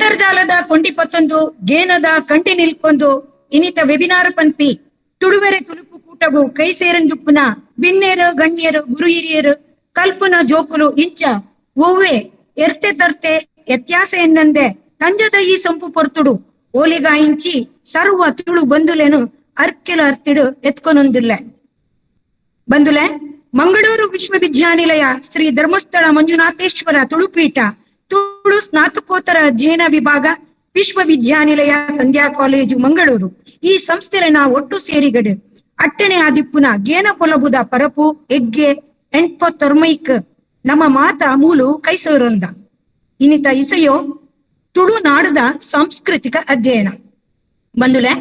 ಅಂತರ್ಜಾಲದ ಕೊಂಡಿ ಪತ್ತೊಂದು ಗೇನದ ಕಂಟಿ ನಿಲ್ಕೊಂದು ಇನಿತ ವೆಬಿನಾರ್ ಪನ್ಪಿ ತುಳುವೆರೆ ತುಳುಪು ಕೂಟಗು ಕೈ ಸೇರಂದುಪ್ಪುನ ಬಿನ್ನೇರು ಗಣ್ಯರು ಗುರು ಹಿರಿಯರು ಕಲ್ಪನ ಜೋಕುಲು ಇಂಚ ಒವ್ವೆ ಎರ್ತೆ ತರ್ತೆ ವ್ಯತ್ಯಾಸ ಎನ್ನಂದೆ ತಂಜದ ಈ ಸಂಪು ಪೊರ್ತುಡು ಓಲಿಗಾಯಿಂಚಿ ಸರ್ವ ತುಳು ಬಂದುಲೇನು ಅರ್ಕೆಲ ಅರ್ತಿಡು ಎತ್ಕೊನೊಂದಿಲ್ಲ. ಬಂದುಲೆ ಮಂಗಳೂರು ವಿಶ್ವವಿದ್ಯಾನಿಲಯ ಶ್ರೀ ಧರ್ಮಸ್ಥಳ ಮಂಜುನಾಥೇಶ್ವರ ತುಳುಪೀಠ ತುಳು ಸ್ನಾತಕೋತ್ತರ ಅಧ್ಯಯನ ವಿಭಾಗ ವಿಶ್ವವಿದ್ಯಾನಿಲಯ ಸಂಧ್ಯಾ ಕಾಲೇಜು ಮಂಗಳೂರು ಈ ಸಂಸ್ಥೆನ ಒಟ್ಟು ಸೇರಿಗಡು ಅಟ್ಟಣೆ ಆದಿಪ್ಪುನ ಗೇನ ಪೊಲಬುದ ಪರಪು ಎಗ್ಗೆ ಎಂಟ್ಪೊತ್ತೊರ್ಮೈಕ್ ನಮ್ಮ ಮಾತ ಮೂಲು ಕೈಸೋರೊಂದ ಇನ್ನಿತ ಇಸೆಯೋ ತುಳುನಾಡದ ಸಾಂಸ್ಕೃತಿಕ ಅಧ್ಯಯನ. ಬಂದುಲೆ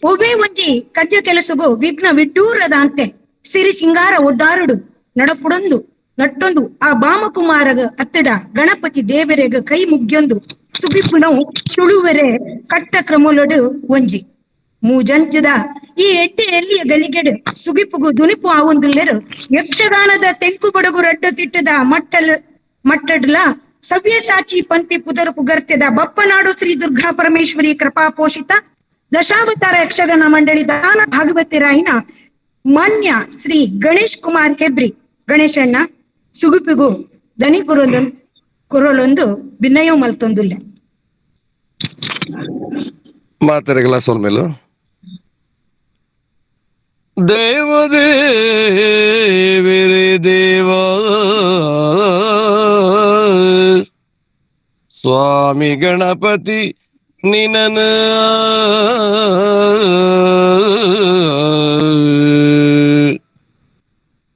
ಒವ್ವೇ ಒಂಜಿ ಕಜ್ಜ ಕೆಲಸಗು ವಿಘ್ನ ವಿಡ್ಡೂರದ ಅಂತೆ ಸಿರಿ ಸಿಂಗಾರ ಒಡ್ಡಾರುಡು ನಡಪುಡೊಂದು ನಟ್ಟೊಂದು ಆ ಬಾಮಕುಮಾರಗ ಅತ್ತಡ ಗಣಪತಿ ದೇವರೆಗ ಕೈ ಮುಗ್ಯೊಂದು ಸುಗಿಪುನವು ತುಳುವೆರೆ ಕಟ್ಟ ಕ್ರಮೊಲಡು ಒಂಜಿ ಮೂಜಂಚದ ಈ ಎಡ್ಡೆ ಎಲ್ಲಿಯ ಗಲಿಗೆಡು ಸುಗಿಪುಗು ದುನಿಪು ಆವೊಂದುಲ್ಲೆರು ಯಕ್ಷಗಾನದ ತೆಂಕು ಬಡಗು ರಡ್ಡು ತಿಟ್ಟದ ಮಟ್ಟಲ್ ಮಟ್ಟಡ್ಲ ಸವ್ಯಸಾಚಿ ಪನ್ಪಿ ಪುದರು ಪುಗರ್ತೆದ ಬಪ್ಪನಾಡು ಶ್ರೀ ದುರ್ಗಾ ಪರಮೇಶ್ವರಿ ಕೃಪಾ ಪೋಷಿತ ದಶಾವತಾರ ಯಕ್ಷಗಾನ ಮಂಡಳಿ ದಾನ ಭಾಗವತಿರಾಯಿನ ಮಾನ್ಯ ಶ್ರೀ ಗಣೇಶ್ ಕುಮಾರ್ ಹೆಬ್ರಿ ಗಣೇಶಣ್ಣ ಸುಗುಪಿಗು ದನಿ ಕುರೊಂದು ಕುರಲೊಂದು ಬಿನ್ನಯೋ ಮಲ್ತೊಂದುಲ್ಲೆ. ಮಾತೆರೆಗಳ ಸೊಲ್ಮೆಲು ದೇವ ದೇವಿರೆ ದೇವ ಸ್ವಾಮಿ ಗಣಪತಿ ನಿನನ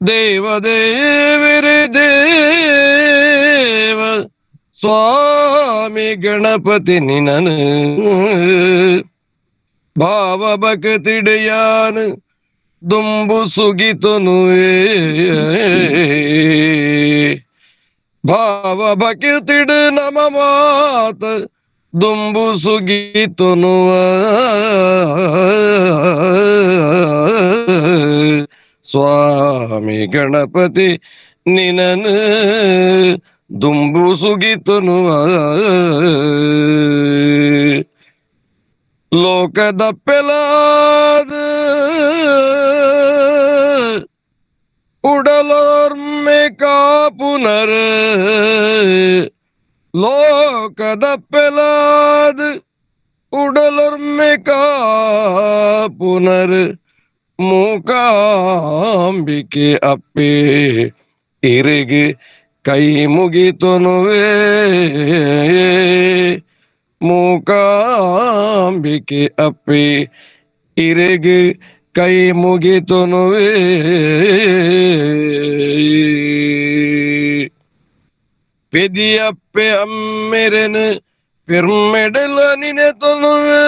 ದೇವ ದೇವಿರೆ ದೇವ ಸ್ವಾಮಿ ಗಣಪತಿ ನಿನನ ಭಾವ ಭಕ್ತಿಡೆಯಾನ ದುಂಬು ಸುಗಿತನುವೇ ಭಾವ ಭಕ್ತಿಡ ನಮ ಮಾತ ದುಂಬು ಸುಗಿತನುವ ಸ್ವಾಮಿ ಗಣಪತಿ ನಿನನ ದುಂಬು ಸುಗಿತನುವ ಲೋಕದ ಪೆಲಾದ ಉಡಲೋರ್ಮೆ ಕಾಪುನರ್ ಲೋಕದ ಪೆಲಾದ ಉಡಲೊರ್ಮೆ ಕಾಪುನರ್ ಮೂಕಾಂಬಿಕೆ ಅಪ್ಪೆ ಇರೆಗೆ ಕೈ ಮುಗಿತನುವೇ ಮೂಕಾಂಬಿಕೆ ಅಪ್ಪೆ ಇರೆಗೆ ಕೈ ಮುಗಿತನುವೇ ಪೆದಿಯಪ್ಪೆ ಅಮ್ಮೆರೆನು ಪೆರ್ಮೆಡಲ ನಿನೆ ತೊನುವೆ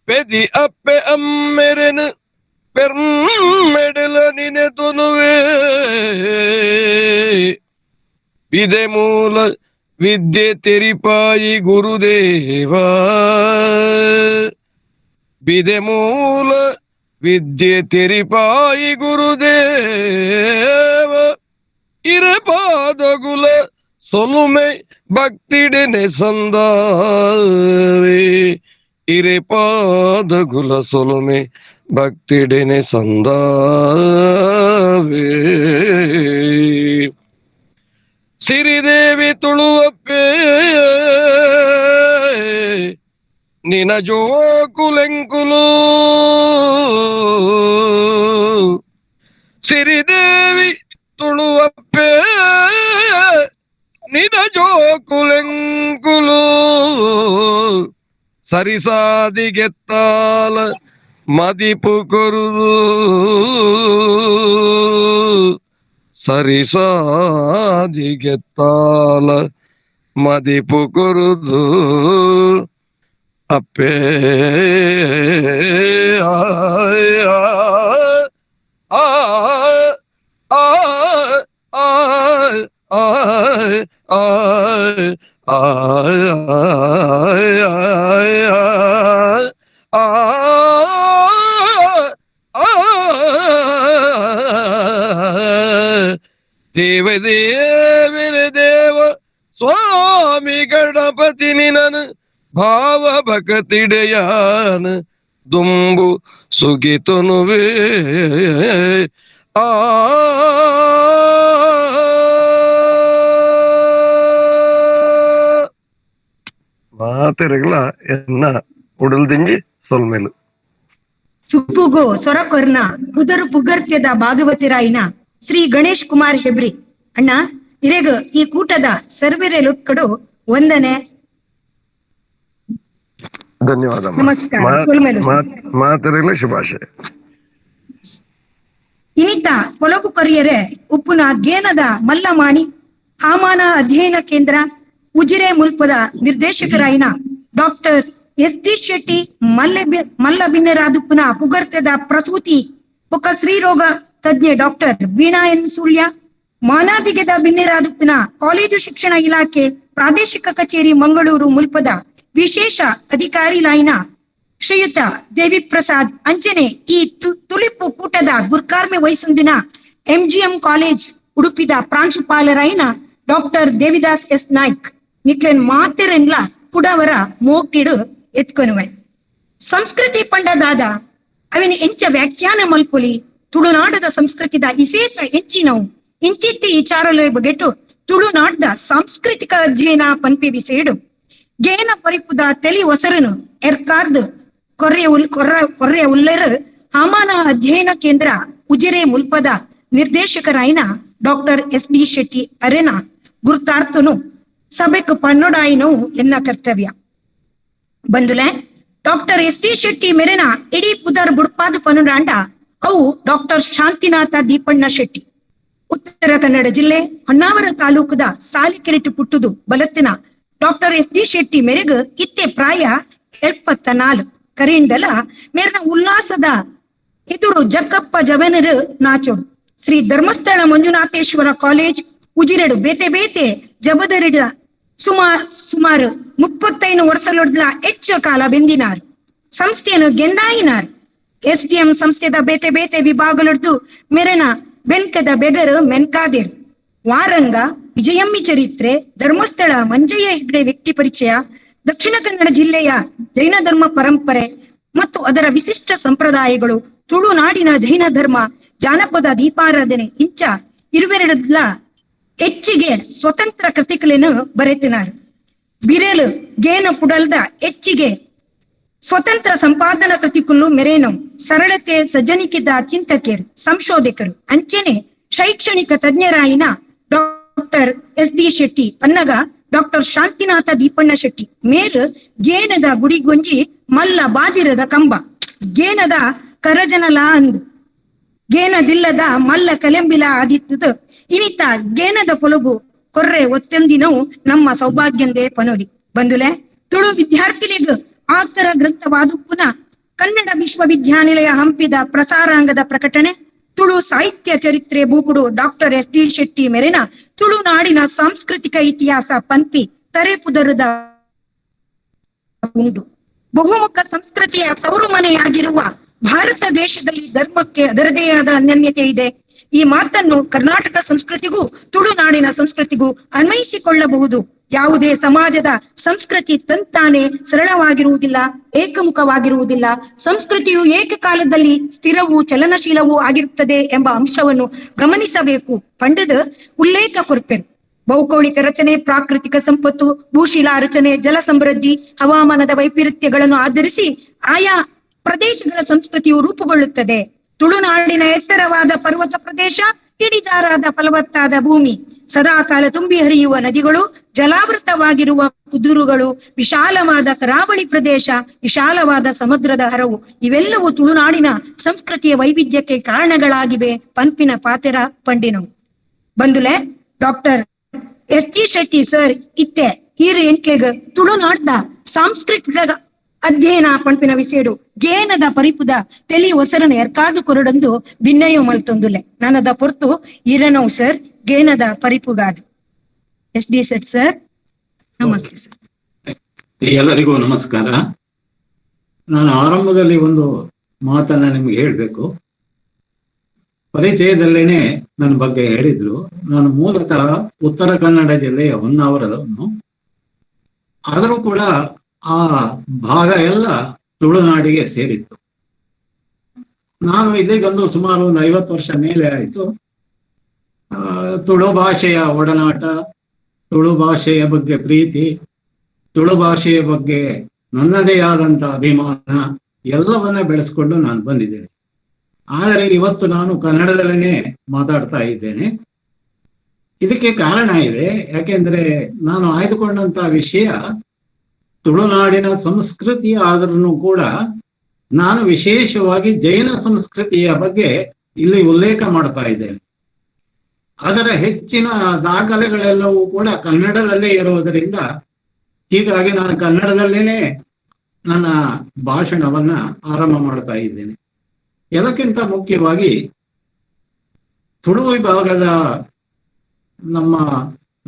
ಪೆದಿ ಅಪ್ಪೆ ಅಮ್ಮೆರೆನು ಪೆರ್ಮೆಡಲ ನಿನೆ ತೊನುವೆ ವಿದೆ ಮೂಲ ವಿದ್ಯೆ ತೆರಿಪಾಯಿ ಗುರುದೇವ ಬಿದೆ ಮೂಲ ವಿದ್ಯೆ ತೆರಿಪಾಯಿ ಗುರುದೇವ ಇರಪಾದಗುಲ ಸೊಲುಮೆ ಭಕ್ತಿಡೆನೆ ಸಂದಾವೆ ಇರೆಪಾದಗುಲ ಸೊಲುಮೆ ಭಕ್ತಿಡೆನೆ ಸಂದಾವೆ ಸಿರಿದೇವಿ ತುಳುವಪ್ಪೆ ನಿನ ಜೋಕುಲೆಂಕುಲು ಸಿರಿದೇವಿ ತುಳುವಪ್ಪೆ ನಿನ ಜೋಕುಲೆಂಕುಲು ಸರಿಸಾದಿಗೆತ್ತಾಲ ಮದಿಪು ಕೊರುದು ಸರಿಸಾದಿಗೆತ್ತಾಲ ಮದಿಪು ಕೊರುದು ಅಪ್ಪೇ ಆ ಆ ಆ ಆ ಆ ಆ ಆ ಆ. ದೇವ ದೇವಿರ ದೇವ ಸ್ವಾಮಿ ಗಣಪತಿ ನಿನನು ಭಾವ ಭಕತಿಡೆಯಾನ ದುಂಬು ಸುಗಿತನುವೇ. ಆ ಮಾತೆರೆಗಳ ಎನ್ನ ಉಡಲ್ದಿಂಜಿ ಸೊಲ್ಮೇಲು. ಸುಪ್ಪುಗು ಸೊರಕೊರ್ನ ಪುದರು ಪುಗರ್ತ್ಯದ ಭಾಗವತಿರಾಯಿನ ಶ್ರೀ ಗಣೇಶ್ ಕುಮಾರ್ ಹೆಬ್ರಿ ಅಣ್ಣ ಇರೆಗ್ ಈ ಕೂಟದ ಸರ್ವೆರೆ ಲುಕ್ಕಡು ವಂದನೆ. ಧನ್ಯವಾದ. ನಮಸ್ಕಾರ. ಮಾತೆರೆಗಳ ಶುಭಾಶಯ. ಇನಿತ ಪೊಲಬು ಕೊರಿಯರೆ ಉಪ್ಪುನ ಗೇನದ ಮಲ್ಲಮಾಣಿ ಹಾಮಾನ ಅಧ್ಯಯನ ಕೇಂದ್ರ ಉಜಿರೆ ಮುಲ್ಪದ ನಿರ್ದೇಶಕರಾಯಿನ doctor S D Shetty ಮಲ್ಲಬಿನ್ನರಾದುಪ್ಪುನ ಪುಗರ್ತೆದ ಪ್ರಸೂತಿ ಬೊಕ್ಕ ಸ್ತ್ರೀರೋಗ ತಜ್ಞೆ doctor Veena N Sullia, ಮಾನಾದಿಗೆದ ಬಿನ್ನೆರಾದುಪ್ಪುನ college ಶಿಕ್ಷಣ ಇಲಾಖೆ ಪ್ರಾದೇಶಿಕ ಕಚೇರಿ ಮಂಗಳೂರು ಮುಲ್ಪದ ವಿಶೇಷ ಅಧಿಕಾರಿ ಲಾಯಿನ ಶ್ರೀಯುತ ದೇವಿ ಪ್ರಸಾದ್ ಅಂಚನೆ ಈ ತುಲಿಪು ಕೂಟದ ಗುರ್ಕಾರ್ಮೆ ವಹಿಸುಂದಿನ ಎಂಜಿಎಂ ಕಾಲೇಜ್ ಉಡುಪಿದ ಪ್ರಾಂಶುಪಾಲರಾಯಿನ ಡಾಕ್ಟರ್ ದೇವಿದಾಸ್ ಎಸ್ ನಾಯ್ಕ್ ನಿಕ್ಲೆನ್ ಮಾತೆರೆನ್ಲ ಕುಡವರ ಮೋಕಿಡು ಎತ್ಕೊನುವೆ. ಸಂಸ್ಕೃತಿ ಪಂಡದಾದ ಅವಿನ ಎಂಚ ವ್ಯಾಖ್ಯಾನ ಮಲ್ಪುಲಿ ತುಳುನಾಡದ ಸಂಸ್ಕೃತಿದ ಇಸೇಸ ಎಂಚಿನವು ಇಂಚಿತ್ತಿ ವಿಚಾರಲೆ ಬಗೆಟು ತುಳುನಾಡದ ಸಾಂಸ್ಕೃತಿಕ ಅಧ್ಯಯನ ಪನ್ಪಿ ವಿಸೇಡು ಗೇನ ಪರಿಪುದ ತೆಲಿ ಒಸರನು ಎರ್ಕಾರ್ದ್ ಕೊರ್ರೆ ಉಲ್ಲೆರ್ ಹಾಮಾನ ಅಧ್ಯಯನ ಕೇಂದ್ರ ಉಜಿರೆ ಮುಲ್ಪದ ನಿರ್ದೇಶಕರಾಯಿನ doctor S D Shetty ಅರೆನ ಗುರ್ತಾರ್ತನು ಸಭೆಕ್ ಪಣ್ಣೊಡಾಯಿನವು ಎನ್ನ ಕರ್ತವ್ಯ. ಬಂದುಲೆ doctor S D Shetty ಮೆರೆನ ಇಡೀ ಪುದರ್ ಬುಡ್ಪಾದು ಪನುಡಾಂಡ ಅವು ಡಾಕ್ಟರ್ ಶಾಂತಿನಾಥ ದೀಪಣ್ಣ ಶೆಟ್ಟಿ. ಉತ್ತರ ಕನ್ನಡ ಜಿಲ್ಲೆ ಹೊನ್ನಾವರ ತಾಲೂಕುದ ಸಾಲಿಕೆರೆಟು ಪುಟ್ಟುದು ಬಲತ್ತಿನ doctor S D Shetty ಮೆರೆಗ್ ಇತ್ತೆ ಪ್ರಾಯ 74. ಕರಿಂಡಲ ಮೇರ್ನ ಉಲ್ಲಾಸದ ಎದುರು ಜಕ್ಕಪ್ಪ ಜವನರು ನಾಚೋಡು. ಶ್ರೀ ಧರ್ಮಸ್ಥಳ ಮಂಜುನಾಥೇಶ್ವರ ಕಾಲೇಜ್ ಉಜಿರೆಡು ಬೇತೆ ಬೇತೆ ಜಬದರಿಡ ಸುಮಾರು 35 ವರ್ಷಲೊಡ್ಲ ಹೆಚ್ಚು ಕಾಲ ಬೆಂದಿನಾರು. ಸಂಸ್ಥೆಯನ್ನು ಗೆಂದಾಯಿನಾರು. S D M ಸಂಸ್ಥೆದ ಬೇತೆ ಬೇತೆ ವಿಭಾಗಲೊಡ್ದು ಮೆರೆನ ಬೆನ್ಕದ ಬೆಗರು ಮೆನ್ಕಾದೇರು. ವಾರಂಗ, ವಿಜಯಮ್ಮಿ ಚರಿತ್ರೆ, ಧರ್ಮಸ್ಥಳ ಮಂಜಯ್ಯ ಹೆಗ್ಡೆ ವ್ಯಕ್ತಿ ಪರಿಚಯ, ದಕ್ಷಿಣ ಕನ್ನಡ ಜಿಲ್ಲೆಯ ಜೈನ ಧರ್ಮ ಪರಂಪರೆ ಮತ್ತು ಅದರ ವಿಶಿಷ್ಟ ಸಂಪ್ರದಾಯಗಳು, ತುಳುನಾಡಿನ ಜೈನ ಧರ್ಮ, ಜಾನಪದ ದೀಪಾರಾಧನೆ ಇಂಚ ಇರುವೆರಡ್ಲ ಹೆಚ್ಚಿಗೆ ಸ್ವತಂತ್ರ ಕೃತಿಗಳನ್ನು ಬರೆತಿನಾರು. ಬಿರೇಲು ಗೇನ ಪುಡಲ್ದ ಹೆಚ್ಚಿಗೆ ಸ್ವತಂತ್ರ ಸಂಪಾದನಾ ಕೃತಿಕುಲ್ಲು ಮೆರೇನು. ಸರಳತೆ ಸಜ್ಜನಿಕಿದ ಚಿಂತಕರು, ಸಂಶೋಧಕರು, ಅಂಚನೆ ಶೈಕ್ಷಣಿಕ ತಜ್ಞರಾಯಿನ doctor S D Shetty ಪನ್ನಗ ಡಾಕ್ಟರ್ ಶಾಂತಿನಾಥ ದೀಪಣ್ಣ ಶೆಟ್ಟಿ ಮೇರ್ ಗೇನದ ಗುಡಿಗೊಂಜಿ ಮಲ್ಲ ಬಾಜಿರದ ಕಂಬ, ಗೇನದ ಕರಜನಲ ಅಂದು ಗೇನದಿಲ್ಲದ ಮಲ್ಲ ಕಲೆಂಬಿಲ ಆದಿತ್ತದು ಇನಿತ ಗೇನದ ಪೊಲಗು ಕೊರ್ರೆ ಒತ್ತೊಂದಿನವು ನಮ್ಮ ಸೌಭಾಗ್ಯಂದೇ ಪನೋಲಿ. ಬಂದುಲೆ ತುಳು ವಿದ್ಯಾರ್ಥಿಲಿಗ್ ಆತರ ಗ್ರಂಥವಾದುಪ್ಪುನ ಕನ್ನಡ ವಿಶ್ವವಿದ್ಯಾನಿಲಯ ಹಂಪಿದ ಪ್ರಸಾರಾಂಗದ ಪ್ರಕಟಣೆ, ತುಳು ಸಾಹಿತ್ಯ ಚರಿತ್ರೆ ಬೂಕುಡು doctor S D Shetty ಮೆರೆನ ತುಳುನಾಡಿನ ಸಾಂಸ್ಕೃತಿಕ ಇತಿಹಾಸ ಪಂಪಿ ತರೆಪುದರುದ ಉಂಡು. ಬಹುಮುಖ ಸಂಸ್ಕೃತಿಯ ತವರು ಮನೆಯಾಗಿರುವ ಭಾರತ ದೇಶದಲ್ಲಿ ಧರ್ಮಕ್ಕೆ ಅದರದೇ ಆದ ಅನನ್ಯತೆ ಇದೆ. ಈ ಮಾತನ್ನು ಕರ್ನಾಟಕ ಸಂಸ್ಕೃತಿಗೂ ತುಳುನಾಡಿನ ಸಂಸ್ಕೃತಿಗೂ ಅನ್ವಯಿಸಿಕೊಳ್ಳಬಹುದು. ಯಾವುದೇ ಸಮಾಜದ ಸಂಸ್ಕೃತಿ ತಂತಾನೆ ಸರಳವಾಗಿರುವುದಿಲ್ಲ, ಏಕಮುಖವಾಗಿರುವುದಿಲ್ಲ. ಸಂಸ್ಕೃತಿಯು ಏಕಕಾಲದಲ್ಲಿ ಸ್ಥಿರವೂ ಚಲನಶೀಲವೂ ಆಗಿರುತ್ತದೆ ಎಂಬ ಅಂಶವನ್ನು ಗಮನಿಸಬೇಕು ಪಂಡದ ಉಲ್ಲೇಖ ಕೊರ್ಪೆರು. ಭೌಗೋಳಿಕ ರಚನೆ, ಪ್ರಾಕೃತಿಕ ಸಂಪತ್ತು, ಭೂಶಿಲಾ ರಚನೆ, ಜಲ ಸಮೃದ್ಧಿ, ಹವಾಮಾನದ ವೈಪರೀತ್ಯಗಳನ್ನು ಆಧರಿಸಿ ಆಯಾ ಪ್ರದೇಶಗಳ ಸಂಸ್ಕೃತಿಯು ರೂಪುಗೊಳ್ಳುತ್ತದೆ. ತುಳುನಾಡಿನ ಎತ್ತರವಾದ ಪರ್ವತ ಪ್ರದೇಶ, ಇಳಿಜಾರಾದ ಫಲವತ್ತಾದ ಭೂಮಿ, ಸದಾಕಾಲ ತುಂಬಿ ಹರಿಯುವ ನದಿಗಳು, ಜಲಾವೃತವಾಗಿರುವ ಕುದುರುಗಳು, ವಿಶಾಲವಾದ ಕರಾವಳಿ ಪ್ರದೇಶ, ವಿಶಾಲವಾದ ಸಮುದ್ರದ ಹರವು, ಇವೆಲ್ಲವೂ ತುಳುನಾಡಿನ ಸಂಸ್ಕೃತಿಯ ವೈವಿಧ್ಯಕ್ಕೆ ಕಾರಣಗಳಾಗಿವೆ ಪಂಪಿನ ಪಾತೆರ ಪಂಡಿನವು. ಬಂದುಲೆ doctor S T Shetty sir ಇತ್ತೆ ಈರು ಎಂಕ್ಲೆಗ್ ತುಳುನಾಡ್ದ ಸಾಂಸ್ಕೃತಿಕ ಅಧ್ಯಯನ ಪಂಪಿನ ವಿಸೇಡು ಗೇನದ ಪರಿಪುದ ತೆಲಿ ಒಸರನ ಎರ್ಕಾದು ಕೊರಡೊಂದು ಭಿನ್ನಯು ಮಲ್ತೊಂದುಲೆ. ನನ್ನದ ಪೊರ್ತು ಈರನವು ಸರ್ ಗೇನದ ಪರಿಪುಗಾದು. S D set sir ನಮಸ್ತೆ ಸರ್. ಎಲ್ಲರಿಗೂ ನಮಸ್ಕಾರ. ನಾನು ಆರಂಭದಲ್ಲಿ ಒಂದು ಮಾತನ್ನ ನಿಮ್ಗೆ ಹೇಳಬೇಕು. ಪರಿಚಯದಲ್ಲೇನೆ ನನ್ನ ಬಗ್ಗೆ ಹೇಳಿದ್ರು. ನಾನು ಮೂಲತಃ ಉತ್ತರ ಕನ್ನಡ ಜಿಲ್ಲೆಯ ಹೊನ್ನಾವರದವನು. ಆದರೂ ಕೂಡ ಆ ಭಾಗ ಎಲ್ಲ ತುಳುನಾಡಿಗೆ ಸೇರಿತ್ತು. ನಾನು ಇಲ್ಲಿಗೊಂದು ಸುಮಾರು ಒಂದು 50 ವರ್ಷ ಮೇಲೆ ಆಯಿತು. ತುಳು ಭಾಷೆಯ ಒಡನಾಟ, ತುಳು ಭಾಷೆಯ ಬಗ್ಗೆ ಪ್ರೀತಿ, ತುಳು ಭಾಷೆಯ ಬಗ್ಗೆ ನನ್ನದೇ ಆದಂತ ಅಭಿಮಾನ ಎಲ್ಲವನ್ನ ಬೆಳೆಸ್ಕೊಂಡು ನಾನು ಬಂದಿದ್ದೇನೆ. ಆದರೆ ಇವತ್ತು ನಾನು ಕನ್ನಡದಲ್ಲೇ ಮಾತಾಡ್ತಾ ಇದ್ದೇನೆ. ಇದಕ್ಕೆ ಕಾರಣ ಇದೆ. ಯಾಕೆಂದ್ರೆ ನಾನು ಆಯ್ದುಕೊಂಡಂತ ವಿಷಯ ತುಳುನಾಡಿನ ಸಂಸ್ಕೃತಿ ಆದ್ರೂ ಕೂಡ ನಾನು ವಿಶೇಷವಾಗಿ ಜೈನ ಸಂಸ್ಕೃತಿಯ ಬಗ್ಗೆ ಇಲ್ಲಿ ಉಲ್ಲೇಖ ಮಾಡ್ತಾ ಇದ್ದೇನೆ. ಅದರ ಹೆಚ್ಚಿನ ದಾಖಲೆಗಳೆಲ್ಲವೂ ಕೂಡ ಕನ್ನಡದಲ್ಲೇ ಇರುವುದರಿಂದ ಹೀಗಾಗಿ ನಾನು ಕನ್ನಡದಲ್ಲೇನೆ ನನ್ನ ಭಾಷಣವನ್ನ ಆರಂಭ ಮಾಡ್ತಾ ಇದ್ದೇನೆ. ಎಲ್ಲಕ್ಕಿಂತ ಮುಖ್ಯವಾಗಿ ತುಳು ವಿಭಾಗದ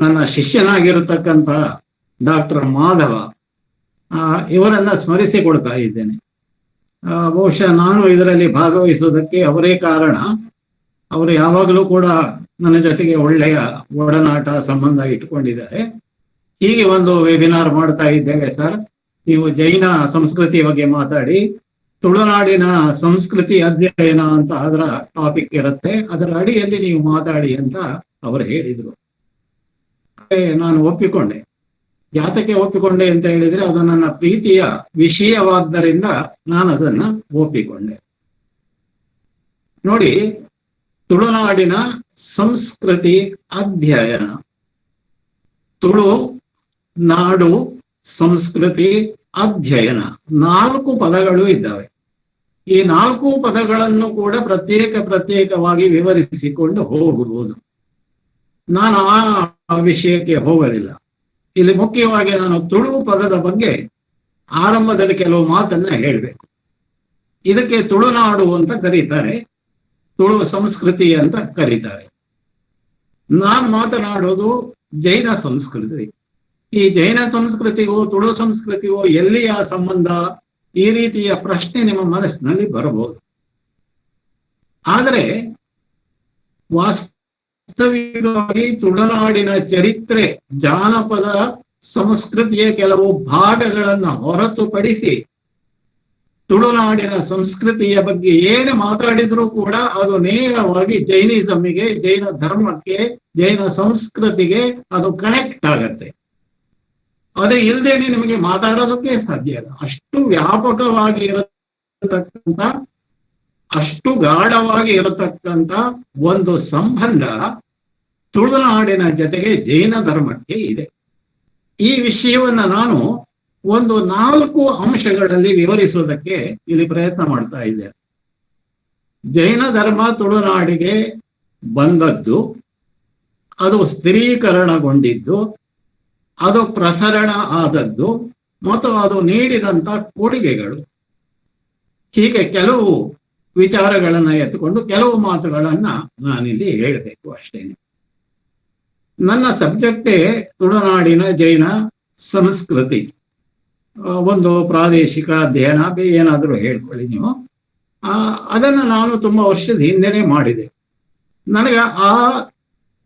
ನನ್ನ ಶಿಷ್ಯನಾಗಿರತಕ್ಕಂಥ ಡಾಕ್ಟರ್ ಮಾಧವ ಇವರನ್ನ ಸ್ಮರಿಸಿಕೊಡ್ತಾ ಇದ್ದೇನೆ. ಬಹುಶಃ ನಾನು ಇದರಲ್ಲಿ ಭಾಗವಹಿಸುವುದಕ್ಕೆ ಅವರೇ ಕಾರಣ. ಅವರು ಯಾವಾಗಲೂ ಕೂಡ ನನ್ನ ಜೊತೆಗೆ ಒಳ್ಳೆಯ ಒಡನಾಟ ಸಂಬಂಧ ಇಟ್ಟುಕೊಂಡಿದ್ದಾರೆ. ಹೀಗೆ ಒಂದು ವೆಬಿನಾರ್ ಮಾಡ್ತಾ ಇದ್ದೇವೆ ಸರ್, ನೀವು ಜೈನ ಸಂಸ್ಕೃತಿ ಬಗ್ಗೆ ಮಾತಾಡಿ, ತುಳುನಾಡಿನ ಸಂಸ್ಕೃತಿ ಅಧ್ಯಯನ ಅಂತ ಅದರ ಟಾಪಿಕ್ ಇರುತ್ತೆ, ಅದರ ಅಡಿಯಲ್ಲಿ ನೀವು ಮಾತಾಡಿ ಅಂತ ಅವರು ಹೇಳಿದ್ರು. ನಾನು ಒಪ್ಪಿಕೊಂಡೆ. ಯಾತಕ್ಕೆ ಒಪ್ಪಿಕೊಂಡೆ ಅಂತ ಹೇಳಿದ್ರೆ ಅದು ನನ್ನ ಪ್ರೀತಿಯ ವಿಷಯವಾದ್ದರಿಂದ ನಾನು ಅದನ್ನ ಒಪ್ಪಿಕೊಂಡೆ. ನೋಡಿ, ತುಳುನಾಡಿನ ಸಂಸ್ಕೃತಿ ಅಧ್ಯಯನ, ತುಳು ನಾಡು ಸಂಸ್ಕೃತಿ ಅಧ್ಯಯನ, 4 ಪದಗಳು ಇದ್ದಾವೆ. ಈ 4 ಪದಗಳನ್ನು ಕೂಡ ಪ್ರತ್ಯೇಕ ಪ್ರತ್ಯೇಕವಾಗಿ ವಿವರಿಸಿಕೊಂಡು ಹೋಗಬಹುದು. ನಾನು ಆ ವಿಷಯಕ್ಕೆ ಹೋಗೋದಿಲ್ಲ. ಇಲ್ಲಿ ಮುಖ್ಯವಾಗಿ ನಾನು ತುಳು ಪದದ ಬಗ್ಗೆ ಆರಂಭದಲ್ಲಿ ಕೆಲವು ಮಾತನ್ನ ಹೇಳಬೇಕು. ಇದಕ್ಕೆ ತುಳುನಾಡು ಅಂತ ಕರೀತಾರೆ, ತುಳು ಸಂಸ್ಕೃತಿ ಅಂತ ಕರೀತಾರೆ. ನಾನು ಮಾತನಾಡೋದು ಜೈನ ಸಂಸ್ಕೃತಿ. ಈ ಜೈನ ಸಂಸ್ಕೃತಿಗೂ ತುಳು ಸಂಸ್ಕೃತಿಗೂ ಎಲ್ಲಿಯ ಸಂಬಂಧ? ಈ ರೀತಿಯ ಪ್ರಶ್ನೆ ನಿಮ್ಮ ಮನಸ್ಸಿನಲ್ಲಿ ಬರಬಹುದು. ಆದರೆ ವಾಸ್ತವಿಕವಾಗಿ ತುಳುನಾಡಿನ ಚರಿತ್ರೆ ಜಾನಪದ ಸಂಸ್ಕೃತಿಯ ಕೆಲವು ಭಾಗಗಳನ್ನು ಹೊರತುಪಡಿಸಿ ತುಳುನಾಡಿನ ಸಂಸ್ಕೃತಿಯ ಬಗ್ಗೆ ಏನು ಮಾತಾಡಿದ್ರೂ ಕೂಡ ಅದು ನೇರವಾಗಿ ಜೈನಿಸಮಿಗೆ, ಜೈನ ಧರ್ಮಕ್ಕೆ, ಜೈನ ಸಂಸ್ಕೃತಿಗೆ ಅದು ಕನೆಕ್ಟ್ ಆಗತ್ತೆ. ಅದೇ ಇಲ್ದೇನೆ ನಿಮಗೆ ಮಾತಾಡೋದಕ್ಕೆ ಸಾಧ್ಯ ಇಲ್ಲ. ಅಷ್ಟು ವ್ಯಾಪಕವಾಗಿ ಇರತಕ್ಕಂಥ, ಅಷ್ಟು ಗಾಢವಾಗಿ ಇರತಕ್ಕಂಥ ಒಂದು ಸಂಬಂಧ ತುಳುನಾಡಿನ ಜೊತೆಗೆ ಜೈನ ಧರ್ಮಕ್ಕೆ ಇದೆ. ಈ ವಿಷಯವನ್ನ ನಾನು ಒಂದು 4 ಅಂಶಗಳಲ್ಲಿ ವಿವರಿಸುವುದಕ್ಕೆ ಇಲ್ಲಿ ಪ್ರಯತ್ನ ಮಾಡ್ತಾ ಇದ್ದೇನೆ. ಜೈನ ಧರ್ಮ ತುಳುನಾಡಿಗೆ ಬಂದದ್ದು, ಅದು ಸ್ಥಿರೀಕರಣಗೊಂಡಿದ್ದು, ಅದು ಪ್ರಸರಣ ಆದದ್ದು ಮತ್ತು ಅದು ನೀಡಿದಂತ ಕೊಡುಗೆಗಳು, ಹೀಗೆ ಕೆಲವು ವಿಚಾರಗಳನ್ನ ಎತ್ತುಕೊಂಡು ಕೆಲವು ಮಾತುಗಳನ್ನ ನಾನಿಲ್ಲಿ ಹೇಳಬೇಕು ಅಷ್ಟೇನೆ. ನನ್ನ ಸಬ್ಜೆಕ್ಟೇ ತುಳುನಾಡಿನ ಜೈನ ಸಂಸ್ಕೃತಿ, ಒಂದು ಪ್ರಾದೇಶಿಕ ಅಧ್ಯಯನ ಏನಾದರೂ ಹೇಳ್ಕೊಳ್ಳಿ ನೀವು. ಅದನ್ನು ನಾನು ತುಂಬಾ ವರ್ಷದ ಹಿಂದೆನೆ ಮಾಡಿದೆ. ನನಗೆ ಆ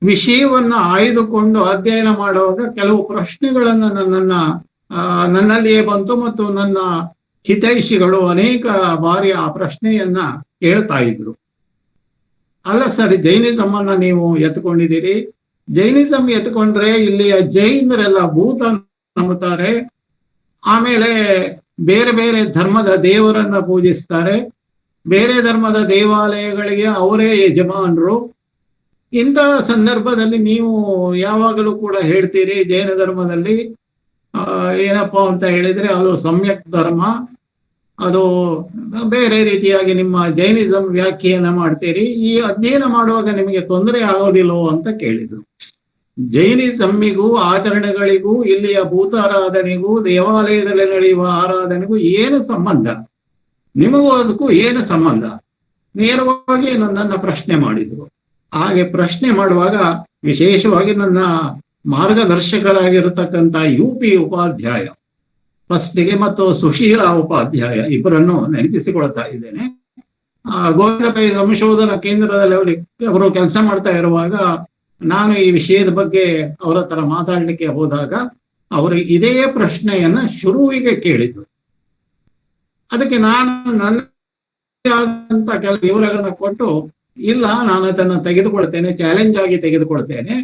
ವಿಷಯವನ್ನ ಆಯ್ದುಕೊಂಡು ಅಧ್ಯಯನ ಮಾಡುವಾಗ ಕೆಲವು ಪ್ರಶ್ನೆಗಳನ್ನ ನನ್ನಲ್ಲಿಯೇ ಬಂತು ಮತ್ತು ನನ್ನ ಹಿತೈಷಿಗಳು ಅನೇಕ ಬಾರಿ ಆ ಪ್ರಶ್ನೆಯನ್ನ ಕೇಳ್ತಾ ಇದ್ರು. ಅಲ್ಲ ಸರ್, ಜೈನಿಸಮ್ ಅನ್ನ ನೀವು ಎತ್ಕೊಂಡಿದ್ದೀರಿ, ಜೈನಿಸಮ್ ಎತ್ಕೊಂಡ್ರೆ ಇಲ್ಲಿಯ ಜೈನರೆಲ್ಲ ಭೂತ ನಂಬುತ್ತಾರೆ, ಆಮೇಲೆ ಬೇರೆ ಬೇರೆ ಧರ್ಮದ ದೇವರನ್ನ ಪೂಜಿಸ್ತಾರೆ, ಬೇರೆ ಧರ್ಮದ ದೇವಾಲಯಗಳಿಗೆ ಅವರೇ ಯಜಮಾನರು. ಇಂಥ ಸಂದರ್ಭದಲ್ಲಿ ನೀವು ಯಾವಾಗಲೂ ಕೂಡ ಹೇಳ್ತೀರಿ ಜೈನ ಧರ್ಮದಲ್ಲಿ ಏನಪ್ಪಾ ಅಂತ ಹೇಳಿದ್ರೆ ಅದು ಸಮ್ಯಕ್ ಧರ್ಮ, ಅದು ಬೇರೆ ರೀತಿಯಾಗಿ ನಿಮ್ಮ ಜೈನಿಸಂ ವ್ಯಾಖ್ಯೆಯನ್ನ ಮಾಡ್ತೀರಿ, ಈ ಅಧ್ಯಯನ ಮಾಡುವಾಗ ನಿಮಗೆ ತೊಂದರೆ ಆಗೋದಿಲ್ಲವೋ ಅಂತ ಕೇಳಿದ್ರು. ಜೈನಿಸಮ್ಮಿಗೂ ಆಚರಣೆಗಳಿಗೂ ಇಲ್ಲಿಯ ಭೂತಾರಾಧನೆಗೂ ದೇವಾಲಯದಲ್ಲಿ ನಡೆಯುವ ಆರಾಧನೆಗೂ ಏನು ಸಂಬಂಧ, ನಿಮಗೂ ಅದಕ್ಕೂ ಏನು ಸಂಬಂಧ? ನೇರವಾಗಿ ನನ್ನನ್ನು ಪ್ರಶ್ನೆ ಮಾಡಿದ್ರು. ಹಾಗೆ ಪ್ರಶ್ನೆ ಮಾಡುವಾಗ ವಿಶೇಷವಾಗಿ ನನ್ನ ಮಾರ್ಗದರ್ಶಕರಾಗಿರತಕ್ಕಂಥ ಯು ಪಿ ಉಪಾಧ್ಯಾಯ ಫಸ್ಟಿಗೆ ಮತ್ತು ಸುಶೀಲಾ ಉಪಾಧ್ಯಾಯ ಇಬ್ಬರನ್ನು ನೆನಪಿಸಿಕೊಳ್ತಾ ಇದ್ದೇನೆ. Govinda Pai ಸಂಶೋಧನಾ ಕೇಂದ್ರದಲ್ಲಿ ಅವರು ಕೆಲಸ ಮಾಡ್ತಾ ಇರುವಾಗ ನಾನು ಈ ವಿಷಯದ ಬಗ್ಗೆ ಅವರ ಹತ್ರ ಮಾತಾಡ್ಲಿಕ್ಕೆ ಹೋದಾಗ ಅವರು ಇದೇ ಪ್ರಶ್ನೆಯನ್ನ ಶುರುವಿಗೆ ಕೇಳಿದ್ರು. ಅದಕ್ಕೆ ನಾನು ನನ್ನ ಆದಂತ ಕೆಲವು ವಿವರಗಳನ್ನ ಕೊಟ್ಟು, ಇಲ್ಲ ನಾನು ಅದನ್ನ ತೆಗೆದುಕೊಳ್ತೇನೆ, ಚಾಲೆಂಜ್ ಆಗಿ ತೆಗೆದುಕೊಳ್ತೇನೆ,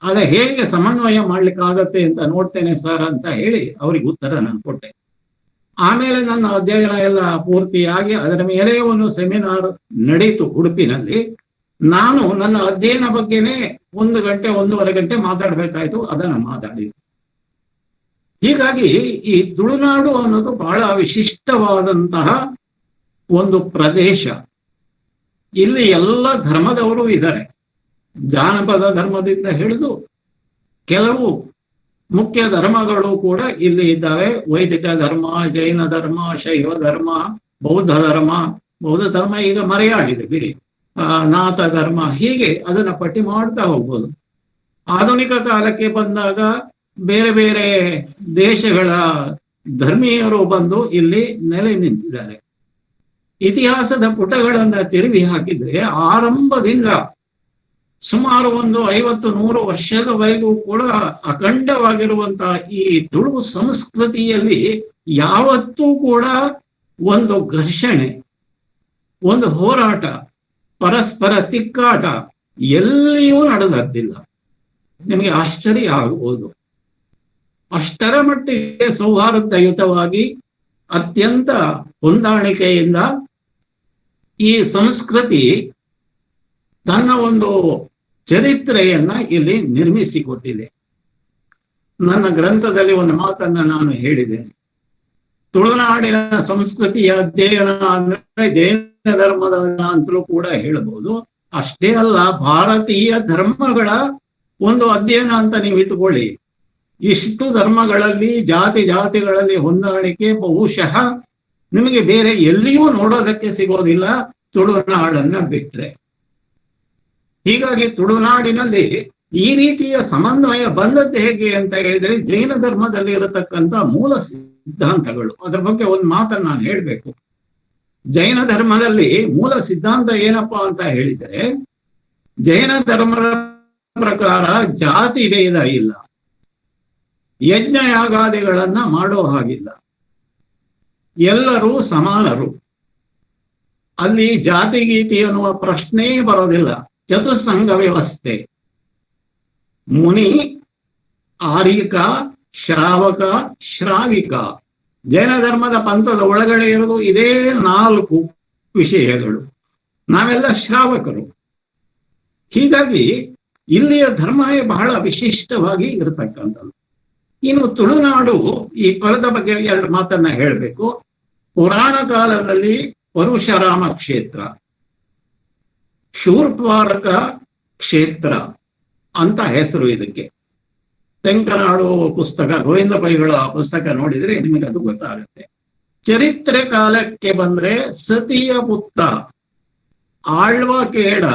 ಅದ ಹೇಗೆ ಸಮನ್ವಯ ಮಾಡ್ಲಿಕ್ಕೆ ಆಗತ್ತೆ ಅಂತ ನೋಡ್ತೇನೆ ಸರ್ ಅಂತ ಹೇಳಿ ಅವ್ರಿಗೆ ಉತ್ತರ ನಾನು ಕೊಟ್ಟೆ. ಆಮೇಲೆ ನನ್ನ ಅಧ್ಯಯನ ಎಲ್ಲ ಪೂರ್ತಿಯಾಗಿ ಅದರ ಮೇಲೆ ಒಂದು ಸೆಮಿನಾರ್ ನಡೀತು ಉಡುಪಿನಲ್ಲಿ. ನಾನು ನನ್ನ ಅಧ್ಯಯನ ಬಗ್ಗೆನೇ 1 ಗಂಟೆ 1.5 ಗಂಟೆ ಮಾತಾಡ್ಬೇಕಾಯ್ತು, ಅದನ್ನ ಮಾತಾಡಿದೆ. ಹೀಗಾಗಿ ಈ ತುಳುನಾಡು ಅನ್ನೋದು ಬಹಳ ವಿಶಿಷ್ಟವಾದಂತಹ ಒಂದು ಪ್ರದೇಶ. ಇಲ್ಲಿ ಎಲ್ಲ ಧರ್ಮದವರು ಇದ್ದಾರೆ. ಜಾನಪದ ಧರ್ಮದಿಂದ ಹಿಡಿದು ಕೆಲವು ಮುಖ್ಯ ಧರ್ಮಗಳು ಕೂಡ ಇಲ್ಲಿ ಇದ್ದಾವೆ. ವೈದಿಕ ಧರ್ಮ, ಜೈನ ಧರ್ಮ, ಶೈವ ಧರ್ಮ, ಬೌದ್ಧ ಧರ್ಮ. ಬೌದ್ಧ ಧರ್ಮ ಈಗ ಮರೆಯಾಗಿದೆ ಬಿಡಿ. ನಾಥ ಧರ್ಮ, ಹೀಗೆ ಅದನ್ನ ಪಟ್ಟಿ ಮಾಡ್ತಾ ಹೋಗ್ಬೋದು. ಆಧುನಿಕ ಕಾಲಕ್ಕೆ ಬಂದಾಗ ಬೇರೆ ಬೇರೆ ದೇಶಗಳ ಧರ್ಮೀಯರು ಬಂದು ಇಲ್ಲಿ ನೆಲೆ ನಿಂತಿದ್ದಾರೆ. ಇತಿಹಾಸದ ಪುಟಗಳನ್ನ ತಿರುವಿ ಹಾಕಿದ್ರೆ ಆರಂಭದಿಂದ ಸುಮಾರು ಒಂದು 50-100 ವರ್ಷದವರೆಗೂ ಕೂಡ ಅಖಂಡವಾಗಿರುವಂತಹ ಈ ತುಳು ಸಂಸ್ಕೃತಿಯಲ್ಲಿ ಯಾವತ್ತೂ ಕೂಡ ಒಂದು ಘರ್ಷಣೆ, ಒಂದು ಹೋರಾಟ, ಪರಸ್ಪರ ತಿಕ್ಕಾಟ ಎಲ್ಲಿಯೂ ನಡೆದದ್ದಿಲ್ಲ. ನಿಮಗೆ ಆಶ್ಚರ್ಯ ಆಗಬಹುದು. ಅಷ್ಟರ ಮಟ್ಟಿಗೆ ಸೌಹಾರ್ದಯುತವಾಗಿ ಅತ್ಯಂತ ಹೊಂದಾಣಿಕೆಯಿಂದ ಈ ಸಂಸ್ಕೃತಿ ತನ್ನ ಒಂದು ಚರಿತ್ರೆಯನ್ನ ಇಲ್ಲಿ ನಿರ್ಮಿಸಿಕೊಟ್ಟಿದೆ. ನನ್ನ ಗ್ರಂಥದಲ್ಲಿ ಒಂದು ಮಾತನ್ನ ನಾನು ಹೇಳಿದ್ದೇನೆ. ತುಳುನಾಡಿನ ಸಂಸ್ಕೃತಿಯ ಅಧ್ಯಯನ ಅಂದ್ರೆ ಜೈನ ಧರ್ಮದ ಅಂತಲೂ ಕೂಡ ಹೇಳಬಹುದು. ಅಷ್ಟೇ ಅಲ್ಲ, ಭಾರತೀಯ ಧರ್ಮಗಳ ಒಂದು ಅಧ್ಯಯನ ಅಂತ ನೀವು ಇಟ್ಟುಕೊಳ್ಳಿ. ಇಷ್ಟು ಧರ್ಮಗಳಲ್ಲಿ ಜಾತಿ ಜಾತಿಗಳಲ್ಲಿ ಹೊಂದಾಣಿಕೆ ಬಹುಶಃ ನಿಮಗೆ ಬೇರೆ ಎಲ್ಲಿಯೂ ನೋಡೋದಕ್ಕೆ ಸಿಗೋದಿಲ್ಲ ತುಳುನಾಡನ್ನ ಬಿಟ್ರೆ. ಹೀಗಾಗಿ ತುಳುನಾಡಿನಲ್ಲಿ ಈ ರೀತಿಯ ಸಮನ್ವಯ ಬಂದದ್ದು ಹೇಗೆ ಅಂತ ಹೇಳಿದ್ರೆ, ಜೈನ ಧರ್ಮದಲ್ಲಿ ಇರತಕ್ಕಂತ ಮೂಲ ಸಿದ್ಧಾಂತಗಳು, ಅದರ ಬಗ್ಗೆ ಒಂದು ಮಾತನ್ನು ನಾನು ಹೇಳ್ಬೇಕು. ಜೈನ ಧರ್ಮದಲ್ಲಿ ಮೂಲ ಸಿದ್ಧಾಂತ ಏನಪ್ಪಾ ಅಂತ ಹೇಳಿದರೆ, ಜೈನ ಧರ್ಮದ ಪ್ರಕಾರ ಜಾತಿ ಭೇದ ಇಲ್ಲ, ಯಜ್ಞ ಯಾಗಾದಿಗಳನ್ನ ಮಾಡೋ ಹಾಗಿಲ್ಲ, ಎಲ್ಲರೂ ಸಮಾನರು, ಅಲ್ಲಿ ಜಾತಿ ಗೀತಿ ಅನ್ನುವ ಪ್ರಶ್ನೆಯೇ ಬರೋದಿಲ್ಲ. ಚತುಸ್ಸಂಗ ವ್ಯವಸ್ಥೆ, ಮುನಿ, ಆರ್ಯಿಕ, ಶ್ರಾವಕ, ಶ್ರಾವಿಕ. ಜೈನ ಧರ್ಮದ ಪಂಥದ ಒಳಗಡೆ ಇರೋದು ಇದೇ 4 ವಿಷಯಗಳು. ನಾವೆಲ್ಲ ಶ್ರಾವಕರು. ಹೀಗಾಗಿ ಇಲ್ಲಿಯ ಧರ್ಮವೇ ಬಹಳ ವಿಶಿಷ್ಟವಾಗಿ ಇರತಕ್ಕಂಥದ್ದು. ಇನ್ನು ತುಳುನಾಡು ಈ ಪದದ ಬಗ್ಗೆ 2 ಮಾತನ್ನ ಹೇಳಬೇಕು. ಪುರಾಣ ಕಾಲದಲ್ಲಿ ಪರಶುರಾಮ ಕ್ಷೇತ್ರ, ಶೂರ್ಪಾರಕ ಕ್ಷೇತ್ರ ಅಂತ ಹೆಸರು ಇದಕ್ಕೆ. ತೆಂಕನಾಡು ಪುಸ್ತಕ, ಗೋವಿಂದ ಪೈಗಳ ಪುಸ್ತಕ ನೋಡಿದ್ರೆ ನಿಮಗೆ ಅದು ಗೊತ್ತಾಗುತ್ತೆ. ಚರಿತ್ರೆ ಕಾಲಕ್ಕೆ ಬಂದ್ರೆ ಸತಿಯ ಪುತ್ತ ಆಳ್ವಕೇಡ,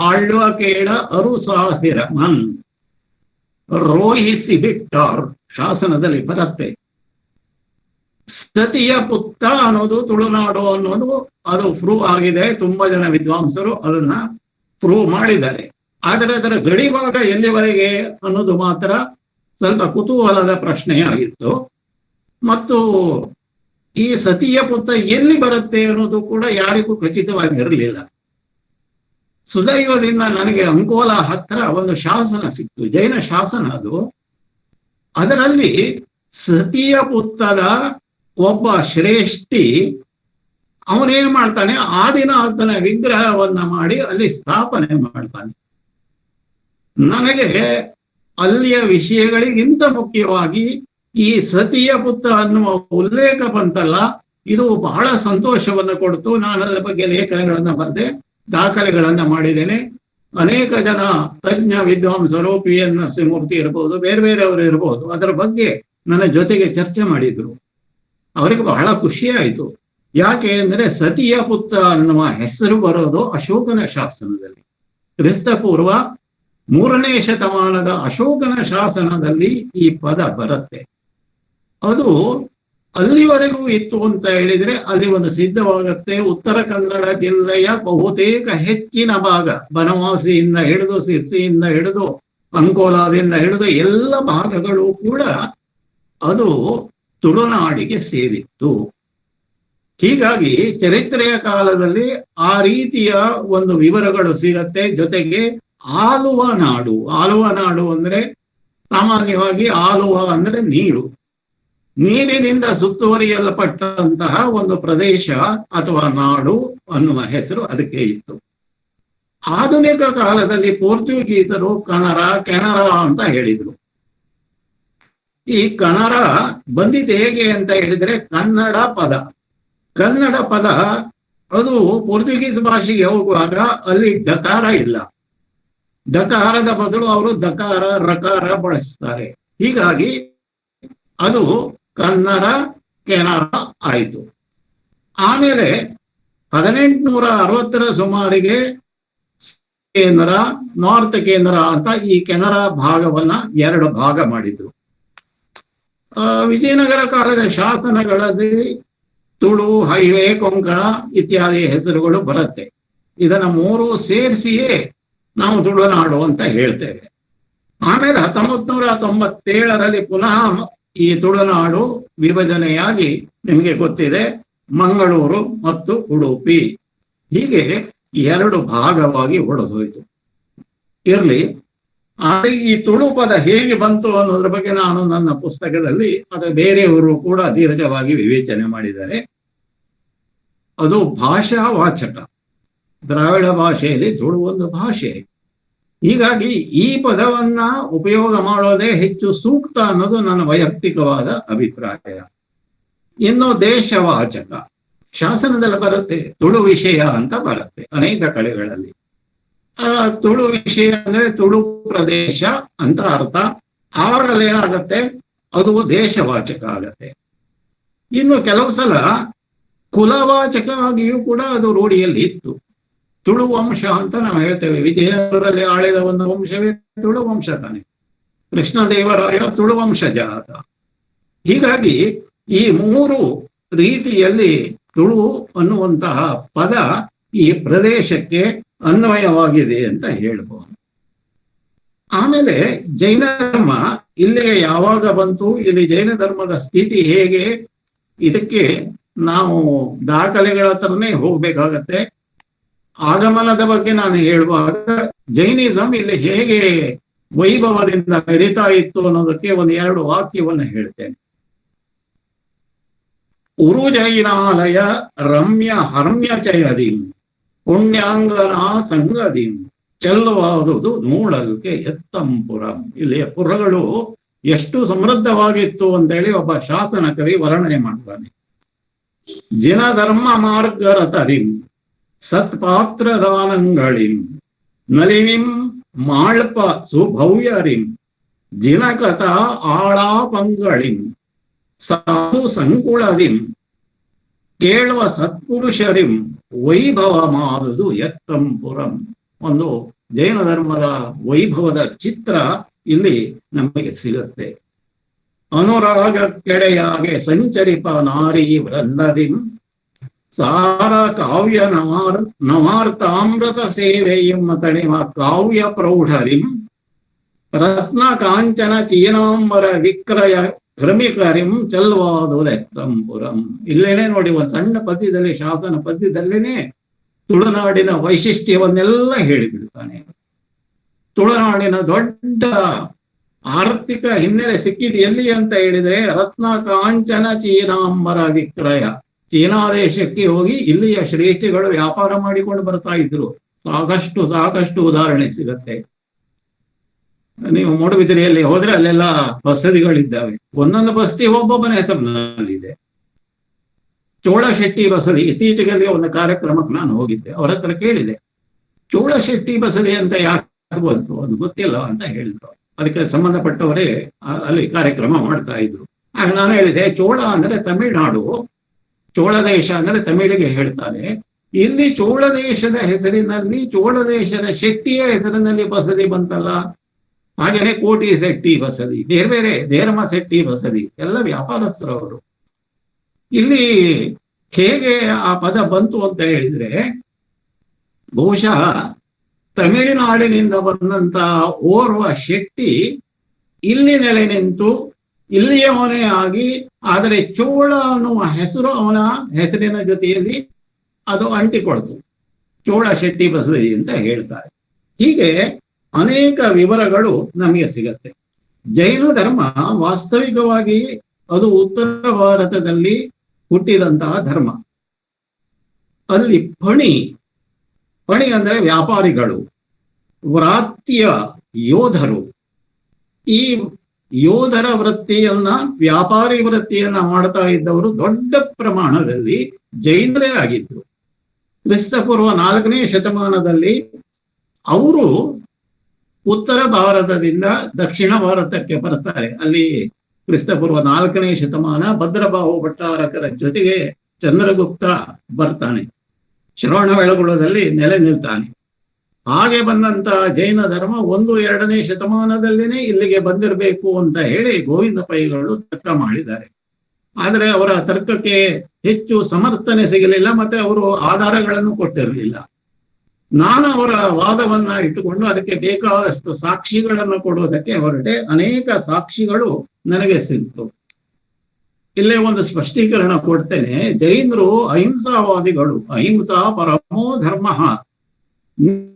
ಆಳ್ವಕೇಡ ಅರುಸಾಸಿರ ಮನ್ ರೋಹಿಸಿ ಬಿಟ್ಟಾರ್ ಶಾಸನದಲ್ಲಿ ಬರತ್ತೆ. ಸತಿಯ ಪುತ್ತ ಅನ್ನೋದು ತುಳುನಾಡು ಅನ್ನೋದು ಅದು ಪ್ರೂವ್ ಆಗಿದೆ. ತುಂಬಾ ಜನ ವಿದ್ವಾಂಸರು ಅದನ್ನ ಪ್ರೂವ್ ಮಾಡಿದ್ದಾರೆ. ಆದರೆ ಅದರ ಗಡಿಭಾಗ ಎಲ್ಲಿವರೆಗೆ ಅನ್ನೋದು ಮಾತ್ರ ಸ್ವಲ್ಪ ಕುತೂಹಲದ ಪ್ರಶ್ನೆಯಾಗಿತ್ತು. ಮತ್ತು ಈ ಸತಿಯ ಪುತ್ತ ಎಲ್ಲಿ ಬರುತ್ತೆ ಅನ್ನೋದು ಕೂಡ ಯಾರಿಗೂ ಖಚಿತವಾಗಿ ಇರಲಿಲ್ಲ. ಸುದೈವದಿಂದ ನನಗೆ ಅಂಕೋಲ ಹತ್ರ ಒಂದು ಶಾಸನ ಸಿಕ್ತು, ಜೈನ ಶಾಸನ ಅದು. ಅದರಲ್ಲಿ ಸತಿಯ ಪುತ್ತದ ಒಬ್ಬ ಶ್ರೇಷ್ಠಿ ಅವನೇನ್ ಮಾಡ್ತಾನೆ, ಆ ದಿನ ಆತನ ವಿಗ್ರಹವನ್ನ ಮಾಡಿ ಅಲ್ಲಿ ಸ್ಥಾಪನೆ ಮಾಡ್ತಾನೆ. ನನಗೆ ಅಲ್ಲಿಯ ವಿಷಯಗಳಿಗಿಂತ ಮುಖ್ಯವಾಗಿ ಈ ಸತಿಯ ಪುತ್ತ ಅನ್ನುವ ಉಲ್ಲೇಖ ಬಂತಲ್ಲ, ಇದು ಬಹಳ ಸಂತೋಷವನ್ನು ಕೊಡ್ತು. ನಾನು ಅದರ ಬಗ್ಗೆ ಲೇಖನಗಳನ್ನ ಬರೆದೆ, ದಾಖಲೆಗಳನ್ನ ಮಾಡಿದ್ದೇನೆ. ಅನೇಕ ಜನ ತಜ್ಞ ವಿದ್ವಾಂಸರು, ಪಿ ಎನ್ ನರಸಿಂಹಮೂರ್ತಿ ಇರಬಹುದು, ಬೇರೆ ಬೇರೆಯವರು ಇರಬಹುದು, ಅದರ ಬಗ್ಗೆ ನನ್ನ ಜೊತೆಗೆ ಚರ್ಚೆ ಮಾಡಿದ್ರು. ಅವರಿಗೆ ಬಹಳ ಖುಷಿ ಆಯಿತು. ಯಾಕೆ ಅಂದ್ರೆ ಸತಿಯ ಪುತ್ತ ಅನ್ನುವ ಹೆಸರು ಬರೋದು ಅಶೋಕನ ಶಾಸನದಲ್ಲಿ. ಕ್ರಿಸ್ತಪೂರ್ವ 3ನೇ ಶತಮಾನದ ಅಶೋಕನ ಶಾಸನದಲ್ಲಿ ಈ ಪದ ಬರುತ್ತೆ. ಅದು ಅಲ್ಲಿವರೆಗೂ ಇತ್ತು ಅಂತ ಹೇಳಿದ್ರೆ ಅಲ್ಲಿ ಒಂದು ಸಿದ್ಧವಾಗತ್ತೆ. ಉತ್ತರ ಕನ್ನಡ ಜಿಲ್ಲೆಯ ಬಹುತೇಕ ಹೆಚ್ಚಿನ ಭಾಗ, ಬನವಾಸಿಯಿಂದ ಹಿಡಿದು ಸಿರ್ಸಿಯಿಂದ ಹಿಡಿದು ಅಂಕೋಲಾದಿಂದ ಹಿಡಿದು ಎಲ್ಲ ಭಾಗಗಳು ಕೂಡ ಅದು ತುಳುನಾಡಿಗೆ ಸೇರಿತ್ತು. ಹೀಗಾಗಿ ಚರಿತ್ರೆಯ ಕಾಲದಲ್ಲಿ ಆ ರೀತಿಯ ಒಂದು ವಿವರಗಳು ಸಿಗತ್ತೆ. ಜೊತೆಗೆ ಆಲುವ ನಾಡು, ಆಲುವ ನಾಡು ಅಂದ್ರೆ ಸಾಮಾನ್ಯವಾಗಿ ಆಲುವ ಅಂದ್ರೆ ನೀರು, ನೀರಿನಿಂದ ಸುತ್ತುವರಿಯಲ್ಪಟ್ಟಂತಹ ಒಂದು ಪ್ರದೇಶ ಅಥವಾ ನಾಡು ಅನ್ನುವ ಹೆಸರು ಅದಕ್ಕೆ ಇತ್ತು. ಆಧುನಿಕ ಕಾಲದಲ್ಲಿ ಪೋರ್ಚುಗೀಸರು ಕನರ, ಕೆನರಾ ಅಂತ ಹೇಳಿದ್ರು. ಈ ಕನರ ಬಂದಿದ್ದು ಹೇಗೆ ಅಂತ ಹೇಳಿದ್ರೆ ಕನ್ನಡ ಪದ, ಕನ್ನಡ ಪದ ಅದು ಪೋರ್ಚುಗೀಸ್ ಭಾಷೆಗೆ ಹೋಗುವಾಗ ಅಲ್ಲಿ ಡಕಾರ ಇಲ್ಲ, ಡಕಾರದ ಬದಲು ಅವರು ದಕಾರ ರಕಾರ ಬಳಸ್ತಾರೆ. ಹೀಗಾಗಿ ಅದು ಕನ್ನಡ ಕೆನರಾ ಆಯಿತು. ಆಮೇಲೆ 1860 ಸುಮಾರಿಗೆ ಕೇನರಾ, ನಾರ್ತ್ ಕೆನರಾ ಅಂತ ಈ ಕೆನರಾ ಭಾಗವನ್ನ ಎರಡು ಭಾಗ ಮಾಡಿದ್ರು. ವಿಜಯನಗರ ಕಾಲದ ಶಾಸನಗಳಲ್ಲಿ ತುಳು, ಹೈವೇ, ಕೊಂಕಣ ಇತ್ಯಾದಿ ಹೆಸರುಗಳು ಬರುತ್ತೆ. ಇದನ್ನ ಮೂರು ಸೇರಿಸಿಯೇ ನಾವು ತುಳುನಾಡು ಅಂತ ಹೇಳ್ತೇವೆ. ಆಮೇಲೆ 1997ರಲ್ಲಿ ಪುನಃ ಈ ತುಳುನಾಡು ವಿಭಜನೆಯಾಗಿ ನಿಮಗೆ ಗೊತ್ತಿದೆ, ಮಂಗಳೂರು ಮತ್ತು ಉಡುಪಿ ಹೀಗೆ ಎರಡು ಭಾಗವಾಗಿ ಒಡೆದೋಯ್ತು. ಇರ್ಲಿ, ಆದರೆ ಈ ತುಳು ಪದ ಹೇಗೆ ಬಂತು ಅನ್ನೋದ್ರ ಬಗ್ಗೆ ನಾನು ನನ್ನ ಪುಸ್ತಕದಲ್ಲಿ, ಅದು ಬೇರೆಯವರು ಕೂಡ ದೀರ್ಘವಾಗಿ ವಿವೇಚನೆ ಮಾಡಿದ್ದಾರೆ. ಅದು ಭಾಷಾವಾಚಕ, ದ್ರಾವಿಡ ಭಾಷೆಯಲ್ಲಿ ತುಳು ಒಂದು ಭಾಷೆ. ಹೀಗಾಗಿ ಈ ಪದವನ್ನ ಉಪಯೋಗ ಮಾಡೋದೇ ಹೆಚ್ಚು ಸೂಕ್ತ ಅನ್ನೋದು ನನ್ನ ವೈಯಕ್ತಿಕವಾದ ಅಭಿಪ್ರಾಯ. ಇನ್ನು ದೇಶವಾಚಕ ಶಾಸನದಲ್ಲಿ ಬರುತ್ತೆ, ತುಳು ವಿಷಯ ಅಂತ ಬರುತ್ತೆ ಅನೇಕ ಕಡೆಗಳಲ್ಲಿ. ಆ ತುಳು ವಿಷಯ ಅಂದ್ರೆ ತುಳು ಪ್ರದೇಶ ಅಂತ ಅರ್ಥ. ಆವಾಗಲೇ ಏನಾಗತ್ತೆ, ಅದು ದೇಶವಾಚಕ ಆಗತ್ತೆ. ಇನ್ನು ಕೆಲವು ಸಲ ಕುಲವಾಚಕ ಆಗಿಯೂ ಕೂಡ ಅದು ರೂಢಿಯಲ್ಲಿ ಇತ್ತು. ತುಳು ವಂಶ ಅಂತ ನಾವು ಹೇಳ್ತೇವೆ. ವಿಜಯನಗರದಲ್ಲಿ ಆಳಿದ ಒಂದು ವಂಶವೇ ತುಳು ವಂಶ ತಾನೆ. ಕೃಷ್ಣದೇವರಾಯ ತುಳು ವಂಶಜ ಆತ. ಹೀಗಾಗಿ ಈ ಮೂರು ರೀತಿಯಲ್ಲಿ ತುಳು ಅನ್ನುವಂತಹ ಪದ ಈ ಪ್ರದೇಶಕ್ಕೆ ಅನ್ವಯವಾಗಿದೆ ಅಂತ ಹೇಳ್ಬೋದು. ಆಮೇಲೆ ಜೈನ ಧರ್ಮ ಇಲ್ಲಿಗೆ ಯಾವಾಗ ಬಂತು, ಇಲ್ಲಿ ಜೈನ ಧರ್ಮದ ಸ್ಥಿತಿ ಹೇಗೆ, ಇದಕ್ಕೆ ನಾವು ದಾಖಲೆಗಳ ಹತ್ರನೇ ಹೋಗ್ಬೇಕಾಗತ್ತೆ. ಆಗಮನದ ಬಗ್ಗೆ ನಾನು ಹೇಳುವಾಗ ಜೈನಿಸಂ ಇಲ್ಲಿ ಹೇಗೆ ವೈಭವದಿಂದ ಮೆರಿತಾ ಇತ್ತು ಅನ್ನೋದಕ್ಕೆ ಒಂದು ಎರಡು ವಾಕ್ಯವನ್ನು ಹೇಳ್ತೇನೆ. ಉರುಜೈನಾಲಯ ರಮ್ಯ ಹರ್ಮ್ಯ ಚಯದಿಂ ಪುಣ್ಯಾಂಗನಾ ಸಂಗದಿಂ ಚೆಲ್ಲುವಾದುದು ನೂಳಲ್ಕೆ ಎತ್ತಂಪುರಂ. ಇಲ್ಲಿಯ ಪುರಗಳು ಎಷ್ಟು ಸಮೃದ್ಧವಾಗಿತ್ತು ಅಂತೇಳಿ ಒಬ್ಬ ಶಾಸನ ಕವಿ ವರ್ಣನೆ ಮಾಡ್ತಾನೆ. ಜಿನಧರ್ಮ ಮಾರ್ಗರತರಿಂ ಸತ್ಪಾತ್ರದಾನಂಗಳಿಂ ನಲಿವಿಂ ಮಾಳ್ಪ ಸುಭವ್ಯರಿಂ ಜಿನಕಥ ಆಳಾಪಂಗಳಿಂ ಸಾಧು ಸಂಕುಳದಿಂ ಕೇಳುವ ಸತ್ಪುರುಷರಿಂ ವೈಭವ ಮಾದುದು ಎತ್ತಂಪುರಂ. ಒಂದು ಜೈನ ಧರ್ಮದ ವೈಭವದ ಚಿತ್ರ ಇಲ್ಲಿ ನಮಗೆ ಸಿಗುತ್ತೆ. ಅನುರಾಗ ಕೆಡೆಯಾಗೆ ಸಂಚರಿಪ ನಾರಿ ವೃಂದದಿಂ ಸಾರ ಕಾವ್ಯ ನವಾರ್ತಾಮೃತ ಸೇವೆಯಂ ತಣಿವ ಕಾವ್ಯ ಪ್ರೌಢರಿಂ ರತ್ನ ಕಾಂಚನ ಚೀನಾಂಬರ ವಿಕ್ರಯ ಕ್ರಮಿಕರಿಂ ಚಲ್ವಾದುದೆತ್ತಂಪುರಂ. ಇಲ್ಲೇನೆ ನೋಡಿ, ಒಂದು ಸಣ್ಣ ಪದ್ಯದಲ್ಲಿ, ಶಾಸನ ಪದ್ಯದಲ್ಲೇನೆ ತುಳುನಾಡಿನ ವೈಶಿಷ್ಟ್ಯವನ್ನೆಲ್ಲ ಹೇಳಿಬಿಡ್ತಾನೆ. ತುಳುನಾಡಿನ ದೊಡ್ಡ ಆರ್ಥಿಕ ಹಿನ್ನೆಲೆ ಸಿಕ್ಕಿದ ಎಲ್ಲಿ ಅಂತ ಹೇಳಿದ್ರೆ ರತ್ನ ಕಾಂಚನ ಚೀನಾಂಬರ ವಿಕ್ರಯ. ಚೀನಾ ದೇಶಕ್ಕೆ ಹೋಗಿ ಇಲ್ಲಿಯ ಶ್ರೇಷ್ಠಿಗಳು ವ್ಯಾಪಾರ ಮಾಡಿಕೊಂಡು ಬರ್ತಾ ಇದ್ರು. ಸಾಕಷ್ಟು ಸಾಕಷ್ಟು ಉದಾಹರಣೆ ಸಿಗತ್ತೆ. ನೀವು ಮೂಡುಬಿದಿರೆಯಲ್ಲಿ ಹೋದ್ರೆ ಅಲ್ಲೆಲ್ಲ ಬಸದಿಗಳಿದ್ದಾವೆ. ಒಂದೊಂದು ಬಸ್ತಿ ಒಬ್ಬೊಬ್ಬನ ಹೆಸರಿನಲ್ಲಿದೆ. ಚೋಳಶೆಟ್ಟಿ ಬಸದಿ, ಇತ್ತೀಚೆಗೆ ಒಂದು ಕಾರ್ಯಕ್ರಮಕ್ಕೆ ನಾನು ಹೋಗಿದ್ದೆ, ಅವರ ಹತ್ರ ಕೇಳಿದೆ, ಚೋಳಶೆಟ್ಟಿ ಬಸದಿ ಅಂತ ಯಾಕೆ ಬಂತು ಅದು ಗೊತ್ತಿಲ್ಲ ಅಂತ ಹೇಳಿದ್ರು. ಅದಕ್ಕೆ ಸಂಬಂಧಪಟ್ಟವರೇ ಅಲ್ಲಿ ಕಾರ್ಯಕ್ರಮ ಮಾಡ್ತಾ ಇದ್ರು. ಆಗ ನಾನು ಹೇಳಿದೆ, ಚೋಳ ಅಂದ್ರೆ ತಮಿಳ್ನಾಡು, ಚೋಳ ದೇಶ ಅಂದ್ರೆ ತಮಿಳಿಗೆ ಹೇಳ್ತಾರೆ. ಇಲ್ಲಿ ಚೋಳ ದೇಶದ ಹೆಸರಿನಲ್ಲಿ, ಚೋಳ ದೇಶದ ಶೆಟ್ಟಿಯ ಹೆಸರಿನಲ್ಲಿ ಬಸದಿ ಬಂತಲ್ಲ. ಹಾಗೇನೆ ಕೋಟಿ ಶೆಟ್ಟಿ ಬಸದಿ, ಬೇರೆ ಬೇರೆ ಧೇರ್ಮ ಶೆಟ್ಟಿ ಬಸದಿ, ಎಲ್ಲ ವ್ಯಾಪಾರಸ್ಥರವರು. ಇಲ್ಲಿ ಹೇಗೆ ಆ ಪದ ಬಂತು ಅಂತ ಹೇಳಿದ್ರೆ, ಬಹುಶಃ ತಮಿಳುನಾಡಿನಿಂದ ಬಂದಂತ ಓರ್ವ ಶೆಟ್ಟಿ ಇಲ್ಲಿ ನೆಲೆ ನಿಂತು ಇಲ್ಲಿಯವನೇ ಆಗಿ, ಆದರೆ ಚೋಳ ಅನ್ನುವ ಹೆಸರು ಅವನ ಹೆಸರಿನ ಜೊತೆಯಲ್ಲಿ ಅದು ಅಂಟಿಕೊಳ್ತು. ಚೋಳ ಶೆಟ್ಟಿ ಬಸದಿ ಅಂತ ಹೇಳ್ತಾರೆ. ಹೀಗೆ ಅನೇಕ ವಿವರಗಳು ನಮಗೆ ಸಿಗತ್ತೆ. ಜೈನ ಧರ್ಮ ವಾಸ್ತವಿಕವಾಗಿ ಅದು ಉತ್ತರ ಭಾರತದಲ್ಲಿ ಹುಟ್ಟಿದಂತಹ ಧರ್ಮ. ಅಲ್ಲಿ ಪಣಿ, ಪಣಿ ಅಂದರೆ ವ್ಯಾಪಾರಿಗಳು, ವ್ರಾತ್ಯ ಯೋಧರು. ಈ ಯೋಧರ ವೃತ್ತಿಯನ್ನ, ವ್ಯಾಪಾರಿ ವೃತ್ತಿಯನ್ನ ಮಾಡ್ತಾ ಇದ್ದವರು ದೊಡ್ಡ ಪ್ರಮಾಣದಲ್ಲಿ ಜೈನರೇ ಆಗಿದ್ರು. ಕ್ರಿಸ್ತಪೂರ್ವ 4ನೇ ಶತಮಾನದಲ್ಲಿ ಅವರು ಉತ್ತರ ಭಾರತದಿಂದ ದಕ್ಷಿಣ ಭಾರತಕ್ಕೆ ಬರ್ತಾರೆ. ಅಲ್ಲಿ ಕ್ರಿಸ್ತಪೂರ್ವ 4ನೇ ಶತಮಾನ ಭದ್ರಬಾಹು ಭಟ್ಟಾರಕರ ಜೊತೆಗೆ ಚಂದ್ರಗುಪ್ತ ಬರ್ತಾನೆ, ಶ್ರವಣಬೆಳಗೊಳದಲ್ಲಿ ನೆಲೆ ನಿಲ್ತಾನೆ. ಹಾಗೆ ಬಂದಂತ ಜೈನ ಧರ್ಮ 1, 2ನೇ ಶತಮಾನದಲ್ಲಿನೇ ಇಲ್ಲಿಗೆ ಬಂದಿರಬೇಕು ಅಂತ ಹೇಳಿ ಗೋವಿಂದ ಪೈಗಳು ತರ್ಕ ಮಾಡಿದ್ದಾರೆ. ಆದರೆ ಅವರ ತರ್ಕಕ್ಕೆ ಹೆಚ್ಚು ಸಮರ್ಥನೆ ಸಿಗಲಿಲ್ಲ, ಮತ್ತೆ ಅವರು ಆಧಾರಗಳನ್ನು ಕೊಟ್ಟಿರಲಿಲ್ಲ. ನಾನು ಅವರ ವಾದವನ್ನ ಇಟ್ಟುಕೊಂಡು ಅದಕ್ಕೆ ಬೇಕಾದಷ್ಟು ಸಾಕ್ಷಿಗಳನ್ನು ಕೊಡೋದಕ್ಕೆ ಹೊರಟೆ. ಅನೇಕ ಸಾಕ್ಷಿಗಳು ನನಗೆ ಸಿಕ್ತು. ಇಲ್ಲೇ ಒಂದು ಸ್ಪಷ್ಟೀಕರಣ ಕೊಡ್ತೇನೆ. ಜೈನರು ಅಹಿಂಸಾವಾದಿಗಳು, ಅಹಿಂಸಾ ಪರಮೋ ಧರ್ಮ.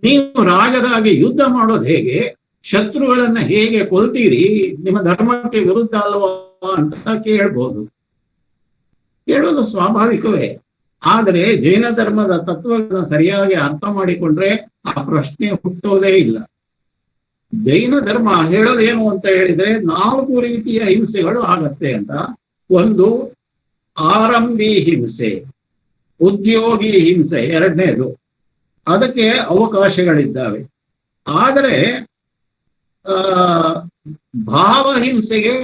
ನೀವು ರಾಜರಾಗಿ ಯುದ್ಧ ಮಾಡೋದು ಹೇಗೆ, ಶತ್ರುಗಳನ್ನ ಹೇಗೆ ಕೊಲ್ತೀರಿ, ನಿಮ್ಮ ಧರ್ಮಕ್ಕೆ ವಿರುದ್ಧ ಅಲ್ವಾ ಅಂತ ಕೇಳ್ಬೋದು. ಕೇಳೋದು ಸ್ವಾಭಾವಿಕವೇ. ಆದರೆ ಜೈನ ಧರ್ಮದ ತತ್ವಗಳನ್ನ ಸರಿಯಾಗಿ ಅರ್ಥ ಮಾಡಿಕೊಂಡ್ರೆ ಆ ಪ್ರಶ್ನೆ ಹುಟ್ಟೋದೇ ಇಲ್ಲ. ಜೈನ ಧರ್ಮ ಹೇಳೋದೇನು ಅಂತ ಹೇಳಿದ್ರೆ, 4 ರೀತಿಯ ಹಿಂಸೆಗಳು ಆಗತ್ತೆ ಅಂತ. ಒಂದು ಆರಂಭಿ ಹಿಂಸೆ, ಉದ್ಯೋಗಿ ಹಿಂಸೆ ಎರಡನೇದು, ಅದಕ್ಕೆ ಅವಕಾಶಗಳಿದ್ದಾವೆ. ಆದರೆ ಭಾವಹಿಂಸೆಗೆ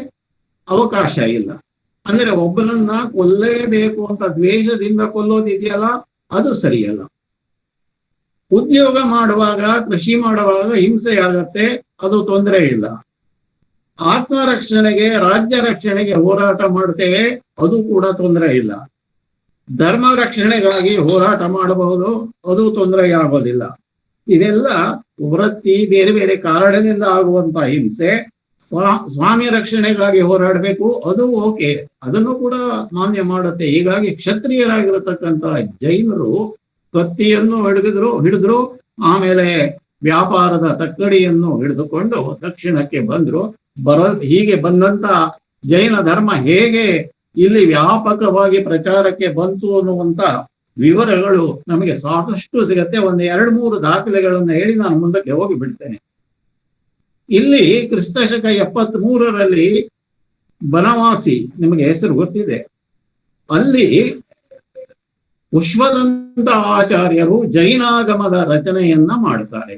ಅವಕಾಶ ಇಲ್ಲ. ಅಂದ್ರೆ ಒಬ್ಬನನ್ನ ಕೊಲ್ಲೇಬೇಕು ಅಂತ ದ್ವೇಷದಿಂದ ಕೊಲ್ಲೋದಿದೆಯಲ್ಲ, ಅದು ಸರಿಯಲ್ಲ. ಉದ್ಯೋಗ ಮಾಡುವಾಗ, ಕೃಷಿ ಮಾಡುವಾಗ ಹಿಂಸೆ ಆಗತ್ತೆ, ಅದು ತೊಂದರೆ ಇಲ್ಲ. ಆತ್ಮರಕ್ಷಣೆಗೆ, ರಾಜ್ಯ ರಕ್ಷಣೆಗೆ ಹೋರಾಟ ಮಾಡ್ತೇವೆ, ಅದು ಕೂಡ ತೊಂದರೆ ಇಲ್ಲ. ಧರ್ಮ ರಕ್ಷಣೆಗಾಗಿ ಹೋರಾಟ ಮಾಡಬಹುದು, ಅದು ತೊಂದರೆಯಾಗೋದಿಲ್ಲ. ಇದೆಲ್ಲ ವೃತ್ತಿ, ಬೇರೆ ಬೇರೆ ಕಾರಣದಿಂದ ಆಗುವಂತ ಹಿಂಸೆ. ಸ್ವಾಮಿ ರಕ್ಷಣೆಗಾಗಿ ಹೋರಾಡಬೇಕು, ಅದು ಓಕೆ, ಅದನ್ನು ಕೂಡ ಮಾನ್ಯ ಮಾಡುತ್ತೆ. ಹೀಗಾಗಿ ಕ್ಷತ್ರಿಯರಾಗಿರತಕ್ಕಂತ ಜೈನರು ಕತ್ತಿಯನ್ನು ಹಿಡಿದ್ರು, ಆಮೇಲೆ ವ್ಯಾಪಾರದ ತಕ್ಕಡಿಯನ್ನು ಹಿಡಿದುಕೊಂಡು ದಕ್ಷಿಣಕ್ಕೆ ಬಂದ್ರು. ಹೀಗೆ ಬಂದಂತ ಜೈನ ಧರ್ಮ ಹೇಗೆ ಇಲ್ಲಿ ವ್ಯಾಪಕವಾಗಿ ಪ್ರಚಾರಕ್ಕೆ ಬಂತು ಅನ್ನುವಂತ ವಿವರಗಳು ನಮಗೆ ಸಾಕಷ್ಟು ಸಿಗತ್ತೆ. ಒಂದು 2-3 ದಾಖಲೆಗಳನ್ನು ಹೇಳಿ ನಾನು ಮುಂದಕ್ಕೆ ಹೋಗಿ ಬಿಡ್ತೇನೆ. ಇಲ್ಲಿ ಕ್ರಿಸ್ತಶಕ 73ರಲ್ಲಿ ಬನವಾಸಿ, ನಿಮಗೆ ಹೆಸರು ಗೊತ್ತಿದೆ, ಅಲ್ಲಿ ಪುಷ್ಪದಂತ ಆಚಾರ್ಯರು ಜೈನಾಗಮದ ರಚನೆಯನ್ನ ಮಾಡ್ತಾರೆ.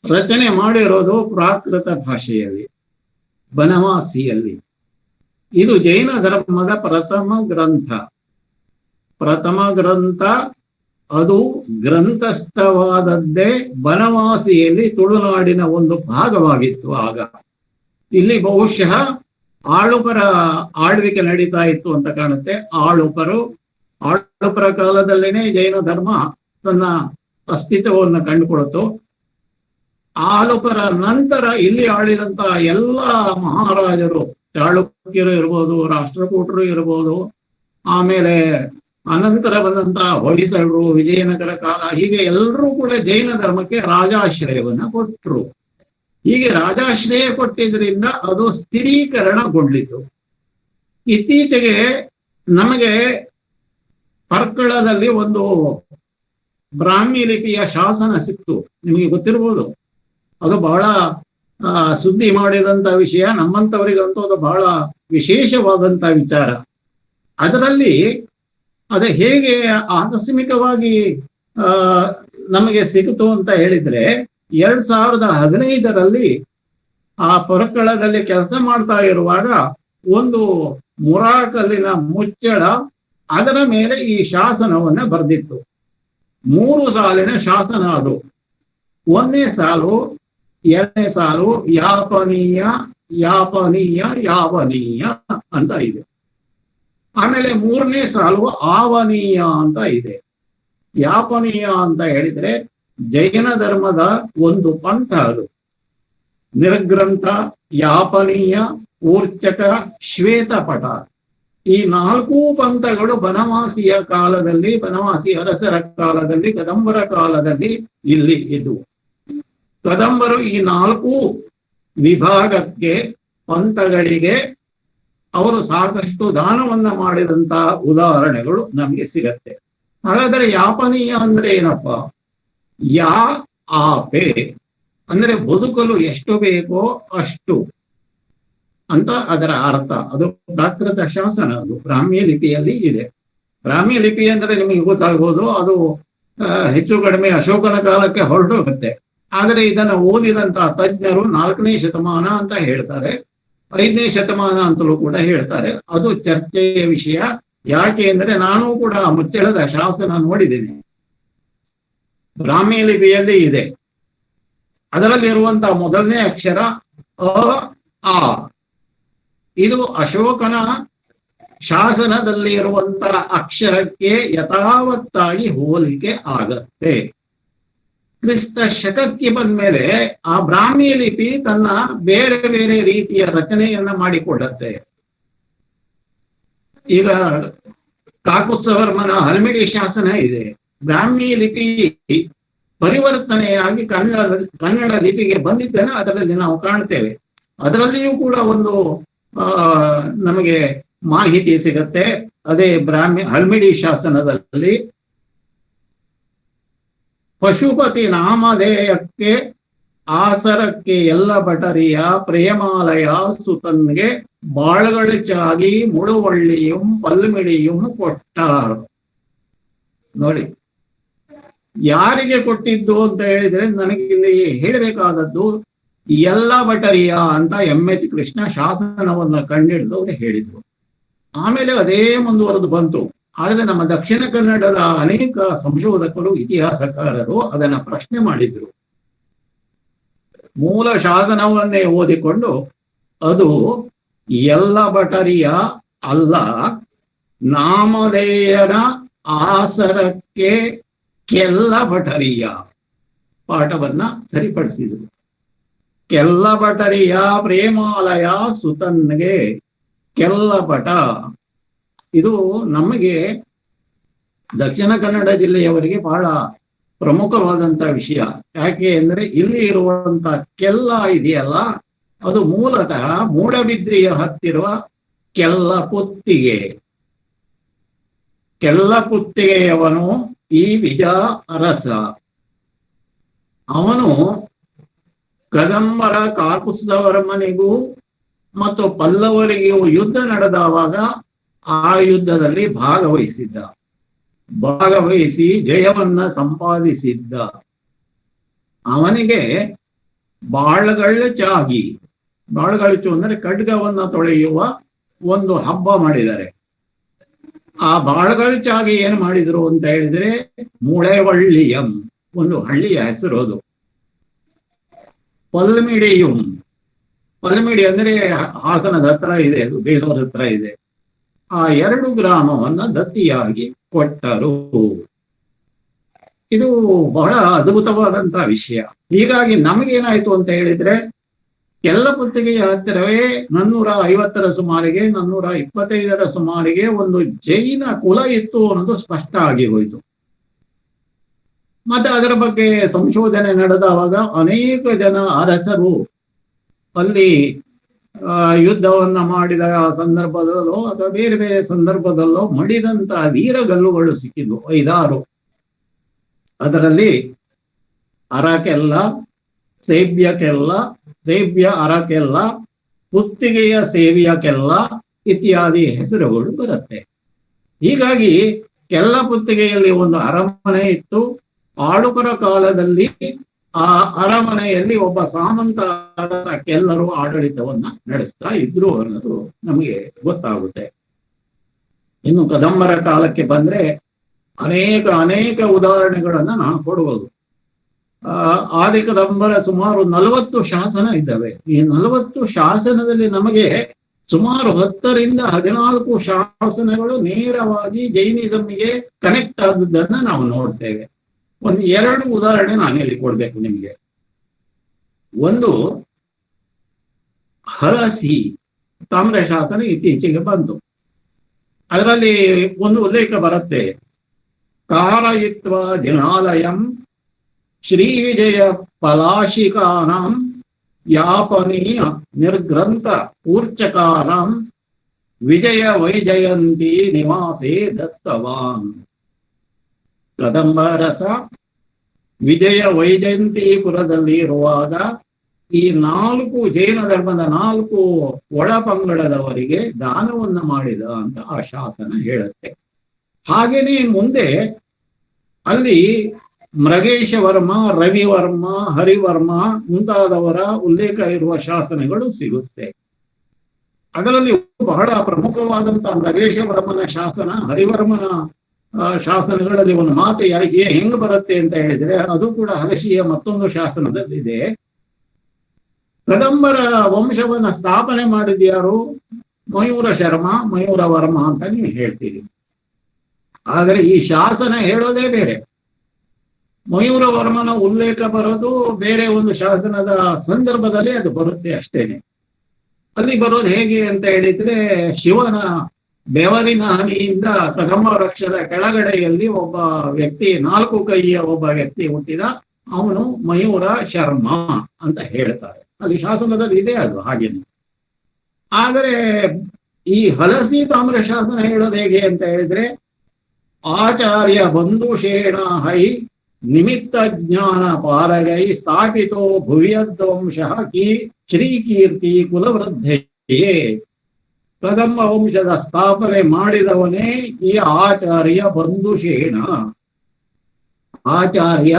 ರಚನೆ ಮಾಡಿರೋದು ಪ್ರಾಕೃತ ಭಾಷೆಯಲ್ಲಿ, ಬನವಾಸಿಯಲ್ಲಿ. ಇದು ಜೈನ ಧರ್ಮದ ಪ್ರಥಮ ಗ್ರಂಥ. ಪ್ರಥಮ ಗ್ರಂಥ ಅದು ಗ್ರಂಥಸ್ಥವಾದದ್ದೇ ಬನವಾಸಿಯಲ್ಲಿ, ತುಳುನಾಡಿನ ಒಂದು ಭಾಗವಾಗಿತ್ತು ಆಗ. ಇಲ್ಲಿ ಬಹುಶಃ ಆಳುಪರ ಆಳ್ವಿಕೆ ನಡೀತಾ ಇತ್ತು ಅಂತ ಕಾಣುತ್ತೆ. ಆಳುಪರ ಕಾಲದಲ್ಲೇನೆ ಜೈನ ಧರ್ಮ ತನ್ನ ಅಸ್ತಿತ್ವವನ್ನು ಕಂಡುಕೊಳ್ತು. ಆಲುಪರ ನಂತರ ಇಲ್ಲಿ ಆಳಿದಂತ ಎಲ್ಲ ಮಹಾರಾಜರು, ಚಾಳುಕ್ಯರು ಇರ್ಬೋದು, ರಾಷ್ಟ್ರಕೂಟರು ಇರ್ಬೋದು, ಆಮೇಲೆ ಅನಂತರ ಬಂದಂತಹ ಹೊಯ್ಸಳರು, ವಿಜಯನಗರ ಕಾಲ, ಹೀಗೆ ಎಲ್ಲರೂ ಕೂಡ ಜೈನ ಧರ್ಮಕ್ಕೆ ರಾಜಾಶ್ರಯವನ್ನ ಕೊಟ್ಟರು. ಹೀಗೆ ರಾಜಾಶ್ರಯ ಕೊಟ್ಟಿದ್ರಿಂದ ಅದು ಸ್ಥಿರೀಕರಣಗೊಳ್ಳಿತು. ಇತ್ತೀಚೆಗೆ ನಮಗೆ ಪರ್ಕಳದಲ್ಲಿ ಒಂದು ಬ್ರಾಹ್ಮಿ ಲಿಪಿಯ ಶಾಸನ ಸಿಕ್ತು, ನಿಮಗೆ ಗೊತ್ತಿರ್ಬೋದು. ಅದು ಬಹಳ ಸುದ್ದಿ ಮಾಡಿದಂತ ವಿಷಯ, ನಮ್ಮಂತವರಿಗಂತೂ ಅದು ಬಹಳ ವಿಶೇಷವಾದಂತ ವಿಚಾರ. ಅದರಲ್ಲಿ ಅದೇ ಹೇಗೆ ಆಕಸ್ಮಿಕವಾಗಿ ನಮಗೆ ಸಿಕ್ತು ಅಂತ ಹೇಳಿದ್ರೆ, 2015ರಲ್ಲಿ ಆ ಪರ್ಕಳದಲ್ಲಿ ಕೆಲಸ ಮಾಡ್ತಾ ಇರುವಾಗ ಒಂದು ಮುರಾಕಲ್ಲಿನ ಮುಚ್ಚಳ, ಅದರ ಮೇಲೆ ಈ ಶಾಸನವನ್ನ ಬರೆದಿತ್ತು. 3 ಸಾಲಿನ ಶಾಸನ ಅದು. 1ನೇ ಸಾಲು, 2ನೇ ಸಾಲು ಯಾಪನೀಯ ಯಾಪನೀಯ ಯಾವನೀಯ ಅಂತ ಇದೆ. ಆಮೇಲೆ ಮೂರನೇ ಸಾಲು ಆವನೀಯ ಅಂತ ಇದೆ. ಯಾಪನೀಯ ಅಂತ ಹೇಳಿದ್ರೆ ಜೈನ ಧರ್ಮದ ಒಂದು ಪಂಥ ಅದು. ನಿರ್ಗ್ರಂಥ, ಯಾಪನೀಯ, ಊರ್ಚಕ, ಶ್ವೇತಪಟ, ಈ ನಾಲ್ಕೂ ಪಂಥಗಳು ಬನವಾಸಿಯ ಕಾಲದಲ್ಲಿ, ಬನವಾಸಿ ಅರಸರ ಕಾಲದಲ್ಲಿ, ಕದಂಬರ ಕಾಲದಲ್ಲಿ ಇಲ್ಲಿ ಇದ್ವು. ಕದಂಬರು ಈ ನಾಲ್ಕೂ ವಿಭಾಗಕ್ಕೆ, ಪಂಥಗಳಿಗೆ ಅವರು ಸಾಕಷ್ಟು ದಾನವನ್ನ ಮಾಡಿದಂತಹ ಉದಾಹರಣೆಗಳು ನಮಗೆ ಸಿಗತ್ತೆ. ಹಾಗಾದರೆ ಯಾಪನೀಯ ಅಂದ್ರೆ ಏನಪ್ಪ? ಯಾ ಆಪೆ ಅಂದ್ರೆ ಬದುಕಲು ಎಷ್ಟು ಬೇಕೋ ಅಷ್ಟು ಅಂತ ಅದರ ಅರ್ಥ. ಅದು ಪ್ರಾಕೃತ ಶಾಸನ, ಅದು ಬ್ರಾಹ್ಮಿ ಲಿಪಿಯಲ್ಲಿ ಇದೆ. ಬ್ರಾಹ್ಮಿ ಲಿಪಿ ಅಂದ್ರೆ ನಿಮಗೆ ಗೊತ್ತಾಗ್ಬೋದು, ಅದು ಹೆಚ್ಚು ಕಡಿಮೆ ಅಶೋಕನ ಕಾಲಕ್ಕೆ ಹೊರಟೋಗುತ್ತೆ. ಆದರೆ ಇದನ್ನು ಓದಿದಂತಹ ತಜ್ಞರು 4ನೇ ಶತಮಾನ ಅಂತ ಹೇಳ್ತಾರೆ, 5ನೇ ಶತಮಾನ ಅಂತಲೂ ಕೂಡ ಹೇಳ್ತಾರೆ. ಅದು ಚರ್ಚೆಯ ವಿಷಯ. ಯಾಕೆ ಅಂದ್ರೆ ನಾನು ಕೂಡ ಮುಚ್ಚಳದ ಶಾಸನ ನೋಡಿದ್ದೇನೆ, ಬ್ರಾಹ್ಮಿ ಲಿಪಿಯಲ್ಲಿ ಇದೆ. ಅದರಲ್ಲಿರುವಂತಹ ಮೊದಲನೇ ಅಕ್ಷರ ಅ ಆ, ಇದು ಅಶೋಕನ ಶಾಸನದಲ್ಲಿ ಇರುವಂತಹ ಅಕ್ಷರಕ್ಕೆ ಯಥಾವತ್ತಾಗಿ ಹೋಲಿಕೆ ಆಗತ್ತೆ. ಕ್ರಿಸ್ತ ಶಕಕ್ಕೆ ಬಂದ್ಮೇಲೆ ಆ ಬ್ರಾಹ್ಮಿ ಲಿಪಿ ತನ್ನ ಬೇರೆ ಬೇರೆ ರೀತಿಯ ರಚನೆಯನ್ನ ಮಾಡಿಕೊಳ್ಳತ್ತೆ. ಈಗ ಕಾಕುತ್ಸವರ್ಮನ ಹಲ್ಮಿಡಿ ಶಾಸನ ಇದೆ. ಬ್ರಾಹ್ಮಿ ಲಿಪಿ ಪರಿವರ್ತನೆಯಾಗಿ ಕನ್ನಡ ಲಿಪಿಗೆ ಬಂದಿದ್ದನ್ನು ಅದರಲ್ಲಿ ನಾವು ಕಾಣ್ತೇವೆ. ಅದರಲ್ಲಿಯೂ ಕೂಡ ಒಂದು ನಮಗೆ ಮಾಹಿತಿ ಸಿಗತ್ತೆ. ಅದೇ ಬ್ರಾಹ್ಮಿ ಹಲ್ಮಿಡಿ ಶಾಸನದಲ್ಲಿ ಪಶುಪತಿ ನಾಮಧೇಯಕ್ಕೆ ಆಸರಕ್ಕೆ ಎಲ್ಲ ಬಟರಿಯ ಪ್ರೇಮಾಲಯ ಸುತನ್ಗೆ ಬಾಳ್ಗಳಿಚಾಗಿ ಮುಳುವಳ್ಳಿಯು ಪಲ್ಮಿಡಿಯು ಕೊಟ್ಟಾರು. ನೋಡಿ, ಯಾರಿಗೆ ಕೊಟ್ಟಿದ್ದು ಅಂತ ಹೇಳಿದ್ರೆ ನನಗೆ ಇಲ್ಲಿ ಹೇಳಬೇಕಾದದ್ದು ಎಲ್ಲ ಬಟರಿಯ ಅಂತ ಎಂ.ಎಚ್. ಕೃಷ್ಣ ಶಾಸನವನ್ನ ಕಂಡಿಡಿದವರು ಹೇಳಿದ್ರು. ಆಮೇಲೆ ಅದೇ ಮುಂದುವರೆದು ಬಂತು. ಆದ್ರೆ ನಮ್ಮ ದಕ್ಷಿಣ ಕನ್ನಡದ ಅನೇಕ ಸಂಶೋಧಕರು, ಇತಿಹಾಸಕಾರರು ಅದನ್ನ ಪ್ರಶ್ನೆ ಮಾಡಿದ್ರು. ಮೂಲ ಶಾಸನವನ್ನೇ ಓದಿಕೊಂಡು ಅದು ಎಲ್ಲ ಬಟರಿಯ ಅಲ್ಲ, ನಾಮಧೇಯನ ಆಸರಕ್ಕೆ ಕೆಲ್ಲ ಬಟರಿಯ ಪಾಠವನ್ನ ಸರಿಪಡಿಸಿದ್ರು. ಕೆಲ್ಲ ಬಟರಿಯ ಪ್ರೇಮಾಲಯ ಸುತನ್ಗೆ ಕೆಲ್ಲಬಟ, ಇದು ನಮಗೆ ದಕ್ಷಿಣ ಕನ್ನಡ ಜಿಲ್ಲೆಯವರಿಗೆ ಬಹಳ ಪ್ರಮುಖವಾದಂತ ವಿಷಯ. ಯಾಕೆ ಅಂದ್ರೆ ಇಲ್ಲಿ ಇರುವಂತ ಕೆಲ್ಲ ಇದೆಯಲ್ಲ, ಅದು ಮೂಲತಃ ಮೂಡಬಿದ್ರಿಯ ಹತ್ತಿರುವ ಕೆಲ್ಲ ಪುತ್ತಿಗೆ. ಕೆಲ್ಲ ಪುತ್ತಿಗೆಯವನು ಈ ವಿಜ ಅರಸ. ಅವನು ಕದಂಬರ ಕಾಕುತ್ಸವರ್ಮನಿಗೂ ಮತ್ತು ಪಲ್ಲವರಿಗೂ ಯುದ್ಧ ನಡೆದವಾಗ ಆ ಯುದ್ಧದಲ್ಲಿ ಭಾಗವಹಿಸಿದ್ದ, ಭಾಗವಹಿಸಿ ಜಯವನ್ನ ಸಂಪಾದಿಸಿದ್ದ. ಅವನಿಗೆ ಬಾಳ್ಗಳಚಾಗಿ, ಬಾಳ್ಗಳಚು ಅಂದ್ರೆ ಖಡ್ಗವನ್ನ ತೊಳೆಯುವ ಒಂದು ಹಬ್ಬ ಮಾಡಿದ್ದಾರೆ. ಆ ಬಾಳ್ಗಳಚಾಗಿ ಏನ್ ಮಾಡಿದ್ರು ಅಂತ ಹೇಳಿದ್ರೆ ಮುಳೆವಳ್ಳಿಯಂ, ಒಂದು ಹಳ್ಳಿಯ ಹೆಸರು ಅದು. ಪಲ್ಮಿಡಿಯುಂ, ಪಲ್ಮಿಡಿ ಅಂದ್ರೆ ಹಾಸನದ ಹತ್ರ ಇದೆ, ಅದು ಬೇಲೂರ ಹತ್ರ ಇದೆ. ಆ ಎರಡು ಗ್ರಾಮವನ್ನ ದತ್ತಿಯಾಗಿ ಕೊಟ್ಟರು. ಇದು ಬಹಳ ಅದ್ಭುತವಾದಂತಹ ವಿಷಯ. ಹೀಗಾಗಿ ನಮಗೇನಾಯ್ತು ಅಂತ ಹೇಳಿದ್ರೆ, ಕೆಲ್ಲಪುತ್ತಿಗೆಯ ಹತ್ತಿರವೇ 450ರ ಸುಮಾರಿಗೆ, 425ರ ಸುಮಾರಿಗೆ ಒಂದು ಜೈನ ಕುಲ ಇತ್ತು ಅನ್ನೋದು ಸ್ಪಷ್ಟ ಆಗಿ ಹೋಯಿತು. ಮತ್ತೆ ಅದರ ಬಗ್ಗೆ ಸಂಶೋಧನೆ ನಡೆದವಾಗ ಅನೇಕ ಜನ ಅರಸರು ಅಲ್ಲಿ ಯುದ್ಧವನ್ನ ಮಾಡಿದ ಸಂದರ್ಭದಲ್ಲೋ ಅಥವಾ ಬೇರೆ ಬೇರೆ ಸಂದರ್ಭದಲ್ಲೋ ಮಡಿದಂತಹ ವೀರಗಲ್ಲುಗಳು ಸಿಕ್ಕಿದ್ವು, 5-6. ಅದರಲ್ಲಿ ಅರಕೆಲ್ಲ, ಸೇವ್ಯಕ್ಕೆಲ್ಲ, ಸೇವ್ಯ ಅರಕೆಲ್ಲ, ಪುತ್ತಿಗೆಯ ಸೇವ್ಯಕ್ಕೆಲ್ಲ ಇತ್ಯಾದಿ ಹೆಸರುಗಳು ಬರುತ್ತೆ. ಹೀಗಾಗಿ ಕೆಲ್ಲ ಪುತ್ತಿಗೆಯಲ್ಲಿ ಒಂದು ಅರಮನೆ ಇತ್ತು. ಆಳುಕರ ಕಾಲದಲ್ಲಿ ಆ ಅರಮನೆಯಲ್ಲಿ ಒಬ್ಬ ಸಾಮಂತ ಕೆಲ್ಲರು ಆಡಳಿತವನ್ನ ನಡೆಸ್ತಾ ಇದ್ರು ಅನ್ನೋದು ನಮಗೆ ಗೊತ್ತಾಗುತ್ತೆ. ಇನ್ನು ಕದಂಬರ ಕಾಲಕ್ಕೆ ಬಂದ್ರೆ ಅನೇಕ ಅನೇಕ ಉದಾಹರಣೆಗಳನ್ನ ನಾನು ಕೊಡಬಹುದು. ಆದಿ ಕದಂಬರ ಸುಮಾರು 40 ಶಾಸನ ಇದ್ದಾವೆ. ಈ 40 ಶಾಸನದಲ್ಲಿ ನಮಗೆ ಸುಮಾರು 10 ರಿಂದ 14 ಶಾಸನಗಳು ನೇರವಾಗಿ ಜೈನಿಸಂಗೆ ಕನೆಕ್ಟ್ ಆದದ್ದನ್ನ ನಾವು ನೋಡ್ತೇವೆ. ಒಂದು 2 ಉದಾಹರಣೆ ನಾನು ಇಲ್ಲಿ ಕೊಡ್ಬೇಕು ನಿಮ್ಗೆ. ಒಂದು ಹಲಸಿ ತಾಮ್ರ ಶಾಸನ ಇತ್ತೀಚೆಗೆ ಬಂತು. ಅದರಲ್ಲಿ ಒಂದು ಉಲ್ಲೇಖ ಬರುತ್ತೆ, ಕಾರಯಿತ್ವ ಜಿನಾಲಯಂ ಶ್ರೀ ವಿಜಯ ಪಲಾಶಿಕಾನಾಂ ಯಾಪನೀಯ ನಿರ್ಗ್ರಂಥ ಕೂರ್ಚಕಾನಾಂ ವಿಜಯ ವೈಜಯಂತಿ ನಿವಾಸೇ ದತ್ತವಾನ್. ಕದಂಬರಸ ವಿಜಯ ವೈಜಯಂತಿಪುರದಲ್ಲಿ ಇರುವಾಗ ಈ 4 ಜೈನ ಧರ್ಮದ 4 ಒಳಪಂಗಡದವರಿಗೆ ದಾನವನ್ನು ಮಾಡಿದ ಅಂತ ಆ ಶಾಸನ ಹೇಳುತ್ತೆ. ಹಾಗೇನೆ ಮುಂದೆ ಅಲ್ಲಿ ಮೃಗೇಶ ವರ್ಮ, ರವಿವರ್ಮ, ಹರಿವರ್ಮ ಮುಂತಾದವರ ಉಲ್ಲೇಖ ಇರುವ ಶಾಸನಗಳು ಸಿಗುತ್ತೆ. ಅದರಲ್ಲಿ ಬಹಳ ಪ್ರಮುಖವಾದಂತಹ ಮೃಗೇಶ ವರ್ಮನ ಶಾಸನ, ಹರಿವರ್ಮನ ಶಾಸನಗಳಲ್ಲಿ ಒಂದು ಮಾತು ಹೆಂಗ್ ಬರುತ್ತೆ ಅಂತ ಹೇಳಿದ್ರೆ, ಅದು ಕೂಡ ಹಲಸಿಯ ಮತ್ತೊಂದು ಶಾಸನದಲ್ಲಿದೆ. ಕದಂಬರ ವಂಶವನ್ನ ಸ್ಥಾಪನೆ ಮಾಡಿದ ಯಾರು? ಮಯೂರ ಶರ್ಮ, ಮಯೂರ ವರ್ಮ ಅಂತ ನೀವು ಹೇಳ್ತೀರಿ. ಆದರೆ ಈ ಶಾಸನ ಹೇಳೋದೇ ಬೇರೆ. ಮಯೂರ ವರ್ಮನ ಉಲ್ಲೇಖ ಬರೋದು ಬೇರೆ ಒಂದು ಶಾಸನದ ಸಂದರ್ಭದಲ್ಲಿ ಅದು ಬರುತ್ತೆ ಅಷ್ಟೇನೆ. ಅಲ್ಲಿ ಬರೋದು ಹೇಗೆ ಅಂತ ಹೇಳಿದ್ರೆ, ಶಿವನ ಬೆವರಿನ ಹನಿಯಿಂದ ಕದಂಬ ವೃಕ್ಷದ ಕೆಳಗಡೆಯಲ್ಲಿ ಒಬ್ಬ ವ್ಯಕ್ತಿ, 4 ಕೈಯ ಒಬ್ಬ ವ್ಯಕ್ತಿ ಹುಟ್ಟಿದ, ಅವನು ಮಯೂರ ಶರ್ಮ ಅಂತ ಹೇಳ್ತಾರೆ. ಅಲ್ಲಿ ಶಾಸನದಲ್ಲಿ ಇದೆ ಅದು ಹಾಗೇನೆ. ಆದರೆ ಈ ಹಲಸಿ ತಾಮ್ರ ಶಾಸನ ಹೇಳೋದು ಹೇಗೆ ಅಂತ ಹೇಳಿದ್ರೆ, ಆಚಾರ್ಯ ಬಂಧುಷೇಣ ಹೈ ನಿಮಿತ್ತ ಜ್ಞಾನ ಪಾರಗೈ ಸ್ಥಾಪಿತೋ ಭುವಿಯದ್ವಂಶ ಕೀ ಶ್ರೀಕೀರ್ತಿ ಕುಲವೃದ್ಧೆಯೇ. ಕದಂಬ ವಂಶದ ಸ್ಥಾಪನೆ ಮಾಡಿದವನೇ ಈ ಆಚಾರ್ಯ ಬಂಧುಷೇಣ. ಆಚಾರ್ಯ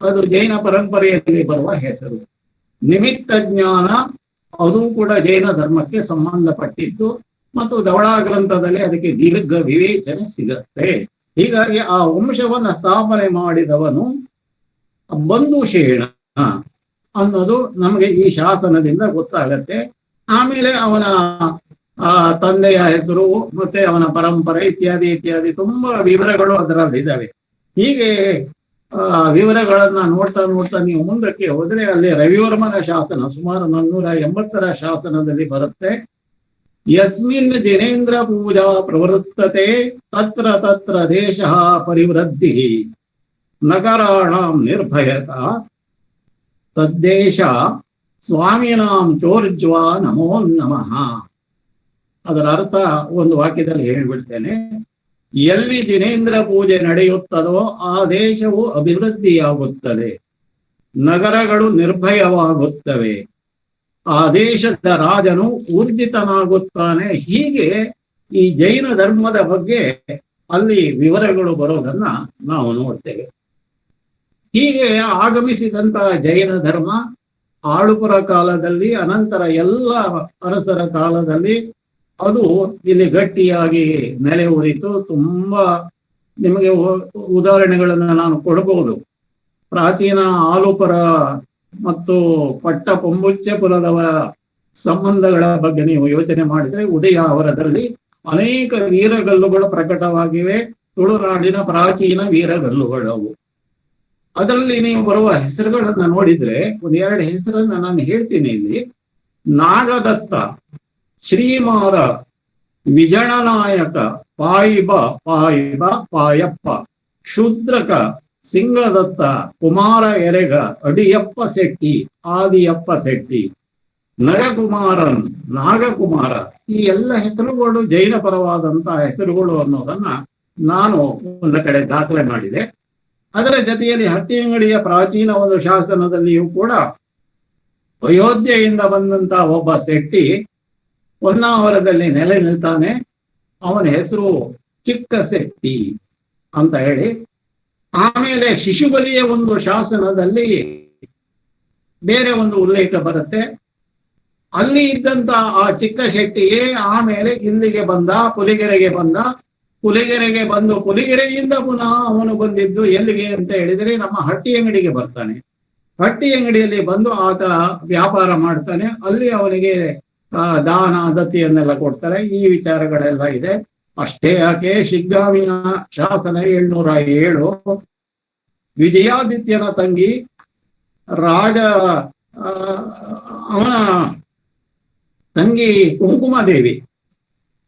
ಅದು ಜೈನ ಪರಂಪರೆಯಲ್ಲಿ ಬರುವ ಹೆಸರು. ನಿಮಿತ್ತ ಜ್ಞಾನ ಅದು ಕೂಡ ಜೈನ ಧರ್ಮಕ್ಕೆ ಸಂಬಂಧಪಟ್ಟಿದ್ದು ಮತ್ತು ಧವಳಾ ಗ್ರಂಥದಲ್ಲಿ ಅದಕ್ಕೆ ದೀರ್ಘ ವಿವೇಚನೆ ಸಿಗತ್ತೆ. ಹೀಗಾಗಿ ಆ ವಂಶವನ್ನ ಸ್ಥಾಪನೆ ಮಾಡಿದವನು ಬಂಧುಷೇಣ ಅನ್ನೋದು ನಮಗೆ ಈ ಶಾಸನದಿಂದ ಗೊತ್ತಾಗತ್ತೆ. ಆಮೇಲೆ ಅವನ ತಂದೆಯ ಹೆಸರು ಮತ್ತೆ ಅವನ ಪರಂಪರೆ ಇತ್ಯಾದಿ ಇತ್ಯಾದಿ ತುಂಬಾ ವಿವರಗಳು ಅದರಲ್ಲಿ ಇದ್ದಾವೆ. ಹೀಗೆ ವಿವರಗಳನ್ನ ನೋಡ್ತಾ ನೋಡ್ತಾ ನೀವು ಮುಂದಕ್ಕೆ ಹೋದ್ರೆ ಅಲ್ಲಿ ರವಿವರ್ಮನ ಶಾಸನ ಸುಮಾರು 480ರ ಶಾಸನದಲ್ಲಿ ಬರುತ್ತೆ. ಯಸ್ಮಿನ್ ಜಿನೇಂದ್ರ ಪೂಜಾ ಪ್ರವೃತ್ತತೆ ತತ್ರ ತತ್ರ ದೇಶ ಪರಿವೃದ್ಧಿ ನಗರಾಣಾಂ ನಿರ್ಭಯತ ತದ್ದೇಶ ಸ್ವಾಮಿನಾಂ ಚೋರ್ಜ್ವಾ ನಮೋ ನಮಃ. ಅದರ ಅರ್ಥ ಒಂದು ವಾಕ್ಯದಲ್ಲಿ ಹೇಳ್ಬಿಡ್ತೇನೆ. ಎಲ್ಲಿ ಜಿನೇಂದ್ರ ಪೂಜೆ ನಡೆಯುತ್ತದೋ ಆ ದೇಶವು ಅಭಿವೃದ್ಧಿಯಾಗುತ್ತದೆ, ನಗರಗಳು ನಿರ್ಭಯವಾಗುತ್ತವೆ, ಆ ದೇಶದ ರಾಜನು ಊರ್ಜಿತನಾಗುತ್ತಾನೆ. ಹೀಗೆ ಈ ಜೈನ ಧರ್ಮದ ಬಗ್ಗೆ ಅಲ್ಲಿ ವಿವರಗಳು ಬರೋದನ್ನ ನಾವು ನೋಡ್ತೇವೆ. ಹೀಗೆ ಆಗಮಿಸಿದಂತಹ ಜೈನ ಧರ್ಮ ಆಳುಪುರ ಕಾಲದಲ್ಲಿ, ಅನಂತರ ಎಲ್ಲ ಅರಸರ ಕಾಲದಲ್ಲಿ ಅದು ಇಲ್ಲಿ ಗಟ್ಟಿಯಾಗಿ ನೆಲೆ ಊರಿತು. ತುಂಬಾ ನಿಮಗೆ ಉದಾಹರಣೆಗಳನ್ನ ನಾನು ಕೊಡಬಹುದು. ಪ್ರಾಚೀನ ಆಲೂಪರ ಮತ್ತು ಪಟ್ಟ ಪೊಂಬುಚ್ಚಪುರದವರ ಸಂಬಂಧಗಳ ಬಗ್ಗೆ ನೀವು ಯೋಚನೆ ಮಾಡಿದ್ರೆ ಉದಯಾವರದಲ್ಲಿ ಅನೇಕ ವೀರಗಲ್ಲುಗಳು ಪ್ರಕಟವಾಗಿವೆ. ತುಳುನಾಡಿನ ಪ್ರಾಚೀನ ವೀರಗಲ್ಲುಗಳವು. ಅದರಲ್ಲಿ ನೀವು ಬರುವ ಹೆಸರುಗಳನ್ನ ನೋಡಿದ್ರೆ ಒಂದೆರಡು ಹೆಸರನ್ನ ನಾನು ಹೇಳ್ತೀನಿ ಇಲ್ಲಿ. ನಾಗದತ್ತ, ಶ್ರೀಮಾರ, ವಿಜಣನಾಯಕ, ಪಾಯಿಬ ಪಾಯಿಬ ಪಾಯಪ್ಪ, ಶೂದ್ರಕ, ಸಿಂಗದತ್ತ, ಕುಮಾರ ಎರೆಗ, ಅಡಿಯಪ್ಪ ಶೆಟ್ಟಿ, ಆದಿಯಪ್ಪ ಶೆಟ್ಟಿ, ನರಕುಮಾರನ್, ನಾಗಕುಮಾರ, ಈ ಎಲ್ಲ ಹೆಸರುಗಳು ಜೈನ ಪರವಾದಂತಹ ಹೆಸರುಗಳು ಅನ್ನೋದನ್ನ ನಾನು ಒಂದು ಕಡೆ ದಾಖಲೆ ಮಾಡಿದೆ. ಅದರ ಜೊತೆಯಲ್ಲಿ ಹಟ್ಟಿಯಂಗಡಿಯ ಪ್ರಾಚೀನ ಒಂದು ಶಾಸನದಲ್ಲಿಯೂ ಕೂಡ ಅಯೋಧ್ಯೆಯಿಂದ ಬಂದಂತಹ ಒಬ್ಬ ಶೆಟ್ಟಿ ಹೊನ್ನಾವರದಲ್ಲಿ ನೆಲೆ ನಿಲ್ತಾನೆ. ಅವನ ಹೆಸರು ಚಿಕ್ಕ ಶೆಟ್ಟಿ ಅಂತ ಹೇಳಿ. ಆಮೇಲೆ ಶಿಶುಬಲಿಯ ಒಂದು ಶಾಸನದಲ್ಲಿ ಬೇರೆ ಒಂದು ಉಲ್ಲೇಖ ಬರುತ್ತೆ. ಅಲ್ಲಿ ಇದ್ದಂತ ಆ ಚಿಕ್ಕ ಶೆಟ್ಟಿಯೇ ಆಮೇಲೆ ಇಲ್ಲಿಗೆ ಬಂದ, ಪುಲಿಗೆರೆಗೆ ಬಂದ. ಪುಲಿಗೆರೆಗೆ ಬಂದು ಪುಲಿಗೆರೆಯಿಂದ ಪುನಃ ಅವನು ಬಂದಿದ್ದು ಎಲ್ಲಿಗೆ ಅಂತ ಹೇಳಿದ್ರೆ ನಮ್ಮ ಹಟ್ಟಿಯಂಗಡಿಗೆ ಬರ್ತಾನೆ. ಹಟ್ಟಿಯಂಗಡಿಯಲ್ಲಿ ಬಂದು ಆತ ವ್ಯಾಪಾರ ಮಾಡ್ತಾನೆ. ಅಲ್ಲಿ ಅವನಿಗೆ ದಾನ ದತ್ತಿಯನ್ನೆಲ್ಲ ಕೊಡ್ತಾರೆ. ಈ ವಿಚಾರಗಳೆಲ್ಲ ಇದೆ. ಅಷ್ಟೇ ಯಾಕೆ, ಶಿಗ್ಗಾವಿನ ಶಾಸನ 707, ವಿಜಯಾದಿತ್ಯನ ತಂಗಿ ರಾಜ ಅವನ ತಂಗಿ ಕುಂಕುಮದೇವಿ.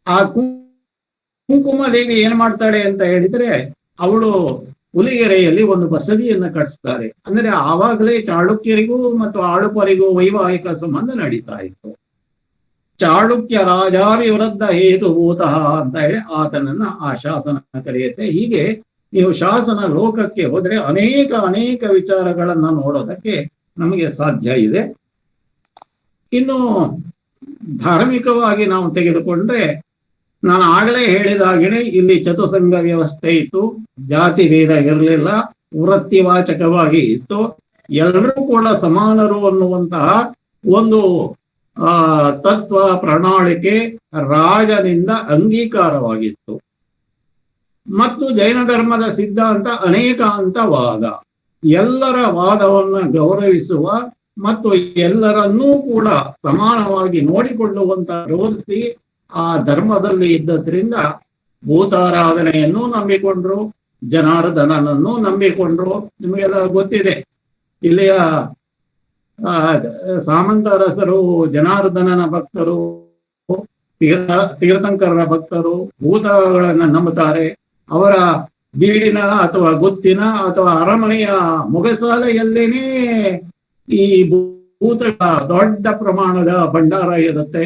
ಆ ಕುಂಕುಮದೇವಿ ಏನ್ ಮಾಡ್ತಾಳೆ ಅಂತ ಹೇಳಿದ್ರೆ, ಅವಳು ಹುಲಿಗೆರೆಯಲ್ಲಿ ಒಂದು ಬಸದಿಯನ್ನ ಕಟ್ಟಿಸ್ತಾರೆ. ಅಂದ್ರೆ ಆವಾಗಲೇ ಚಾಳುಕ್ಯರಿಗೂ ಮತ್ತು ಆಳುಪರಿಗೂ ವೈವಾಹಿಕ ಸಂಬಂಧ ನಡೀತಾ ಇತ್ತು. ಚಾಳುಕ್ಯ ರಾಜಾಭಿವೃದ್ಧ ಹೇತುಭೂತಃ ಅಂತ ಹೇಳಿ ಆತನನ್ನ ಆ ಶಾಸನ ಕರೆಯುತ್ತೆ. ಹೀಗೆ ನೀವು ಶಾಸನ ಲೋಕಕ್ಕೆ ಹೋದ್ರೆ ಅನೇಕ ಅನೇಕ ವಿಚಾರಗಳನ್ನ ನೋಡೋದಕ್ಕೆ ನಮಗೆ ಸಾಧ್ಯ ಇದೆ. ಇನ್ನು ಧಾರ್ಮಿಕವಾಗಿ ನಾವು ತೆಗೆದುಕೊಂಡ್ರೆ, ನಾನು ಆಗಲೇ ಹೇಳಿದ ಹಾಗೆ ಇಲ್ಲಿ ಚತುಸಂಘ ವ್ಯವಸ್ಥೆ ಇತ್ತು, ಜಾತಿ ಭೇದ ಇರಲಿಲ್ಲ, ವೃತ್ತಿವಾಚಕವಾಗಿ ಇತ್ತು, ಎಲ್ಲರೂ ಕೂಡ ಸಮಾನರು ಅನ್ನುವಂತಹ ಒಂದು ತತ್ವ ಪ್ರಣಾಳಿಕೆ ರಾಜನಿಂದ ಅಂಗೀಕಾರವಾಗಿತ್ತು. ಮತ್ತು ಜೈನ ಧರ್ಮದ ಸಿದ್ಧಾಂತ ಅನೇಕಾಂತವಾದ, ಎಲ್ಲರ ವಾದವನ್ನು ಗೌರವಿಸುವ ಮತ್ತು ಎಲ್ಲರನ್ನೂ ಕೂಡ ಸಮಾನವಾಗಿ ನೋಡಿಕೊಳ್ಳುವಂತ ಪ್ರವೃತ್ತಿ ಆ ಧರ್ಮದಲ್ಲಿ ಇದ್ದದ್ರಿಂದ ಭೂತಾರಾಧನೆಯನ್ನು ನಂಬಿಕೊಂಡ್ರು, ಜನಾರ್ದನನನ್ನು ನಂಬಿಕೊಂಡ್ರು. ನಿಮಗೆಲ್ಲ ಗೊತ್ತಿದೆ, ಇಲ್ಲಿಯ ಸಾಮಂತರಸರು ಜನಾರ್ದನನ ಭಕ್ತರು, ತೀರ್ಥಂಕರರ ಭಕ್ತರು, ಭೂತಗಳನ್ನ ನಂಬುತ್ತಾರೆ. ಅವರ ಬೀಡಿನ ಅಥವಾ ಗುತ್ತಿನ ಅಥವಾ ಅರಮನೆಯ ಮೊಗಸಾಲೆಯಲ್ಲೇನೆ ಈ ಭೂತಗಳ ದೊಡ್ಡ ಪ್ರಮಾಣದ ಭಂಡಾರ ಇರುತ್ತೆ.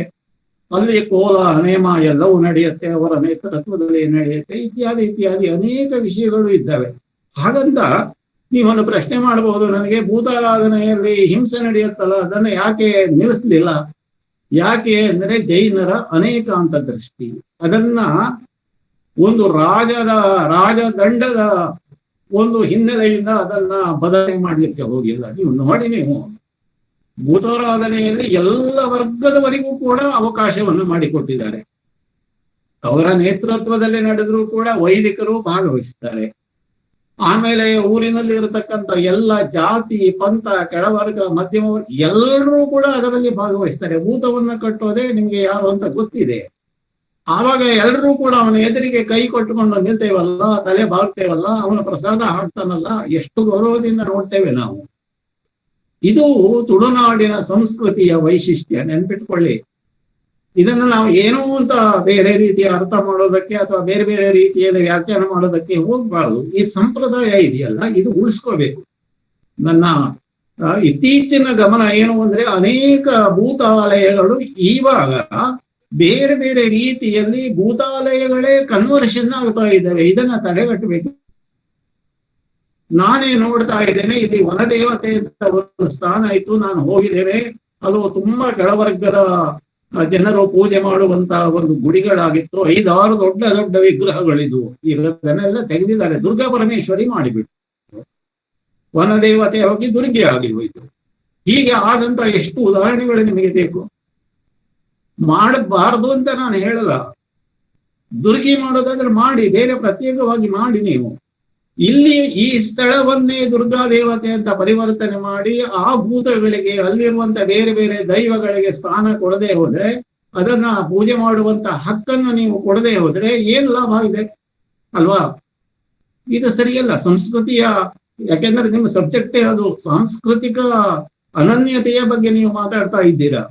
ಅಲ್ಲಿ ಕೋಲ ನೇಮ ಎಲ್ಲವೂ ನಡೆಯುತ್ತೆ, ಅವರ ನೇತೃತ್ವದಲ್ಲಿ ನಡೆಯುತ್ತೆ, ಇತ್ಯಾದಿ ಇತ್ಯಾದಿ ಅನೇಕ ವಿಷಯಗಳು ಇದ್ದಾವೆ. ಹಾಗಂತ ನೀವೊಂದು ಪ್ರಶ್ನೆ ಮಾಡಬಹುದು, ನನಗೆ ಭೂತಾರಾಧನೆಯಲ್ಲಿ ಹಿಂಸೆ ನಡೆಯುತ್ತಲ್ಲ, ಅದನ್ನು ಯಾಕೆ ನಿಲ್ಲಿಸಲಿಲ್ಲ? ಯಾಕೆ ಅಂದರೆ ಜೈನರ ಅನೇಕಾಂತ ದೃಷ್ಟಿ, ಅದನ್ನ ಒಂದು ರಾಜದಂಡದ ಒಂದು ಹಿನ್ನೆಲೆಯಿಂದ ಅದನ್ನ ಬದಲಾವಣೆ ಮಾಡ್ಲಿಕ್ಕೆ ಹೋಗಿಲ್ಲ. ನೀವು ನೋಡಿ, ನೀವು ಭೂತಾರಾಧನೆಯಲ್ಲಿ ಎಲ್ಲ ವರ್ಗದವರಿಗೂ ಕೂಡ ಅವಕಾಶವನ್ನು ಮಾಡಿಕೊಟ್ಟಿದ್ದಾರೆ. ಅವರ ನೇತೃತ್ವದಲ್ಲಿ ನಡೆದರೂ ಕೂಡ ವೈದಿಕರು ಭಾಗವಹಿಸ್ತಾರೆ. ಆಮೇಲೆ ಊರಿನಲ್ಲಿ ಇರತಕ್ಕಂಥ ಎಲ್ಲ ಜಾತಿ, ಪಂಥ, ಕೆಳವರ್ಗ, ಮಧ್ಯಮ ವರ್ಗ ಎಲ್ಲರೂ ಕೂಡ ಅದರಲ್ಲಿ ಭಾಗವಹಿಸ್ತಾರೆ. ಭೂತವನ್ನ ಕಟ್ಟೋದೇ ನಿಮ್ಗೆ ಯಾರು ಅಂತ ಗೊತ್ತಿದೆ. ಆವಾಗ ಎಲ್ಲರೂ ಕೂಡ ಅವನ ಎದುರಿಗೆ ಕೈ ಕೊಟ್ಟುಕೊಂಡು ನಿಲ್ತೇವಲ್ಲ, ತಲೆ ಬಾಗ್ತೇವಲ್ಲ, ಅವನ ಪ್ರಸಾದ ಹಾಕ್ತಾನಲ್ಲ, ಎಷ್ಟು ಗೌರವದಿಂದ ನೋಡ್ತೇವೆ ನಾವು. ಇದು ತುಳುನಾಡಿನ ಸಂಸ್ಕೃತಿಯ ವೈಶಿಷ್ಟ್ಯ, ನೆನ್ಪಿಟ್ಕೊಳ್ಳಿ. ಇದನ್ನು ನಾವು ಏನೋ ಅಂತ ಬೇರೆ ರೀತಿಯ ಅರ್ಥ ಮಾಡೋದಕ್ಕೆ ಅಥವಾ ಬೇರೆ ಬೇರೆ ರೀತಿಯಲ್ಲಿ ವ್ಯಾಖ್ಯಾನ ಮಾಡೋದಕ್ಕೆ ಹೋಗ್ಬಾರ್ದು. ಈ ಸಂಪ್ರದಾಯ ಇದೆಯಲ್ಲ, ಇದು ಉಳಿಸ್ಕೋಬೇಕು. ನನ್ನ ಇತ್ತೀಚಿನ ಗಮನ ಏನು ಅಂದ್ರೆ, ಅನೇಕ ಭೂತಾಲಯಗಳು ಇವಾಗ ಬೇರೆ ಬೇರೆ ರೀತಿಯಲ್ಲಿ ಭೂತಾಲಯಗಳೇ ಕನ್ವರ್ಷನ್ ಆಗ್ತಾ ಇದ್ದಾವೆ. ಇದನ್ನ ತಡೆಗಟ್ಟಬೇಕು. ನಾನೇ ನೋಡ್ತಾ ಇದ್ದೇನೆ, ಇಲ್ಲಿ ವನದೇವತೆ ಅಂತ ಒಂದು ಸ್ಥಾನ ಇತ್ತು, ನಾನು ಹೋಗಿದ್ದೇನೆ. ಅದು ತುಂಬಾ ಕೆಳವರ್ಗದ ಜನರು ಪೂಜೆ ಮಾಡುವಂತಹ ಒಂದು ಗುಡಿಗಳಾಗಿತ್ತು. 5-6 ದೊಡ್ಡ ದೊಡ್ಡ ವಿಗ್ರಹಗಳಿದ್ವು. ಈಗ ಅದನ್ನೆಲ್ಲ ತೆಗೆದಿದ್ದಾರೆ, ದುರ್ಗಾ ಪರಮೇಶ್ವರಿ ಮಾಡಿಬಿಟ್ಟು ವನದೇವತೆ ಹೋಗಿ ದುರ್ಗೆ ಆಗಿ ಹೋಯಿತು. ಹೀಗೆ ಆದಂತ ಎಷ್ಟು ಉದಾಹರಣೆಗಳು ನಿಮಗೆ ಬೇಕು? ಮಾಡಬಾರದು ಅಂತ ನಾನು ಹೇಳಲ್ಲ. ದುರ್ಗಿ ಮಾಡೋದಾದ್ರೆ ಮಾಡಿ, ಬೇರೆ ಪ್ರತ್ಯೇಕವಾಗಿ ಮಾಡಿ. ನೀವು ಇಲ್ಲಿ ಈ ಸ್ಥಳವನ್ನೇ ದುರ್ಗಾ ದೇವತೆ ಅಂತ ಪರಿವರ್ತನೆ ಮಾಡಿ ಆ ಭೂತಗಳಿಗೆ, ಅಲ್ಲಿರುವಂತ ಬೇರೆ ಬೇರೆ ದೈವಗಳಿಗೆ ಸ್ಥಾನ ಕೊಡದೆ ಹೋದ್ರೆ, ಅದನ್ನ ಪೂಜೆ ಮಾಡುವಂತ ಹಕ್ಕನ್ನು ನೀವು ಕೊಡದೆ ಹೋದ್ರೆ ಏನ್ ಲಾಭ ಇದೆ ಅಲ್ವಾ? ಇದು ಸರಿಯಲ್ಲ ಸಂಸ್ಕೃತಿಯ. ಯಾಕೆಂದ್ರೆ ನಿಮ್ಮ ಸಬ್ಜೆಕ್ಟೇ ಅದು, ಸಾಂಸ್ಕೃತಿಕ ಅನನ್ಯತೆಯ ಬಗ್ಗೆ ನೀವು ಮಾತಾಡ್ತಾ ಇದ್ದೀರಾ.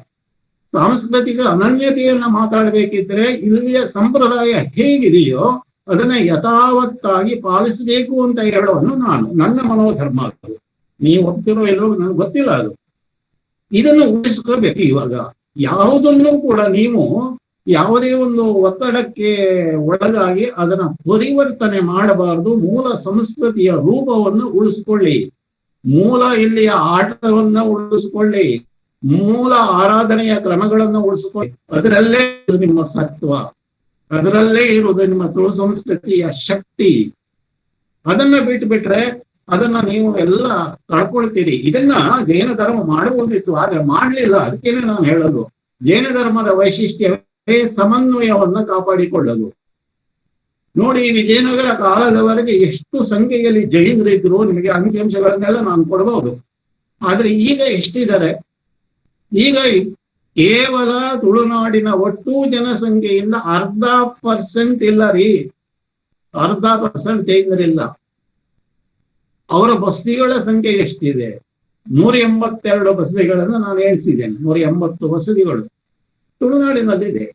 ಸಾಂಸ್ಕೃತಿಕ ಅನನ್ಯತೆಯನ್ನ ಮಾತಾಡಬೇಕಿದ್ರೆ ಇಲ್ಲಿಯ ಸಂಪ್ರದಾಯ ಹೇಗಿದೆಯೋ ಅದನ್ನ ಯಥಾವತ್ತಾಗಿ ಪಾಲಿಸಬೇಕು ಅಂತ ಹೇಳೋನು ನಾನು, ನನ್ನ ಮನೋಧರ್ಮ ಅದು. ನೀವು ಒಪ್ತಿರೋ ಎಲ್ಲೋ ನನಗೆ ಗೊತ್ತಿಲ್ಲ ಅದು. ಇದನ್ನು ಉಳಿಸ್ಕೋಬೇಕು. ಇವಾಗ ಯಾವುದನ್ನು ಕೂಡ ನೀವು ಯಾವುದೇ ಒಂದು ಒತ್ತಡಕ್ಕೆ ಒಳಗಾಗಿ ಅದನ್ನ ಪರಿವರ್ತನೆ ಮಾಡಬಾರದು. ಮೂಲ ಸಂಸ್ಕೃತಿಯ ರೂಪವನ್ನು ಉಳಿಸ್ಕೊಳ್ಳಿ, ಮೂಲ ಇಲ್ಲಿಯ ಆಟವನ್ನ ಉಳಿಸ್ಕೊಳ್ಳಿ, ಮೂಲ ಆರಾಧನೆಯ ಕ್ರಮಗಳನ್ನು ಉಳಿಸ್ಕೊಳ್ಳಿ. ಅದರಲ್ಲೇ ನಿಮ್ಮ ಸತ್ವ, ಅದರಲ್ಲೇ ಇರುವುದು ನಿಮ್ಮ ತುಳು ಸಂಸ್ಕೃತಿಯ ಶಕ್ತಿ. ಅದನ್ನ ಬಿಟ್ಟು ಬಿಟ್ರೆ ಅದನ್ನ ನೀವು ಎಲ್ಲ ಕಳ್ಕೊಳ್ತೀರಿ. ಇದನ್ನ ಜೈನ ಧರ್ಮ ಮಾಡಬಹುದಿತ್ತು, ಆದ್ರೆ ಮಾಡ್ಲಿಲ್ಲ. ಅದಕ್ಕೇನೆ ನಾನು ಹೇಳೋದು, ಜೈನ ಧರ್ಮದ ವೈಶಿಷ್ಟ್ಯವೇ ಸಮನ್ವಯವನ್ನ ಕಾಪಾಡಿಕೊಳ್ಳೋದು. ನೋಡಿ, ವಿಜಯನಗರ ಕಾಲದವರೆಗೆ ಎಷ್ಟು ಸಂಖ್ಯೆಯಲ್ಲಿ ಜೈನರಿದ್ರು, ನಿಮಗೆ ಅಂಕಿಅಂಶಗಳನ್ನೆಲ್ಲ ನಾನು ಕೊಡಬಹುದು. ಆದ್ರೆ ಈಗ ಎಷ್ಟಿದ್ದಾರೆ? ಈಗ ಕೇವಲ ತುಳುನಾಡಿನ ಒಟ್ಟು ಜನಸಂಖ್ಯೆಯಿಂದ 0.5% ಇಲ್ಲ ರೀ, 0.5% ಜೈನರಿಲ್ಲ. ಅವರ ಬಸ್ತಿಗಳ ಸಂಖ್ಯೆ ಎಷ್ಟಿದೆ? 182 ಬಸದಿಗಳನ್ನು ನಾನು ಎಣಿಸಿದ್ದೇನೆ. 180 ಬಸದಿಗಳು ತುಳುನಾಡಿನಲ್ಲಿದೆ.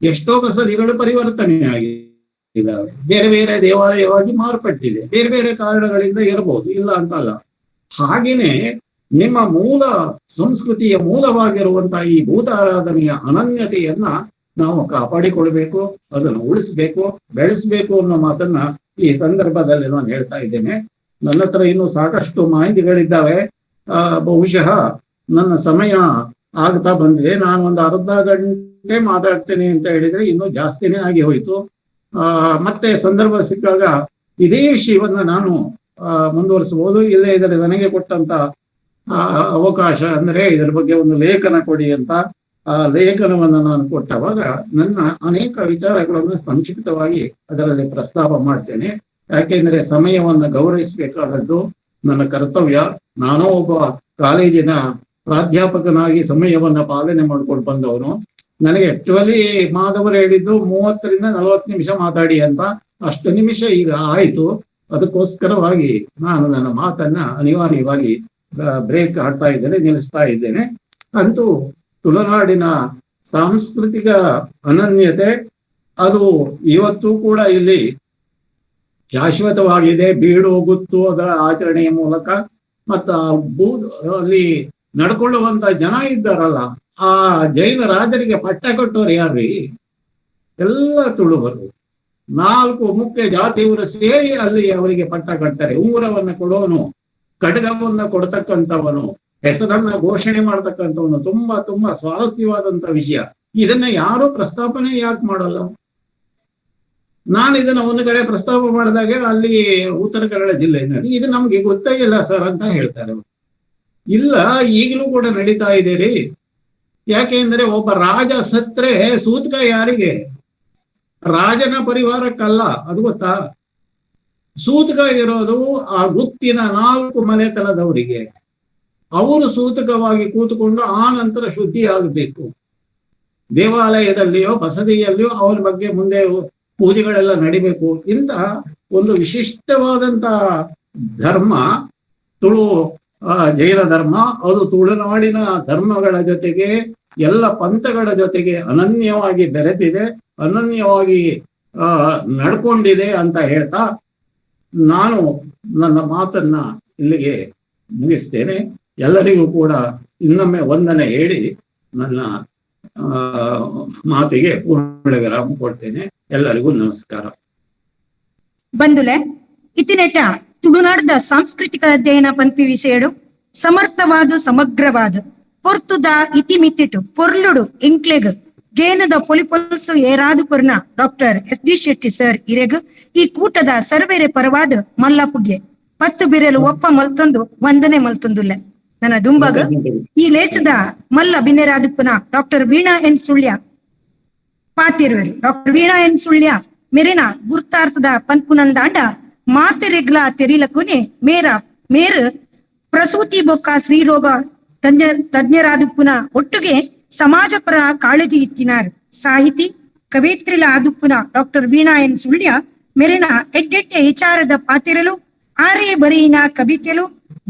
ಎಷ್ಟೋ ಬಸದಿಗಳು ಪರಿವರ್ತನೆ ಆಗಿದ್ದಾವೆ, ಬೇರೆ ಬೇರೆ ದೇವಾಲಯವಾಗಿ ಮಾರ್ಪಟ್ಟಿದೆ, ಬೇರೆ ಬೇರೆ ಕಾರಣಗಳಿಂದ ಇರಬಹುದು, ಇಲ್ಲ ಅಂತಲ್ಲ. ಹಾಗೇನೆ ನಿಮ್ಮ ಮೂಲ ಸಂಸ್ಕೃತಿಯ ಮೂಲವಾಗಿರುವಂತಹ ಈ ಭೂತಾರಾಧನೆಯ ಅನನ್ಯತೆಯನ್ನ ನಾವು ಕಾಪಾಡಿಕೊಳ್ಬೇಕು, ಅದನ್ನು ಉಳಿಸ್ಬೇಕು, ಬೆಳೆಸ್ಬೇಕು ಅನ್ನೋ ಮಾತನ್ನ ಈ ಸಂದರ್ಭದಲ್ಲಿ ನಾನು ಹೇಳ್ತಾ ಇದ್ದೇನೆ. ನನ್ನ ಹತ್ರ ಇನ್ನೂ ಸಾಕಷ್ಟು ಮಾಹಿತಿಗಳಿದ್ದಾವೆ. ಬಹುಶಃ ನನ್ನ ಸಮಯ ಆಗ್ತಾ ಬಂದಿದೆ. ನಾನು ಒಂದು ಅರ್ಧ ಗಂಟೆ ಮಾತಾಡ್ತೇನೆ ಅಂತ ಹೇಳಿದ್ರೆ ಇನ್ನೂ ಜಾಸ್ತಿನೇ ಆಗಿ ಹೋಯ್ತು. ಮತ್ತೆ ಸಂದರ್ಭ ಸಿಕ್ಕಾಗ ಇದೇ ವಿಷಯವನ್ನ ನಾನು ಮುಂದುವರಿಸಬಹುದು. ಇಲ್ಲೇ ಇದರ ನನಗೆ ಕೊಟ್ಟಂತ ಅವಕಾಶ ಅಂದ್ರೆ ಇದರ ಬಗ್ಗೆ ಒಂದು ಲೇಖನ ಕೊಡಿ ಅಂತ, ಆ ಲೇಖನವನ್ನು ನಾನು ಕೊಟ್ಟವಾಗ ನನ್ನ ಅನೇಕ ವಿಚಾರಗಳನ್ನು ಸಂಕ್ಷಿಪ್ತವಾಗಿ ಅದರಲ್ಲಿ ಪ್ರಸ್ತಾಪ ಮಾಡ್ತೇನೆ. ಯಾಕೆಂದ್ರೆ ಸಮಯವನ್ನು ಗೌರವಿಸಬೇಕಾದದ್ದು ನನ್ನ ಕರ್ತವ್ಯ. ನಾನು ಒಬ್ಬ ಕಾಲೇಜಿನ ಪ್ರಾಧ್ಯಾಪಕನಾಗಿ ಸಮಯವನ್ನ ಪಾಲನೆ ಮಾಡ್ಕೊಂಡು ಬಂದವನು. ನನಗೆ ಆಕ್ಚುಲಿ ಮಾಧವರು ಹೇಳಿದ್ದು 30 ರಿಂದ 40 ನಿಮಿಷ ಮಾತಾಡಿ ಅಂತ. ಅಷ್ಟು ನಿಮಿಷ ಈಗ ಆಯ್ತು. ಅದಕ್ಕೋಸ್ಕರವಾಗಿ ನಾನು ನನ್ನ ಮಾತನ್ನ ಅನಿವಾರ್ಯವಾಗಿ ಬ್ರೇಕ್ ಹಾಕ್ತಾ ಇದ್ದೇನೆ, ನಿಲ್ಲಿಸ್ತಾ ಇದ್ದೇನೆ. ಅಂತೂ ತುಳುನಾಡಿನ ಸಾಂಸ್ಕೃತಿಕ ಅನನ್ಯತೆ ಅದು ಇವತ್ತು ಕೂಡ ಇಲ್ಲಿ ಶಾಶ್ವತವಾಗಿದೆ. ಬೀಡು ಗುತ್ತು ಅದರ ಆಚರಣೆಯ ಮೂಲಕ ಮತ್ತ ಅಲ್ಲಿ ನಡ್ಕೊಳ್ಳುವಂತ ಜನ ಇದ್ದಾರಲ್ಲ, ಆ ಜೈನ ರಾಜರಿಗೆ ಪಟ್ಟ ಕೊಟ್ಟವ್ರು ಯಾರ್ರೀ? ಎಲ್ಲ ತುಳುವರು. 4 ಮುಖ್ಯ ಜಾತಿಯವರು ಸೇರಿ ಅಲ್ಲಿ ಅವರಿಗೆ ಪಟ್ಟ ಕಟ್ತಾರೆ. ಉಂಗುರವನ್ನು ಕೊಡೋನು, ಖಡ್ಗವನ್ನ ಕೊಡ್ತಕ್ಕಂಥವನು, ಹೆಸರನ್ನ ಘೋಷಣೆ ಮಾಡ್ತಕ್ಕಂಥವನು. ತುಂಬಾ ತುಂಬಾ ಸ್ವಾರಸ್ಯವಾದಂತ ವಿಷಯ. ಇದನ್ನ ಯಾರು ಪ್ರಸ್ತಾಪನೆ ಯಾಕೆ ಮಾಡಲ್ಲ? ನಾನು ಇದನ್ನ ಒಂದು ಕಡೆ ಪ್ರಸ್ತಾಪ ಮಾಡಿದಾಗ ಅಲ್ಲಿ ಉತ್ತರ ಕನ್ನಡ ಜಿಲ್ಲೆಯಲ್ಲಿ ಇದು ನಮ್ಗೆ ಗೊತ್ತೇ ಇಲ್ಲ ಸರ್ ಅಂತ ಹೇಳ್ತಾರೆ. ಇಲ್ಲ, ಈಗಲೂ ಕೂಡ ನಡೀತಾ ಇದೆ ರೀ. ಯಾಕೆ ಅಂದ್ರೆ ಒಬ್ಬ ರಾಜ ಸತ್ರೆ ಸೂತಕ ಯಾರಿಗೆ? ರಾಜನ ಪರಿವಾರಕ್ಕಲ್ಲ, ಅದು ಗೊತ್ತಾ? ಸೂತಕ ಇರೋದು ಆ ಗುತ್ತಿನ 4 ಮನೆತನದವರಿಗೆ. ಅವರು ಸೂತಕವಾಗಿ ಕೂತುಕೊಂಡು ಆ ನಂತರ ಶುದ್ಧಿ ಆಗಬೇಕು. ದೇವಾಲಯದಲ್ಲಿಯೋ ಬಸದಿಯಲ್ಲಿಯೋ ಅವರ ಬಗ್ಗೆ ಮುಂದೆ ಪೂಜೆಗಳೆಲ್ಲ ನಡಿಬೇಕು. ಇಂತಹ ಒಂದು ವಿಶಿಷ್ಟವಾದಂತಹ ಧರ್ಮ ತುಳು ಜೈನ ಧರ್ಮ. ಅದು ತುಳುನಾಡಿನ ಧರ್ಮಗಳ ಜೊತೆಗೆ, ಎಲ್ಲ ಪಂಥಗಳ ಜೊತೆಗೆ ಅನನ್ಯವಾಗಿ ಬೆರೆತಿದೆ, ಅನನ್ಯವಾಗಿ ನಡ್ಕೊಂಡಿದೆ ಅಂತ ಹೇಳ್ತಾ ನಾನು ನನ್ನ ಮಾತನ್ನ ಇಲ್ಲಿಗೆ ಮುಗಿಸ್ತೇನೆ. ಎಲ್ಲರಿಗೂ ಕೂಡ ಇನ್ನೊಮ್ಮೆ ವಂದನೆ ಹೇಳಿ ನನ್ನ ಮಾತಿಗೆ ಪೂರ್ಣ ವಿರಾಮ ಕೊಡ್ತೇನೆ. ಎಲ್ಲರಿಗೂ ನಮಸ್ಕಾರ. ಬಂದುಲೆ ಇತಿನೆಟ ತುಳುನಾಡದ ಸಾಂಸ್ಕೃತಿಕ ಅಧ್ಯಯನ ಪನ್ಪಿ ವಿಷಯಡು ಸಮರ್ಥವಾದ ಸಮಗ್ರವಾದ ಪೊರ್ತುದ ಇತಿಮಿತಿಟು ಪೊರ್ಲುಡು ಎಂಕ್ಲೆಗ್ ಗೇನದ ಪೊಲಿಪೊಲ್ಸು ಏರಾದು ಕೊರ್ನ doctor S D Shetty sir ಇರೆಗ್ ಈ ಕೂಟದ ಸರ್ವೇರೆ ಪರವಾದ ಮಲ್ಲಪುಗ್ಗೆ 10 ಬಿರಲು ಒಪ್ಪ ಮಲ್ತೊಂದು ವಂದನೆ ಮಲ್ತೊಂದುಲ್ಲೆ. ನನ್ನ ದುಂಬಾಗ ಈ ಲೇಸದ ಮಲ್ಲ ಬಿನ್ನೆರಾದುಪ್ಪನ doctor Veena N Sullia ಪಾತಿರುವರು. Doctor Veena N Sullia ಮೆರೆನ ಗುರ್ತಾರ್ಥದ ಪನ್ಪುನಂದಾಂಡ ಮಾತೆರೆಗ್ಲ ತೆರಿಲಕುನೆ ಮೇರ ಮೇರ್ ಪ್ರಸೂತಿ ಬೊಕ್ಕ ಸ್ತ್ರೀರೋಗ ತಜ್ಞರಾದುಪ್ಪುನ ಒಟ್ಟುಗೆ ಸಮಾಜ ಪರ ಕಾಳಜಿ ಇತ್ತಿನಾರ್. ಸಾಹಿತಿ ಕವೇತ್ರಿಲ ಆದುಪ್ಪುನ ಡಾಕ್ಟರ್ ವೀಣಾ ಎನ್ ಸುಳ್ಯ ಮೆರೆನ ಎಡ್ಡೆಟ್ಟೆ ವಿಚಾರದ ಪಾತಿರಲು ಆರೇ ಬರೆಯಿನ ಕವಿತೆಲು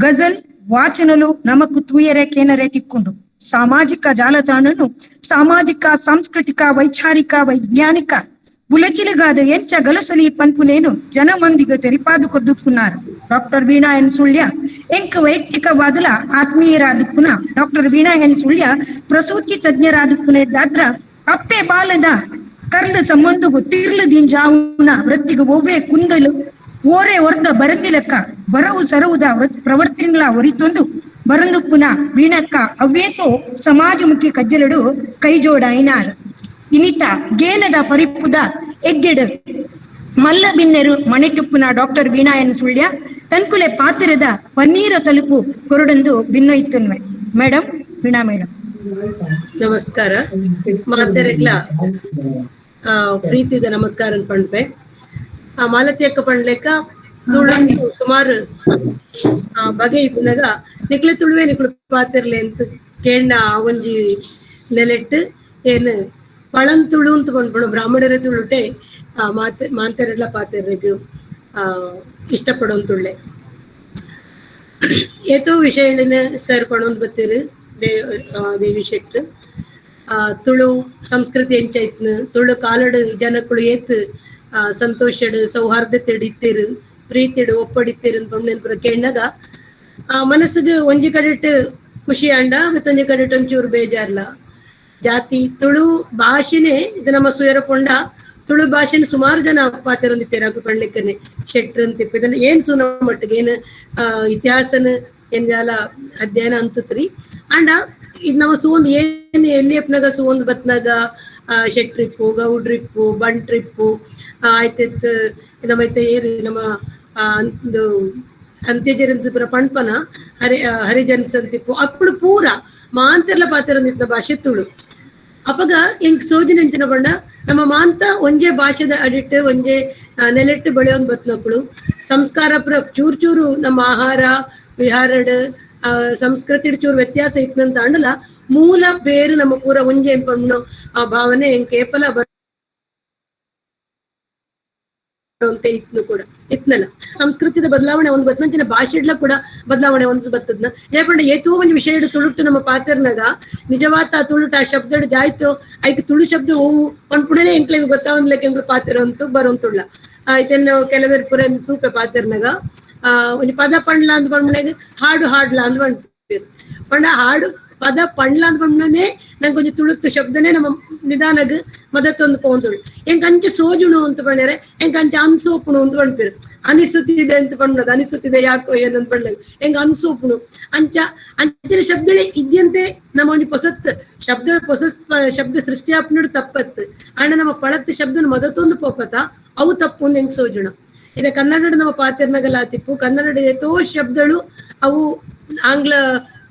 ಗಜಲ್ ವಾಚನಲು ನಮಕು ತೂಯರೆ ಕೇನರೆ ತಿಕ್ಕೊಂಡು ಸಾಮಾಜಿಕ ಜಾಲತಾಣನು ಸಾಮಾಜಿಕ ಸಾಂಸ್ಕೃತಿಕ ವೈಚಾರಿಕ ವೈಜ್ಞಾನಿಕ ಬುಲಚಿಲಗಾದ ಎಂಚ ಗಲಸೊಲಿ ಪನ್ಪುನೇನು ಜನಮಂದಿಗ ತೆರಿಪಾದು ಕೊರ್ದುಪ್ಪುನಾರ್. ಡಾಕ್ಟರ್ ವೀಣಾ ಎನ್ ಸುಳ್ಯ ಎಂಕ್ ವೈಯಕ್ತಿಕವಾದಲ ಆತ್ಮೀಯರಾದುಪ್ಪುನ ಡಾಕ್ಟರ್ ವೀಣಾ ಎನ್ ಸುಳ್ಯ ಪ್ರಸೂತಿ ತಜ್ಞರಾದುಪ್ಪುನೆದ್ದಾದ್ರ ಅಪ್ಪೆ ಬಾಲದ ಕರ್ಲು ಸಂಬಂಧಗು ತಿರ್ಲು ದಿಂಜಾವುನ ವೃತ್ತಿಗೆ ಒವ್ವೆ ಕುಂದಲು ಓರೆ ಒರ್ದ ಬರಂದಿಲಕ್ಕ ಬರವು ಸರವುದ ಪ್ರವರ್ತಿಗಳ ಒರಿತೊಂದು ಬರಂದುಪ್ಪುನ ವೀಣಕ್ಕ ಅವ್ವೇತೋ ಸಮಾಜಮುಖಿ ಕಜ್ಜಲಡು ಕೈಜೋಡಾಯಿನಾರ್. ಇನಿತ ಗೇನದ ಪರಿಪುದ ಎಗ್ಗೆಡು ಮಲ್ಲ ಬಿನ್ನೆರು ಮಣಿಟುಪ್ಪುನ ಡಾಕ್ಟರ್ ವೀಣಾ ಎನ್ ಸುಳ್ಯ ತನ್ಕುಲೆ ಪಾತಿರದ ಪನ್ನೀರ ತಲುಪು ಕೊರಡೊಂದು ಬಿನ್ನೊಯ್ತನ್ವೆ. ಮೇಡಮ್, ವೀಣಾ ಮೇಡಮ್ ನಮಸ್ಕಾರ. ಮಾತೆರೆಗ್ಲ ಪ್ರೀತಿದ ನಮಸ್ಕಾರ ಪಂಡ್ಪೆ. ಆ ಮಾಲತಿ ಅಕ್ಕ ಪಂಡ್ಲೆಕ್ಕ ತುಳು ಸುಮಾರು ಬಗೆ ಇಪ್ಪುನಗ ನಿಕ್ಲೆ ತುಳುವೆ ನಿಕ್ಲು ಪಾತಿರ್ಲೆ ಅಂತ ಕೇಳ್ನ ಒಂಜಿ ನೆಲೆಟ್ಟು ಏನು ಪಳಂತುಳು ಅಂತ ಪನ್ಪುಣ ಬ್ರಾಹ್ಮಣರ ತುಳುಟೆ ಮಾತೆ ಮಾಂತೆರಡ್ಲ ಪಾತೆರ್ರೆಗ್ ಇಷ್ಟಪಡೋಂತುಳ್ಳೆ. ಏತೋ ವಿಷಯಗಳನ್ನ ಸರ್ ಪಣೊಂದು ಬತ್ತೀರು ದೇವಿ ಶೆಟ್ರು. ತುಳು ಸಂಸ್ಕೃತಿ ಎಂಚೈತ್ನ, ತುಳು ಕಾಲಡು ಜನಕ್ಕಳು ಏತ್ ಸಂತೋಷಡು ಸೌಹಾರ್ದತೆಡು ಇತ್ತೀರು, ಪ್ರೀತಿಡು ಒಪ್ಪಡಿತ್ತೀರು ಅಂತ ಪುರ ಕೇಣ್ಣಗ ಮನಸ್ಸಿಗೆ ಒಂಜಿ ಕಡೆಟ್ ಖುಷಿ ಅಂಡ ಮತ್ತೊಂಜಿ ಕಡೆಟ್ ಒಂಚೂರು ಬೇಜಾರ್ಲ. ಜಾತಿ ತುಳು ಭಾಷೆನೆ ಇದು ನಮ್ಮ ಸುಯರ ಪೊಂಡ ತುಳು ಭಾಷೆನ ಸುಮಾರು ಜನ ಪಾತೆರೊಂದಿತ್ತೇರು ಅಕ್ಲು ಪಣ್ಲಿಕ್ಕನೆ ಶೆಟ್ರು ಅಂತಿಪ್ಪ ಇದನ್ನ ಏನ್ ಸುನ ಮಟ್ಟಿಗೆ ಏನು ಇತಿಹಾಸನ ಏನ್ ಜಾಲ ಅಧ್ಯಯನ ಅಂತತ್ರಿ. ಅಂಡ ಇದು ನಮ್ಮ ಸೂಂದ್ ಏನ್ ಎಲ್ಲಿ ಅಪ್ನಾಗ ಸೂಂದ್ ಬತ್ನಾಗ ಶೆಟ್ರಿಪ್ಪು ಗೌಡ್ರಿಪ್ಪು ಬಂಟ್ರಿಪ್ಪು ಆಯ್ತಿತ್ತು ನಮ್ಮ ಏರು ನಮ್ಮ ಒಂದು ಅಂತ್ಯಜರಂತ ಪುರ ಪಣ್ಪನ ಹರಿಜನ್ಸ್ ಅಂತಿಪ್ಪು ಅಕ್ಕಳು ಪೂರ ಮಾಂತೆರ್ಲ ಪಾತೆರೊಂದಿತ್ತ ಭಾಷೆ ತುಳು. ಅಪಗ ಎಂಕ್ ಸೋಜಿನಂಚಿನ ಬಣ್ಣ ನಮ್ಮ ಮಾಂತ ಒಂಜೆ ಭಾಷೆದ ಅಡಿಟ್ಟು ಒಂಜೆ ನೆಲೆಟ್ಟು ಬೆಳೆಯೊಂದು ಬತ್ನಕ್ಕಳು ಸಂಸ್ಕಾರ ಪ್ರ ಚೂರು ಚೂರು ನಮ್ಮ ಆಹಾರ ವಿಹಾರಡ್ ಸಂಸ್ಕೃತಿ ಚೂರು ವ್ಯತ್ಯಾಸ ಇತ್ತಂತ ಅಂಡಲ ಮೂಲ ಬೇರು ನಮ್ಮ ಪೂರ ಒಂಜೆ ಪಣ್ಣು ಆ ಭಾವನೆ ಎಂಕ್ ಏಪಲ ಬರುವಂತೆ ಇತ್ನು ಕೂಡ ಇತ್ನಲ್ಲ. ಸಂಸ್ಕೃತಿದ ಬದಲಾವಣೆ ಒಂದು ಬತ್ನಂಚಿನ ಭಾಷೆಡ್ಲ ಕೂಡ ಬದಲಾವಣೆ ಒಂದು ಬತ್ತದ್ನ ಯಾಕಂದ್ರೆ ಏತೋ ಒಂದು ವಿಷಯ ತುಳುಟು ನಮ್ಮ ಪಾತ್ರನಾಗ ನಿಜವಾದ ತುಳುಟ ಆ ಶಬ್ದ ಜಾಯ್ತು ಐಕ್ ತುಳು ಶಬ್ದ ಓವು ಪನ್ಪುಣನೆ ಎಂಕ್ಲೆಗ್ ಗೊತ್ತಾವಂದ್ಲಕ್ಕೆ ಎಂಕ್ಲು ಪಾತ್ರ ಅಂತೂ ಬರೋಂತುಳ್ಳ. ಇದನ್ನು ಕೆಲವರು ಪುರ ಸೂಪೆ ಪಾತ್ರನಾಗ ಒಂದು ಪದ ಪಂಡ್ಲ ಅಂದ್ ಪಂಡ್ಮನೆಗ್ ಹಾಡು ಹಾಡ್ಲ ಅಂದ್ ಪನ್ಪೇರು ಪಂಡ ಹಾಡು ಪದ ಪಂಡ್ಲ ಅಂದ್ ಪಂಡ್ಮನೆ ನಂಗೆ ಒಂಜಿ ತುಳುತ್ತು ಶಬ್ದನೇ ನಮ್ಮ ನಿಧಾನಗ್ ಮದತ್ತೊಂದು ಪೋಂದುಳು ಎಂಕ್ ಅಂಚೆ ಸೋಜುಣು ಅಂತ ಪಂಡ್ರೆ ಎಂಕ್ ಅಂಚೆ ಅನ್ಸೋಪುಣು ಅಂತ ಪನ್ಪೇರು ಅನಿಸುತ್ತಿದೆ ಅಂತ ಪಣ್ಣದು ಅನಿಸುತ್ತಿದೆ ಯಾಕೋ ಏನಂತ ಪಂಡ್ಲಾಗ ಎಂಕ್ ಅನ್ಸೋಪುಣು ಅಂಚ ಅಂಚಿನ ಶಬ್ದಗಳೇ ಇದ್ಯಂತೆ ನಮ್ಮ ಒಂಜಿ ಪೊಸತ್ ಶಬ್ದ ಪೊಸ ಶಬ್ದ ಸೃಷ್ಟಿ ಆಪ್ನಡು ತಪ್ಪತ್ತು ಅಂಡ ನಮ್ಮ ಪಳತ್ ಶಬ್ದನ ಮದತ್ತೊಂದು ಪೋಪತ ಅವು ತಪ್ಪು ಅಂತ ಎಂಕ್ ಸೋಜುಣ. ಇದೆ ಕನ್ನಡ ನಮ್ಮ ಪಾತಿರ್ನಗಲ ತಿಪ್ಪು ಕನ್ನಡ ಏತೋ ಶಬ್ದಗಳು ಅವು ಆಂಗ್ಲ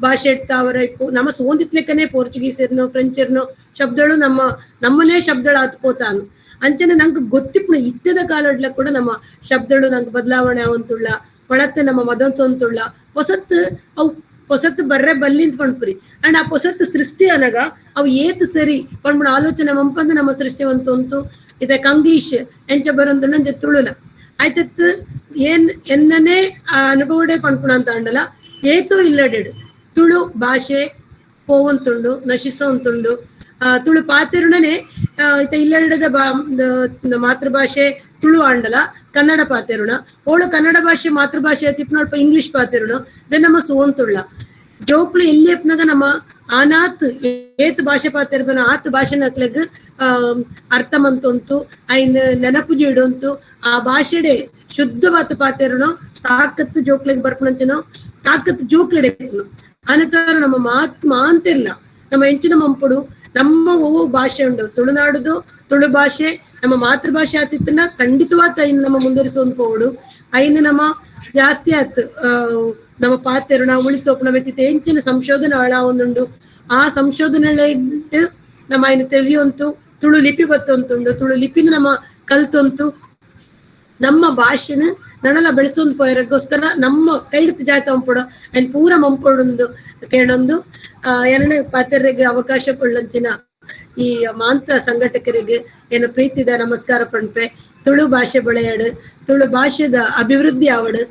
ಭಾಷೆ ಇರ್ತಾವರ ಇಪ್ಪು ನಮ್ಮ ಸೋಂದಿತ್ಲೆಕ್ಕನೆ ಪೋರ್ಚುಗೀಸರ್ನೋ ಫ್ರೆಂಚರ್ನೋ ಶಬ್ದಗಳು ನಮ್ಮ ನಮ್ಮನೇ ಶಬ್ದಗಳು ಆತ್ಕೋತಾನು ಅಂಚನೆ ನಂಗೆ ಗೊತ್ತಿಪ್ಪು ಇತ್ತದ ಕಾಲಡ್ಲ ಕೂಡ ನಮ್ಮ ಶಬ್ದಗಳು ನಂಗೆ ಬದಲಾವಣೆ ಅವಂತುಳ್ಳ ಪಳತ್ತೆ ನಮ್ಮ ಮದಂತೊಂತುಳ್ಳ ಪೊಸತ್ತು ಅವು ಪೊಸತ್ತು ಬರ್ರೆ ಬಲ್ಲಿಂತ ಪಣ್ಪುರಿ ಅಂಡ್ ಆ ಪೊಸತ್ತು ಸೃಷ್ಟಿ ಅನಗ ಅವು ಏತ್ ಸರಿ ಪಣ್ಪುಣ ಆಲೋಚನೆ ಮಂಪಂದು ನಮ್ಮ ಸೃಷ್ಟಿ ಒಂತೊಂತು ಇದೆ ಕಂಗ್ಲೀಷ್ ಎಂಚ ಬರೋಂತ ಅಂಚೆ ತುಳುಲ ಆಯ್ತತ್ ಏನ್ ಎನ್ನನೇ ಆ ಅನುಭವಡೆ ಪಣ್ಪುಣ ಅಂತ ಅಂಡಲ ಏತೋ ಇಲ್ಲಡೆಡು ತುಳು ಭಾಷೆ ಪೋವಂತುಂಡು ನಶಿಸೋಂತುಂಡು ತುಳು ಪಾತೆರುಣನೆ ಇತ ಇಲ್ಲಡೆದ ಮಾತೃಭಾಷೆ ತುಳು ಆಂಡಲ ಕನ್ನಡ ಪಾತೆರುಣ ಓಳು ಕನ್ನಡ ಭಾಷೆ ಮಾತೃಭಾಷೆ ತಿಪ್ಪನಲ್ಪ ಇಂಗ್ಲಿಷ್ ಪಾತೆರುಣ then ನಮ್ಮ ಸೋಂತುಳ್ಳ ಜೋಕ್ಲು ಎಲ್ಲಿ ಅಪ್ನಾಗ ನಮ್ಮ ಆನಾತ್ ಏತ್ ಭಾಷೆ ಪಾತೆರ್ಬನ ಆತ್ ಭಾಷೆ ನಕ್ಲೆಗ್ ಅರ್ಥ ಮಂತೊಂತು ಐನ್ ನೆನಪು ಜೀಡೊಂತು ಆ ಭಾಷೆಡೆ ಶುದ್ಧವಾದ ಪಾತೆರುಣೋ ತಾಕತ್ತು ಜೋಕ್ಲೆಗ್ ಬರ್ಪಣಂಚನೋ ತಾಕತ್ತು ಜೋಕ್ಲೆಡೆ ಅನತರ ನಮ್ಮ ಮಾತ್ ಮಾಂತಿರ್ಲ ನಮ್ಮ ಹೆಂಚಿನ ಮಂಪುಡು ನಮ್ಮ ಓ ಭಾಷೆ ಉಂಡು ತುಳುನಾಡುದು ತುಳು ಭಾಷೆ ನಮ್ಮ ಮಾತೃಭಾಷೆ ಆತಿತ್ತನ್ನ ಖಂಡಿತವಾದ ಐನ್ ನಮ್ಮ ಮುಂದುವರಿಸೋನ್ ಪೋಡು ಐನ್ ನಮ್ಮ ಜಾಸ್ತಿ ಆತ್ ನಮ್ಮ ಪಾತೆರು ನಾವು ಉಳಿಸೋಪು ನಮ್ಮ ಹೆಚ್ಚಿನ ಸಂಶೋಧನೆ ಆಳ ಒಂದುಂಡು ಆ ಸಂಶೋಧನೆ ನಮ್ಮ ಐನು ತಿಳಿಯುವಂತು ತುಳು ಲಿಪಿ ಬತ್ತೊಂತುಂಡು ತುಳು ಲಿಪಿನ ನಮ್ಮ ಕಲ್ತೊಂತು ನಮ್ಮ ಭಾಷೆನ ನಣಲ ಬೆಳೆಸೊಂದು ಪೋಯರಗೋಸ್ಕರ ನಮ್ಮ ಕೈಡ್ತು ಜಾತ ಮಂಪೊಡು ಐನ್ ಪೂರ ಮಂಪೊಡೊಂದು ಕೇಳೊಂದು ಎರಡನೇ ಪಾತೆರ್ರೆಗ್ ಅವಕಾಶ ಕೊಳ್ಳಂಚಿನ ಈ ಮಾಂತ ಸಂಘಟಕರಿಗೆ ಏನು ಪ್ರೀತಿದ ನಮಸ್ಕಾರ ಪಣ್ಪೆ. ತುಳು ಭಾಷೆ ಬೆಳೆಯಾಡು, ತುಳು ಭಾಷೆದ ಅಭಿವೃದ್ಧಿ ಆವಡು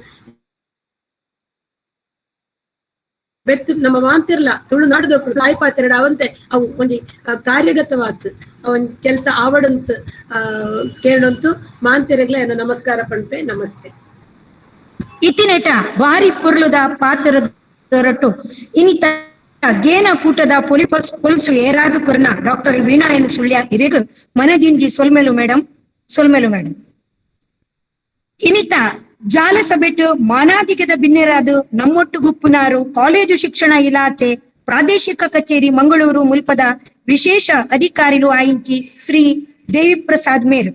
ಬೆತ್ತು ನಮ್ಮ ಮಾಂತಿರ್ಲ ತುಳುನಾಡದ ತಾಯಿ ಪಾತೆರಡು ಅವಂತೆ ಅವು ಒಂಜಿ ಕಾರ್ಯಗತವಾತ್ ಅವನ್ ಕೆಲಸ ಆವಡಂತ ಕೇಳಂತು ಮಾಂತಿರಗ್ಲ ಏನ ನಮಸ್ಕಾರ ಪಣ್ಪೆ. ನಮಸ್ತೆ. ಇತ್ತಿನೇಟ ಭಾರಿ ಪೊರ್ಲುದ ಪಾತ್ರದೊರಟು ಇನಿತ ಗೇನ ಕೂಟದ ಪೊಲಿಪಸ್ ಪೊಲ್ಸು ಏರಾದ ಕೊರ್ನ ಡಾಕ್ಟರ್ ವೀಣಾ ಎನ್ ಸುಳ್ಯ ಇರೆಗ್ ಮನದಿಂಜಿ ಸೊಲ್ಮೆಲು ಮೇಡಮ್, ಸೊಲ್ಮೆಲು ಮೇಡಮ್. ಇನಿತ ಜಾಲ ಸಭೆಟ್ ಮಾನಾಧಿಕದ ಬಿನ್ನೆರಾದ ನಮ್ಮೊಟ್ಟು ಗುಪ್ಪುನಾರು ಕಾಲೇಜು ಶಿಕ್ಷಣ ಇಲಾಖೆ ಪ್ರಾದೇಶಿಕ ಕಚೇರಿ ಮಂಗಳೂರು ಮುಲ್ಪದ ವಿಶೇಷ ಅಧಿಕಾರಿಲು ಆಯಿಂಚಿ ಶ್ರೀ ದೇವಿಪ್ರಸಾದ್ ಮೇರ್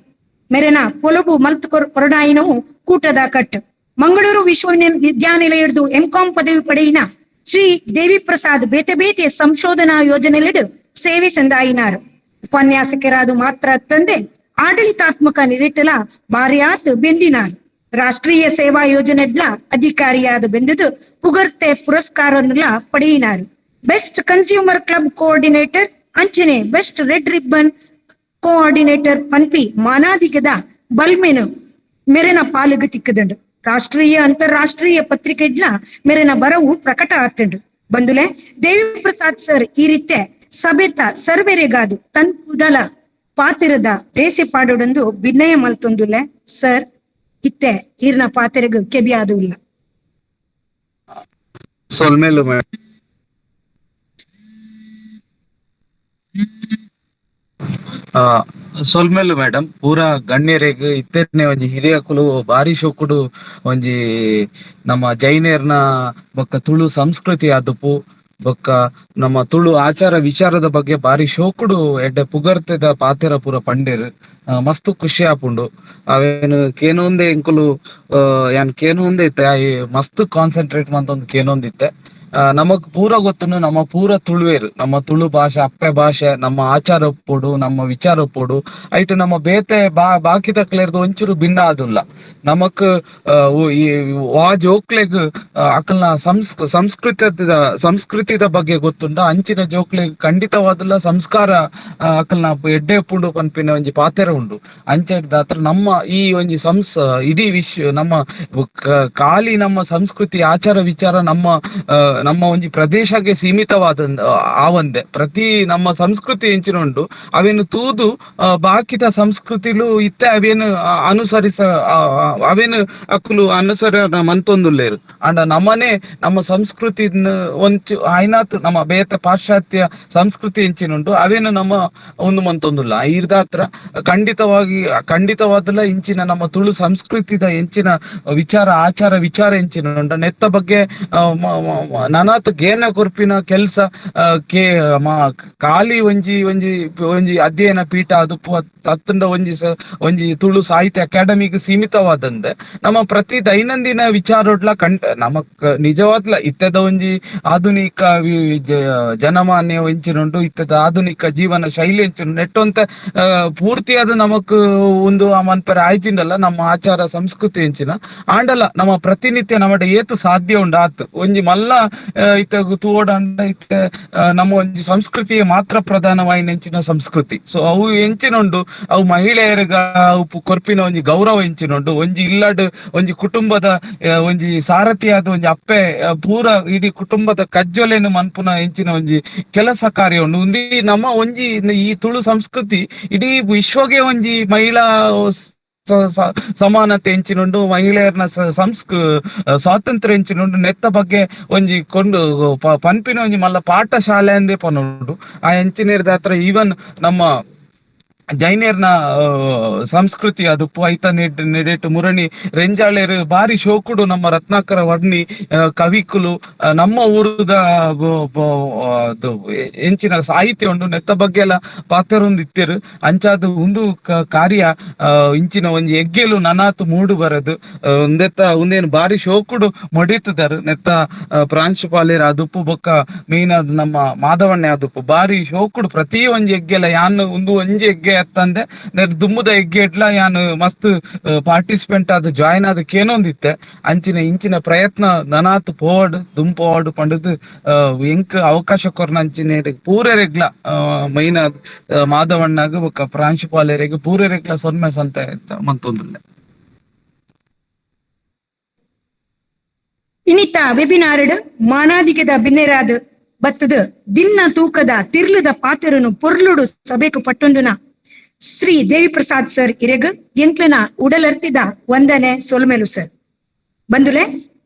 ಮೆರೆನ ಪೊಲಬು ಮಲ್ತ್ ಕೊರಡಾಯಿನವು ಕೂಟದ ಕಟ್. ಮಂಗಳೂರು ವಿಶ್ವವಿದ್ಯಾನಿಲಯದ್ದು ಎಂಕಾಂ ಪದವಿ ಪಡೆಯಿನ ಶ್ರೀ ದೇವಿಪ್ರಸಾದ್ ಬೇತೆ ಬೇತೆ ಸಂಶೋಧನಾ ಯೋಜನೆಲೆಡು ಸೇವೆ ಸಂದಾಯಿನಾರು. ಉಪನ್ಯಾಸಕರಾದ ಮಾತ್ರ ತಂದೆ ಆಡಳಿತಾತ್ಮಕ ನಿರೆಟಲ ಬಾರ್ಯಾತ್ ಬೆಂದಿನಾರು. ರಾಷ್ಟ್ರೀಯ ಸೇವಾ ಯೋಜನೆಡ್ಲ ಅಧಿಕಾರಿಯಾದ ಬೆಂದದು ಪುಗರ್ತೆ ಪುರಸ್ಕಾರನ್ನುಲ ಪಡೆಯಿನಾರು. Best consumer club coordinator ಅಂಚನೆ best red ribbon coordinator ಪನ್ಪಿ ಮಾನಾದಿಗದ ಬಲ್ಮೆನು ಮೆರೆನ ಪಾಲುಗು ತಿಕ್ಕದಂಡು. ರಾಷ್ಟ್ರೀಯ ಅಂತಾರಾಷ್ಟ್ರೀಯ ಪತ್ರಿಕೆಡ್ಲ ಮೆರೆನ ಬರವು ಪ್ರಕಟ ಆತಂಡು. ಬಂದುಲೆ ದೇವಿ ಪ್ರಸಾದ್ ಸರ್ ಈ ರೀತೆ ಸಭೆತ ಸರ್ವೆರೆಗಾದು ತನ್ ಕುಡಲ ಪಾತಿರದ ದೇಸಿ ಪಾಡೋಡೊಂದು ವಿನಯ ಮಲ್ತೊಂದುಲೆ ಸರ್ ಇತ್ತೆ ಈರ್ನ ಪಾತೆರೆಗು ಕೆಬಿಯಾದು ಇಲ್ಲ. ಸೊಲ್ಮೇಲು ಸೊಲ್ಮೇಲು ಮೇಡಮ್ ಪೂರಾ ಗಣ್ಯರೆಗ್ ಇತ್ತೆನೆ ಒಂಜಿ ಹಿರಿಯಕುಲು ಬಾರಿ ಶೋಕುಡು ಒಂಜಿ ನಮ್ಮ ಜೈನೇರ್ನ ಬೊಕ್ಕ ತುಳು ಸಂಸ್ಕೃತಿ ಆದುಪ್ಪು ಬೊಕ್ಕ ನಮ್ಮ ತುಳು ಆಚಾರ ವಿಚಾರದ ಬಗ್ಗೆ ಬಾರಿ ಶೋಕುಡು ಎಡ್ಡೆ ಪುಗರ್ತೆದ ಪಾತೆರ ಪೂರ ಪಂಡೇರು. ಮಸ್ತ್ ಖುಷಿ ಆಪುಂಡು. ಅವೇನು ಕೇನೊಂದೆ ಎಂಕುಲು ಯಾನ್ ಕೇನೊಂದೆ ಇತ್ತೆ ಮಸ್ತ್ ಕಾನ್ಸಂಟ್ರೇಟ್ ಮಂತೊಂದು ಕೇನೊಂದಿತ್ತೆ. ನಮಗ್ ಪೂರ ಗೊತ್ತುಂಡು ನಮ್ಮ ಪೂರ ತುಳುವೇರು, ನಮ್ಮ ತುಳು ಭಾಷೆ ಅಪ್ಪೆ ಭಾಷೆ, ನಮ್ಮ ಆಚಾರ ಒಪ್ಪೊಡು, ನಮ್ಮ ವಿಚಾರ ಒಪ್ಪೊಡು, ಐಟ್ ನಮ್ಮ ಬೇತೆ ಬಾಕಿ ತಕ್ಲೇರ್ದು ಒಂಚೂರು ಭಿನ್ನ ಆದುಲ್ಲ. ನಮಕ್ ವಾ ಜೋಕ್ಲೆಗ್ ಅಕಲ್ನ ಸಂಸ್ಕೃತಿದ ಬಗ್ಗೆ ಗೊತ್ತುಂಡ ಅಂಚಿನ ಜೋಕ್ಲೆಗ್ ಖಂಡಿತವಾದುಲ್ಲ ಸಂಸ್ಕಾರ ಅಕಲ್ನ ಎಡ್ಡೆ ಉಪ್ಪುಂಡು ಪನ್ಪಿನ ಒಂಜಿ ಪಾತೆರ ಉಂಡು. ಅಂಚೆಡ್ದಾತ್ರ ನಮ್ಮ ಈ ಒಂಜಿ ಇಡೀ ವಿಶ್ವ ನಮ್ಮ ಖಾಲಿ ನಮ್ಮ ಸಂಸ್ಕೃತಿ ಆಚಾರ ವಿಚಾರ ನಮ್ಮ ನಮ್ಮ ಒಂಜಿ ಪ್ರದೇಶಕ್ಕೆ ಸೀಮಿತವಾದ ಆವಂದೆ ಪ್ರತಿ ನಮ್ಮ ಸಂಸ್ಕೃತಿ ಎಂಚಿನ ಉಂಡು ಅವೇನು ತೂದು ಬಾಕಿದ ಸಂಸ್ಕೃತಿಲು ಇತ್ತೆ ಅವೇನು ಅನುಸರಿಸ ಅವೇನು ಅಕ್ಕುಲು ಅನುಸರ ಮಂತೊಂದುಲ್ಲೇರು. ಅಂಡ ನಮ್ಮನೆ ನಮ್ಮ ಸಂಸ್ಕೃತಿ ಒಂಚು ಆಯ್ನಾತ್ ನಮ್ಮ ಬೇತ ಪಾಶ್ಚಾತ್ಯ ಸಂಸ್ಕೃತಿ ಎಂಚಿನುಂಡು ಅವೇನು ನಮ್ಮ ಒಂದು ಮಂತೊಂದುಲ್ಲ. ಇರ್ದಾತ್ರ ಖಂಡಿತವಾದಲ್ಲ ಇಂಚಿನ ನಮ್ಮ ತುಳು ಸಂಸ್ಕೃತಿದ ಎಂಚಿನ ವಿಚಾರ ಆಚಾರ ವಿಚಾರ ಎಂಚಿನ ಉಂಡು ನೆತ್ತ ಬಗ್ಗೆ ನನಾತ್ ಗೇನ ಕೊರ್ಪಿನ ಕೆಲ್ಸ ಖಾಲಿ ಒಂಜಿ ಒಂಜಿ ಒಂಜಿ ಅಧ್ಯಯನ ಪೀಠ ಅದು ಅತ್ತಂಡ ಒಂಜಿ ಒಂಜಿ ತುಳು ಸಾಹಿತ್ಯ ಅಕಾಡೆಮಿಗೆ ಸೀಮಿತವಾದಂದೆ ನಮ್ಮ ಪ್ರತಿ ದೈನಂದಿನ ವಿಚಾರೊಡ್ಲ ನಮಕ್ ನಿಜವಾದ್ಲ ಇತ್ತದ ಒಂಜಿ ಆಧುನಿಕ ಜನಮಾನ್ಯ ಎಂಚಿನುಂಡು ಇತ್ತದ ಆಧುನಿಕ ಜೀವನ ಶೈಲಿ ಎಂಚಿನ ನೆಟ್ಟೊಂತ ಪೂರ್ತಿಯಾದ ನಮಕ್ ಒಂದು ಆ ಮನ್ಪರೆ ಆಯ್ಚಿಂಡಲ್ಲ ನಮ್ಮ ಆಚಾರ ಸಂಸ್ಕೃತಿ ಎಂಚಿನ ಆಂಡಲ ನಮ್ಮ ಪ್ರತಿನಿತ್ಯ ನಮ್ಮಡ ಏತು ಸಾಧ್ಯ ಉಂಡು ಆತ್ ಒಂಜಿ ಮಲ್ಲ ಇತ್ತ ತೂವೋಡಂಡ ಇತ್ತ ನಮ್ಮ ಒಂಜಿ ಸಂಸ್ಕೃತಿಯ ಮಾತ್ರ ಪ್ರಧಾನವಾಯಿನ ಎಂಚಿನ ಸಂಸ್ಕೃತಿ. ಸೊ ಅವು ಎಂಚಿನುಂಡು ಅವು ಮಹಿಳೆಯರಿಗ ಕೊರ್ಪಿನ ಒಂಜಿ ಗೌರವ ಎಂಚಿನುಂಡು ಒಂಜಿ ಇಲ್ಲಡ್ ಒಂಜಿ ಕುಟುಂಬದ ಒಂಜಿ ಸಾರಥಿಯಾದ ಒಂಜಿ ಅಪ್ಪೆ ಪೂರ ಇಡೀ ಕುಟುಂಬದ ಕಜ್ಜೊಲೆನು ಮನ್ಪುನ ಎಂಚಿನ ಒಂಜಿ ಕೆಲಸ ಕಾರ್ಯ ಉಂಡು. ಒಂದಿ ನಮ್ಮ ಒಂಜಿ ಈ ತುಳು ಸಂಸ್ಕೃತಿ ಇಡೀ ವಿಶ್ವಗೆ ಒಂಜಿ ಮಹಿಳಾ ಸಮಾನತೆ ಎಂಚಿನುಂಡು ಮಹಿಳೆಯರ್ನ ಸ್ವಾತಂತ್ರ್ಯ ಎಂಚಿನುಂಡು ನೆತ್ತ ಬಗ್ಗೆ ಒಂಜಿ ಕೊಂಡು ಪನ್ಪಿನ ಒಂಜಿ ಮಲ್ಲ ಪಾಠಶಾಲೆ ಅಂದೇ ಪನ್ನುಂಡು. ಆ ಎಂಚಿನೇರ್ದ ಹತ್ರ ಈವನ್ ನಮ್ಮ ಜೈನೇರ್ನ ಸಂಸ್ಕೃತಿ ಅದು ಐತ ನೆಡೆಟ್ ಮುರಣಿ ರೆಂಜಾಳೆರು ಬಾರಿ ಶೋಕುಡು ನಮ್ಮ ರತ್ನಾಕರ ವರ್ಣಿ ಕವಿಕುಲು ನಮ್ಮ ಊರುದ ಎಂಚಿನ ಸಾಹಿತ್ಯ ಉಂಡು ನೆತ್ತ ಬಗ್ಗೆ ಎಲ್ಲ ಪಾತೆರೊಂದು ಇತ್ತೆರು. ಅಂಚಾದ ಒಂದು ಕಾರ್ಯ ಇಂಚಿನ ಒಂಜಿ ಎಗ್ಗೆಲು ನನಾತ್ ಮೂಡು ಬರದು ಒಂದೆತ್ತ ಒಂದೇನು ಬಾರಿ ಶೋಕುಡು ಮಡಿತದಾರು ನೆತ್ತ ಪ್ರಾಂಶುಪಾಲೇರ್ ಅದುಪ್ಪು ಬೊಕ್ಕ ಮೇನ್ ಅದು ನಮ್ಮ ಮಾಧವಣ್ಣೆ ಅದುಪ್ಪು ಬಾರಿ ಶೋಕುಡು ಪ್ರತಿ ಒಂಜಿ ಎಗ್ಗೆಲ ಯಾನ್ ಒಂದು ಒಂಜಿ ಎಗ್ಗೆ ಅತ್ತಂದೆ ದುಮ್ಮುದ ಎಗ್ಗೆ ಇಡ್ಲ ಯಾನ್ ಮಸ್ತ್ ಪಾರ್ಟಿಸಿಪೆಂಟ್ ಆದ್ ಜಾಯಿನ್ ಆದ್ ಕೇನೊಂದಿತ್ತೆ. ಅಂಚಿನ ಇಂಚಿನ ಪ್ರಯತ್ನ ನನಾತ್ ಪೋವಡ್ ದುಂ ಪೋವಡ್ ಪಂಡುದು ಎಂಕ್ ಅವಕಾಶ ಕೊರ್ನ ಅಂಚಿನ ಪೂರೆರೆಗ್ಲ ಮೈನ ಮಾಧವಣ್ಣಗ್ ಬೊಕ್ಕ ಪ್ರಾಂಶುಪಾಲರೆಗ್ ಪೂರೆರೆಗ್ಲ ಸೊನ್ಮೆ ಸಂತೆ ಮಂತೊಂದುಲ್ಲೆ. ಇನ್ನಿತ ವೆಬಿನಾರ್ಡ್ ಮಾನಾದಿಗೆದ ಬಿನ್ನೆರಾದ ಬತ್ತದ ದಿನ್ನ ತೂಕದ ತಿರ್ಲುದ ಪಾತೆರನು ಪೊರ್ಲುಡು ಸಭೆಕು ಪಟ್ಟೊಂಡುನ ಶ್ರೀ ದೇವಿ ಪ್ರಸಾದ್ ಸರ್ ಇರೆಗ್ ಎಂಕ್ಲನ ಉಡಲರ್ತಿದ ವಂದನೆ ಸೊಲ್ಮೆಲು ಸರ್. ಬಂದುಲೆ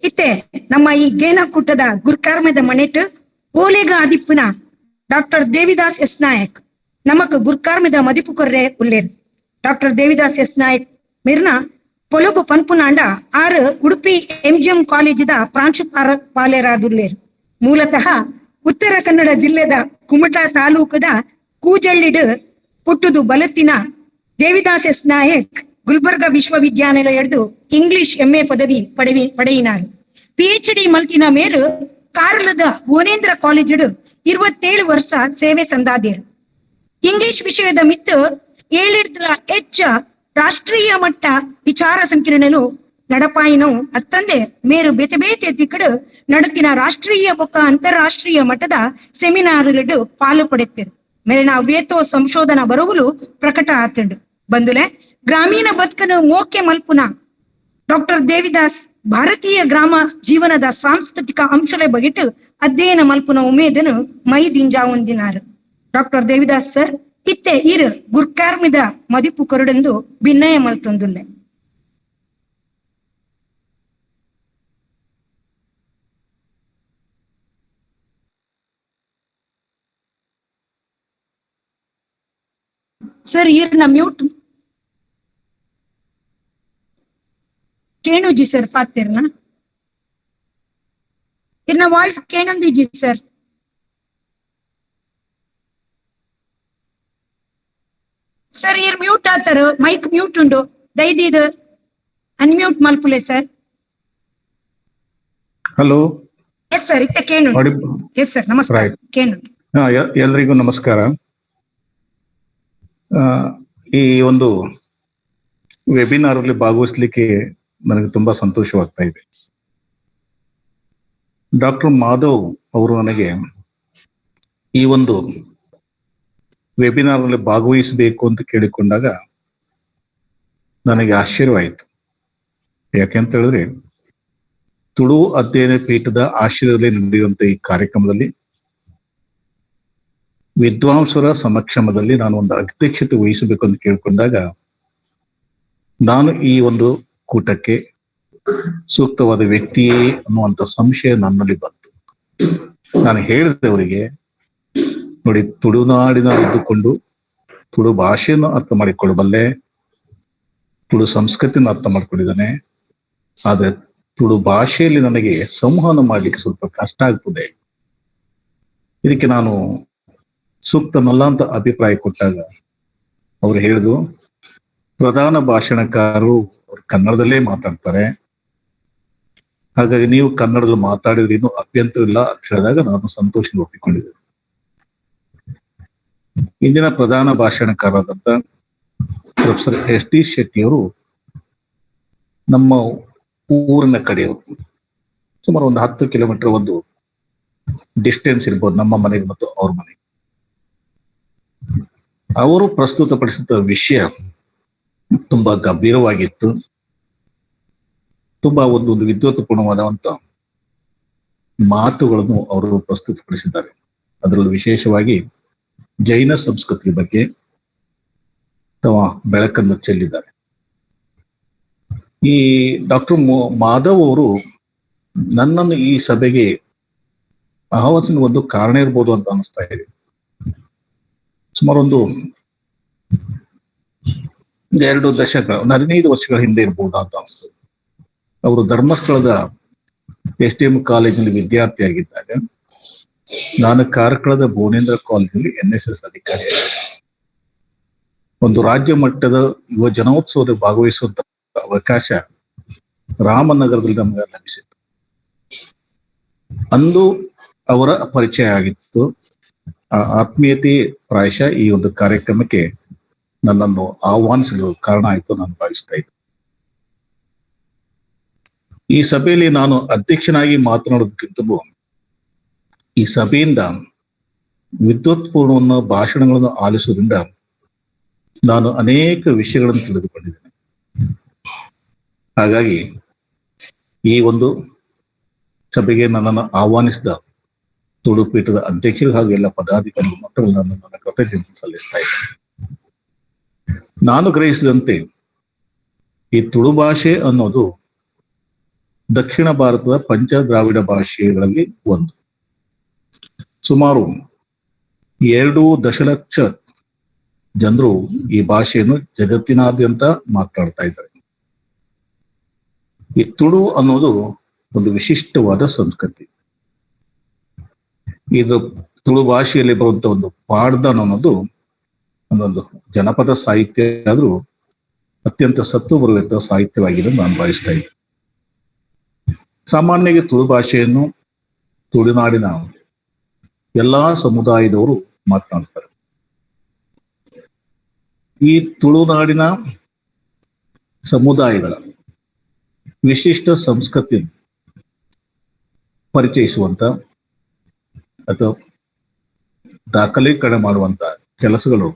ಇತ್ತೆ ನಮ್ಮ ಈ ಗೇನಕೂಟದ ಗುರ್ಕಾರ್ಮದ ಮನೆಟ್ ಓಲೆಗ ಆದಿಪ್ಪುನ ಡಾಕ್ಟರ್ ದೇವಿದಾಸ್ ಎಸ್ ನಾಯಕ್ ನಮಕ್ ಗುರ್ಕಾರ್ಮದ ಮದಿಪು ಕೊರ್ರೆ ಉಲ್ಲೇರ್. ಡಾಕ್ಟರ್ ದೇವಿದಾಸ್ ಎಸ್ ನಾಯಕ್ ಮಿರ್ನ ಪೊಲೊಬು ಪನ್ಪುನಾಂಡ ಆರು ಉಡುಪಿ ಎಂಜಿಎಂ ಕಾಲೇಜಿದ ಪ್ರಾಂಶುಪಾಲರಾದುಲ್ಲೇರ್. ಮೂಲತಃ ಉತ್ತರ ಕನ್ನಡ ಜಿಲ್ಲೆದ ಕುಮಟಾ ತಾಲೂಕದ ಕೂಜಳ್ಳಿಡು ಪುಟ್ಟುದು ಬಲತ್ತಿನ ದೇವಿದಾಸ್ ಎಸ್ ನಾಯಕ್ ಗುಲ್ಬರ್ಗ ವಿಶ್ವವಿದ್ಯಾನಿಲಯದ್ದು ಇಂಗ್ಲಿಷ್ ಎಂಎ ಪದವಿ ಪಡೆಯಿನಾರು. ಪಿಎಚ್ಡಿ ಮಲ್ತಿನ ಮೇರು ಕಾರ್ಲದ ಭುವನೇಂದ್ರ ಕಾಲೇಜಿಡು 27 ವರ್ಷ ಸೇವೆ ಸಂದಾದೇರು. ಇಂಗ್ಲಿಷ್ ವಿಷಯದ ಮಿತ್ತು 7 ಹೆಚ್ಚ ರಾಷ್ಟ್ರೀಯ ಮಟ್ಟ ವಿಚಾರ ಸಂಕಿರಣನು ನಡಪಾಯಿನೋ ಅತ್ತಂದೆ ಮೇರು ಬೇತೆ ಬೇತೆ ದಿಕ್ಕಡು ನಡತಿನ ರಾಷ್ಟ್ರೀಯ ಬೊಕ್ಕ ಅಂತಾರಾಷ್ಟ್ರೀಯ ಮಟ್ಟದ ಸೆಮಿನಾರ್ಗಳು ಪಾಲು ಪಡೆಯುತ್ತೇವೆ. ಮೇಲಿನ ಅವ್ಯೇತೋ ಸಂಶೋಧನಾ ಬರವುಲು ಪ್ರಕಟ ಆತಂಡು. ಬಂದುಲೆ ಗ್ರಾಮೀಣ ಬದುಕನ್ನು ಮೋಕೆ ಮಲ್ಪುನ ಡಾಕ್ಟರ್ ದೇವಿದಾಸ್ ಭಾರತೀಯ ಗ್ರಾಮ ಜೀವನದ ಸಾಂಸ್ಕೃತಿಕ ಅಂಶಲೆ ಬಗೆಟ್ ಅಧ್ಯಯನ ಮಲ್ಪುನ ಉಮೇದನು ಮೈ ದಿಂಜಾವೊಂದಿನಾರು. ಡಾಕ್ಟರ್ ದೇವಿದಾಸ್ ಸರ್ ಇತ್ತೆ ಇರು ಗುರ್ಕಾರ್ಮಿದ ಮದಿಪು ಕೊರಡೆಂದು ಭಿನ್ನಯ ಮಲ್ತೊಂದುಲ್ಲೆ. ಸರ್ ಈರ್ನ ಮ್ಯೂಟ್ ಕೇಣುಜಿ ಸರ್ ಪಾತಿರ್ನ ಇರ್ನ ವಾಯ್ಸ್ ಕೇಣೊಂದಿಜಿ ಸರ್. ಸರ್ ಇರ್ ಮ್ಯೂಟ್ ಆತಾರ, ಮೈಕ್ ಮ್ಯೂಟ್ ಉಂಡು, ದಯದೀದು ಅನ್ಮ್ಯೂಟ್ ಮಲ್ಪುಲೆ sir. Hello. Yes sir, ಇತ್ತ ಕೇಣು. ಎಸ್ ಸರ್, ನಮಸ್ಕಾರ. ಕೇಣು. ಎಲ್ರಿಗೂ ನಮಸ್ಕಾರ. ಈ ಒಂದು ವೆಬಿನಾರ್ ಅಲ್ಲಿ ಭಾಗವಹಿಸಲಿಕ್ಕೆ ನನಗೆ ತುಂಬಾ ಸಂತೋಷವಾಗ್ತಾ ಇದೆ. ಡಾಕ್ಟರ್ ಮಾಧವ್ ಅವರು ನನಗೆ ಈ ಒಂದು ವೆಬಿನಾರ್ ಅಲ್ಲಿ ಭಾಗವಹಿಸಬೇಕು ಅಂತ ಕೇಳಿಕೊಂಡಾಗ ನನಗೆ ಆಶ್ಚರ್ಯವಾಯಿತು. ಯಾಕೆಂತ ಹೇಳಿದ್ರೆ, ತುಳು ಅಧ್ಯಯನ ಪೀಠದ ಆಶ್ರಯದಲ್ಲಿ ನಡೆಯುವಂತ ಈ ಕಾರ್ಯಕ್ರಮದಲ್ಲಿ ವಿದ್ವಾಂಸರ ಸಮಕ್ಷಮದಲ್ಲಿ ನಾನು ಒಂದು ಅಧ್ಯಕ್ಷತೆ ವಹಿಸಬೇಕು ಅಂತ ಕೇಳಿಕೊಂಡಾಗ ನಾನು ಈ ಒಂದು ಕೂಟಕ್ಕೆ ಸೂಕ್ತವಾದ ವ್ಯಕ್ತಿಯೇ ಅನ್ನುವಂಥ ಸಂಶಯ ನನ್ನಲ್ಲಿ ಬಂತು. ನಾನು ಹೇಳಿದವರಿಗೆ, ನೋಡಿ, ತುಳುನಾಡಿನ ಇದ್ದುಕೊಂಡು ತುಳು ಭಾಷೆಯನ್ನು ಅರ್ಥ ಮಾಡಿಕೊಳ್ಳಬಲ್ಲೆ, ತುಳು ಸಂಸ್ಕೃತಿಯನ್ನು ಅರ್ಥ ಮಾಡಿಕೊಂಡಿದ್ದಾನೆ, ಆದ್ರೆ ತುಳು ಭಾಷೆಯಲ್ಲಿ ನನಗೆ ಸಂವಹನ ಮಾಡ್ಲಿಕ್ಕೆ ಸ್ವಲ್ಪ ಕಷ್ಟ ಆಗ್ತದೆ, ಇದಕ್ಕೆ ನಾನು ಸೂಕ್ತನಲ್ಲ ಅಂತ ಅಭಿಪ್ರಾಯ ಕೊಟ್ಟಾಗ ಅವರು ಹೇಳಿದ್ರು, ಪ್ರಧಾನ ಭಾಷಣಕಾರರು ಅವರು ಕನ್ನಡದಲ್ಲೇ ಮಾತಾಡ್ತಾರೆ, ಹಾಗಾಗಿ ನೀವು ಕನ್ನಡದಲ್ಲಿ ಮಾತಾಡಿದ್ರೆ ಇನ್ನೂ ಅಭ್ಯಂತರ ಇಲ್ಲ ಅಂತ ಹೇಳಿದಾಗ ನಾನು ಸಂತೋಷ ಒಪ್ಪಿಕೊಂಡಿದ್ದೆ. ಇಂದಿನ ಪ್ರಧಾನ ಭಾಷಣಕಾರರಾದಂಥ ಪ್ರೊಫೆಸರ್ ಎಸ್.ಟಿ. ಶೆಟ್ಟಿಯವರು ನಮ್ಮ ಊರಿನ ಕಡೆಯವರು, ಸುಮಾರು ಒಂದು 10 ಕಿಲೋಮೀಟರ್ ಒಂದು ಡಿಸ್ಟೆನ್ಸ್ ಇರ್ಬೋದು ನಮ್ಮ ಮನೆಗೆ ಮತ್ತು ಅವ್ರ ಮನೆಗೆ. ಅವರು ಪ್ರಸ್ತುತಪಡಿಸಿದ ವಿಷಯ ತುಂಬಾ ಗಂಭೀರವಾಗಿತ್ತು, ತುಂಬಾ ಒಂದು ವಿದ್ವತ್ಪೂರ್ಣವಾದಂತ ಮಾತುಗಳನ್ನು ಅವರು ಪ್ರಸ್ತುತಪಡಿಸಿದ್ದಾರೆ. ಅದರಲ್ಲೂ ವಿಶೇಷವಾಗಿ ಜೈನ ಸಂಸ್ಕೃತಿಯ ಬಗ್ಗೆ ತಮ್ಮ ಬೆಳಕನ್ನು ಚೆಲ್ಲಿದ್ದಾರೆ. ಈ ಡಾಕ್ಟರ್ ಮಾಧವ್ ಅವರು ನನ್ನನ್ನು ಈ ಸಭೆಗೆ ಆಹ್ವಾನಿಸಿದ ಒಂದು ಕಾರಣ ಇರ್ಬೋದು ಅಂತ ಅನಿಸ್ತಾ ಇದೆ. ಸುಮಾರು ಒಂದು 2 ದಶಕಗಳ, ಒಂದು 15 ವರ್ಷಗಳ ಹಿಂದೆ ಇರ್ಬೋದು ಅಂತ ಅನಿಸ್ತದೆ. ಅವರು ಧರ್ಮಸ್ಥಳದ SDM ಕಾಲೇಜಿನಲ್ಲಿ ವಿದ್ಯಾರ್ಥಿಯಾಗಿದ್ದಾಗ ನಾನು ಕಾರ್ಕಳದ ಭುವನೇಂದ್ರ ಕಾಲೇಜಿನಲ್ಲಿ NSS ಅಧಿಕಾರಿಯಾಗಿದ್ದೆ. ಒಂದು ರಾಜ್ಯ ಮಟ್ಟದ ಯುವ ಜನೋತ್ಸವದಲ್ಲಿ ಭಾಗವಹಿಸುವಂತ ಅವಕಾಶ ರಾಮನಗರದಲ್ಲಿ ನಮಗೆ ಲಭಿಸಿತ್ತು. ಅಂದು ಅವರ ಪರಿಚಯ ಆಗಿತ್ತು. ಆ ಆತ್ಮೀಯತೆ ಪ್ರಾಯಶಃ ಈ ಒಂದು ಕಾರ್ಯಕ್ರಮಕ್ಕೆ ನನ್ನನ್ನು ಆಹ್ವಾನಿಸಲು ಕಾರಣ ಆಯಿತು ನಾನು ಭಾವಿಸ್ತಾ ಇದ್ದೆ. ಈ ಸಭೆಯಲ್ಲಿ ನಾನು ಅಧ್ಯಕ್ಷನಾಗಿ ಮಾತನಾಡೋದಕ್ಕಿಂತಲೂ ಈ ಸಭೆಯಿಂದ ವಿದ್ವತ್ಪೂರ್ಣವನ್ನು ಭಾಷಣಗಳನ್ನು ಆಲಿಸುವುದರಿಂದ ನಾನು ಅನೇಕ ವಿಷಯಗಳನ್ನು ತಿಳಿದುಕೊಂಡಿದ್ದೇನೆ. ಹಾಗಾಗಿ ಈ ಒಂದು ಸಭೆಗೆ ನನ್ನನ್ನು ಆಹ್ವಾನಿಸಿದ ತುಳು ಪೀಠದ ಅಧ್ಯಕ್ಷರು ಹಾಗೂ ಎಲ್ಲ ಪದಾಧಿಕಾರಿಗಳು ಮಾತ್ರ ನಾನು ನನ್ನ ಕೃತಜ್ಞತೆ ಸಲ್ಲಿಸ್ತಾ ಇದ್ದೇನೆ. ನಾನು ಗ್ರಹಿಸಿದಂತೆ ಈ ತುಳು ಭಾಷೆ ಅನ್ನೋದು ದಕ್ಷಿಣ ಭಾರತದ ಪಂಚ ದ್ರಾವಿಡ ಭಾಷೆಗಳಲ್ಲಿ ಒಂದು. ಸುಮಾರು 2 ದಶಲಕ್ಷ ಜನರು ಈ ಭಾಷೆಯನ್ನು ಜಗತ್ತಿನಾದ್ಯಂತ ಮಾತಾಡ್ತಾ ಇದ್ದಾರೆ. ಈ ತುಳು ಅನ್ನೋದು ಒಂದು ವಿಶಿಷ್ಟವಾದ ಸಂಸ್ಕೃತಿ. ಇದು ತುಳು ಭಾಷೆಯಲ್ಲಿ ಬರುವಂತ ಒಂದು ಪಾಡ್ದನ ಅನ್ನೋದು ಒಂದೊಂದು ಜನಪದ ಸಾಹಿತ್ಯ ಆದ್ರೂ ಅತ್ಯಂತ ಸತ್ತು ಬರುವಂತಹ ಸಾಹಿತ್ಯವಾಗಿದೆ ನಾನು ಭಾವಿಸ್ತಾ ಇದ್ದೆ. ಸಾಮಾನ್ಯವಾಗಿ ತುಳು ಭಾಷೆಯನ್ನು ತುಳುನಾಡಿನ ಎಲ್ಲಾ ಸಮುದಾಯದವರು ಮಾತನಾಡ್ತಾರೆ. ಈ ತುಳುನಾಡಿನ ಸಮುದಾಯಗಳ ವಿಶಿಷ್ಟ ಸಂಸ್ಕೃತಿಯನ್ನು ಪರಿಚಯಿಸುವಂತ ಅಥವಾ ದಾಖಲೀಕರಣ ಮಾಡುವಂತ ಕೆಲಸಗಳು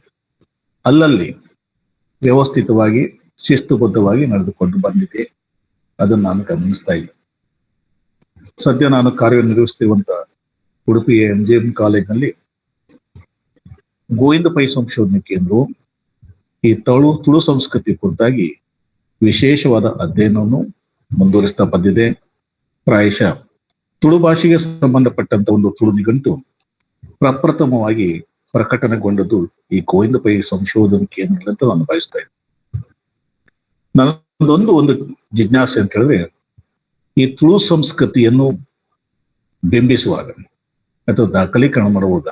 ಅಲ್ಲಲ್ಲಿ ವ್ಯವಸ್ಥಿತವಾಗಿ ಶಿಸ್ತುಬದ್ಧವಾಗಿ ನಡೆದುಕೊಂಡು ಬಂದಿದೆ. ಅದನ್ನು ನಾನು ಗಮನಿಸ್ತಾ ಇದ್ದೆ. ಸದ್ಯ ನಾನು ಕಾರ್ಯನಿರ್ವಹಿಸ್ತಿರುವಂತ ಉಡುಪಿಯ MGM ಕಾಲೇಜಿನಲ್ಲಿ ಗೋವಿಂದ ಪೈ ಸಂಶೋಧನೆ ಕೇಂದ್ರವು ಈ ತುಳು ಸಂಸ್ಕೃತಿ ಕುರಿತಾಗಿ ವಿಶೇಷವಾದ ಅಧ್ಯಯನವನ್ನು ಮುಂದುವರಿಸ್ತಾ ಬಂದಿದೆ. ಪ್ರಾಯಶಃ ತುಳು ಭಾಷೆಗೆ ಸಂಬಂಧಪಟ್ಟಂತ ಒಂದು ತುಳು ನಿಘಂಟು ಪ್ರಪ್ರಥಮವಾಗಿ ಪ್ರಕಟಣೆಗೊಂಡದ್ದು ಈ ಗೋವಿಂದ ಪೈ ಸಂಶೋಧನೆ ಕೇಂದ್ರ ಅಂತ ನಾನು ಭಾವಿಸ್ತಾ ಇದ್ದೆ. ನನ್ನದೊಂದು ಒಂದು ಜಿಜ್ಞಾಸೆ ಅಂತ ಹೇಳಿದ್ರೆ, ಈ ತುಳು ಸಂಸ್ಕೃತಿಯನ್ನು ಬಿಂಬಿಸುವಾಗ ಅಥವಾ ದಾಖಲೀಕರಣ ಮಾಡುವಾಗ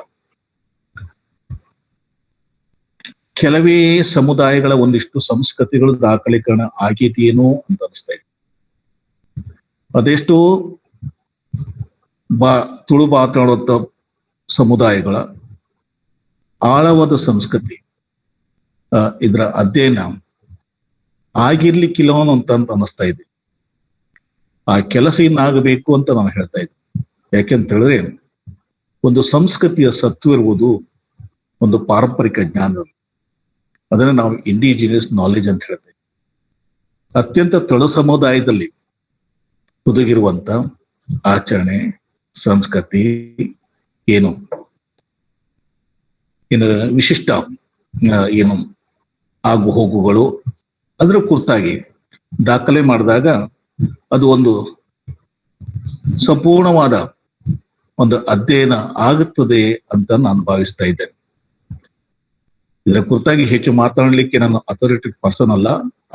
ಕೆಲವೇ ಸಮುದಾಯಗಳ ಒಂದಿಷ್ಟು ಸಂಸ್ಕೃತಿಗಳು ದಾಖಲೀಕರಣ ಆಗಿದೆಯೇನೋ ಅಂತ ಅನಿಸ್ತಾ ಇದೆ. ಅದೆಷ್ಟೋ ತುಳು ಮಾತನಾಡುವಂತ ಸಮುದಾಯಗಳ ಆಳವಾದ ಸಂಸ್ಕೃತಿ ಇದರ ಅಧ್ಯಯನ ಆಗಿರ್ಲಿಕ್ಕಿಲ್ಲ ಅಂತ ಅನಿಸ್ತಾ ಇದೆ. ಆ ಕೆಲಸ ಇನ್ನಾಗಬೇಕು ಅಂತ ನಾನು ಹೇಳ್ತಾ ಇದ್ದೆ. ಯಾಕೆಂತ ಹೇಳಿದ್ರೆ, ಒಂದು ಸಂಸ್ಕೃತಿಯ ಸತ್ವ ಇರುವುದು ಒಂದು ಪಾರಂಪರಿಕ ಜ್ಞಾನ, ಅದನ್ನು ನಾವು ಇಂಡಿಜಿನಿಯಸ್ ನಾಲೆಜ್ ಅಂತ ಹೇಳ್ತೇವೆ. ಅತ್ಯಂತ ತಳು ಸಮುದಾಯದಲ್ಲಿ ಹುದುಗಿರುವಂತ ಆಚರಣೆ, ಸಂಸ್ಕೃತಿ ಏನು ಏನು ವಿಶಿಷ್ಟ ಏನು ಆಗು ಹೋಗುಗಳು ಅದರ ಕುರಿತಾಗಿ ದಾಖಲೆ ಮಾಡಿದಾಗ ಅದು ಒಂದು ಸಂಪೂರ್ಣವಾದ ಒಂದು ಅಧ್ಯಯನ ಆಗುತ್ತದೆ ಅಂತ ನಾನು ಭಾವಿಸ್ತಾ ಇದ್ದೇನೆ. ಇದರ ಕುರಿತಾಗಿ ಹೆಚ್ಚು ಮಾತಾಡಲಿಕ್ಕೆ ನಾನು ಅಥಾರಿಟಿ ಪರ್ಸನ್ ಅಲ್ಲ.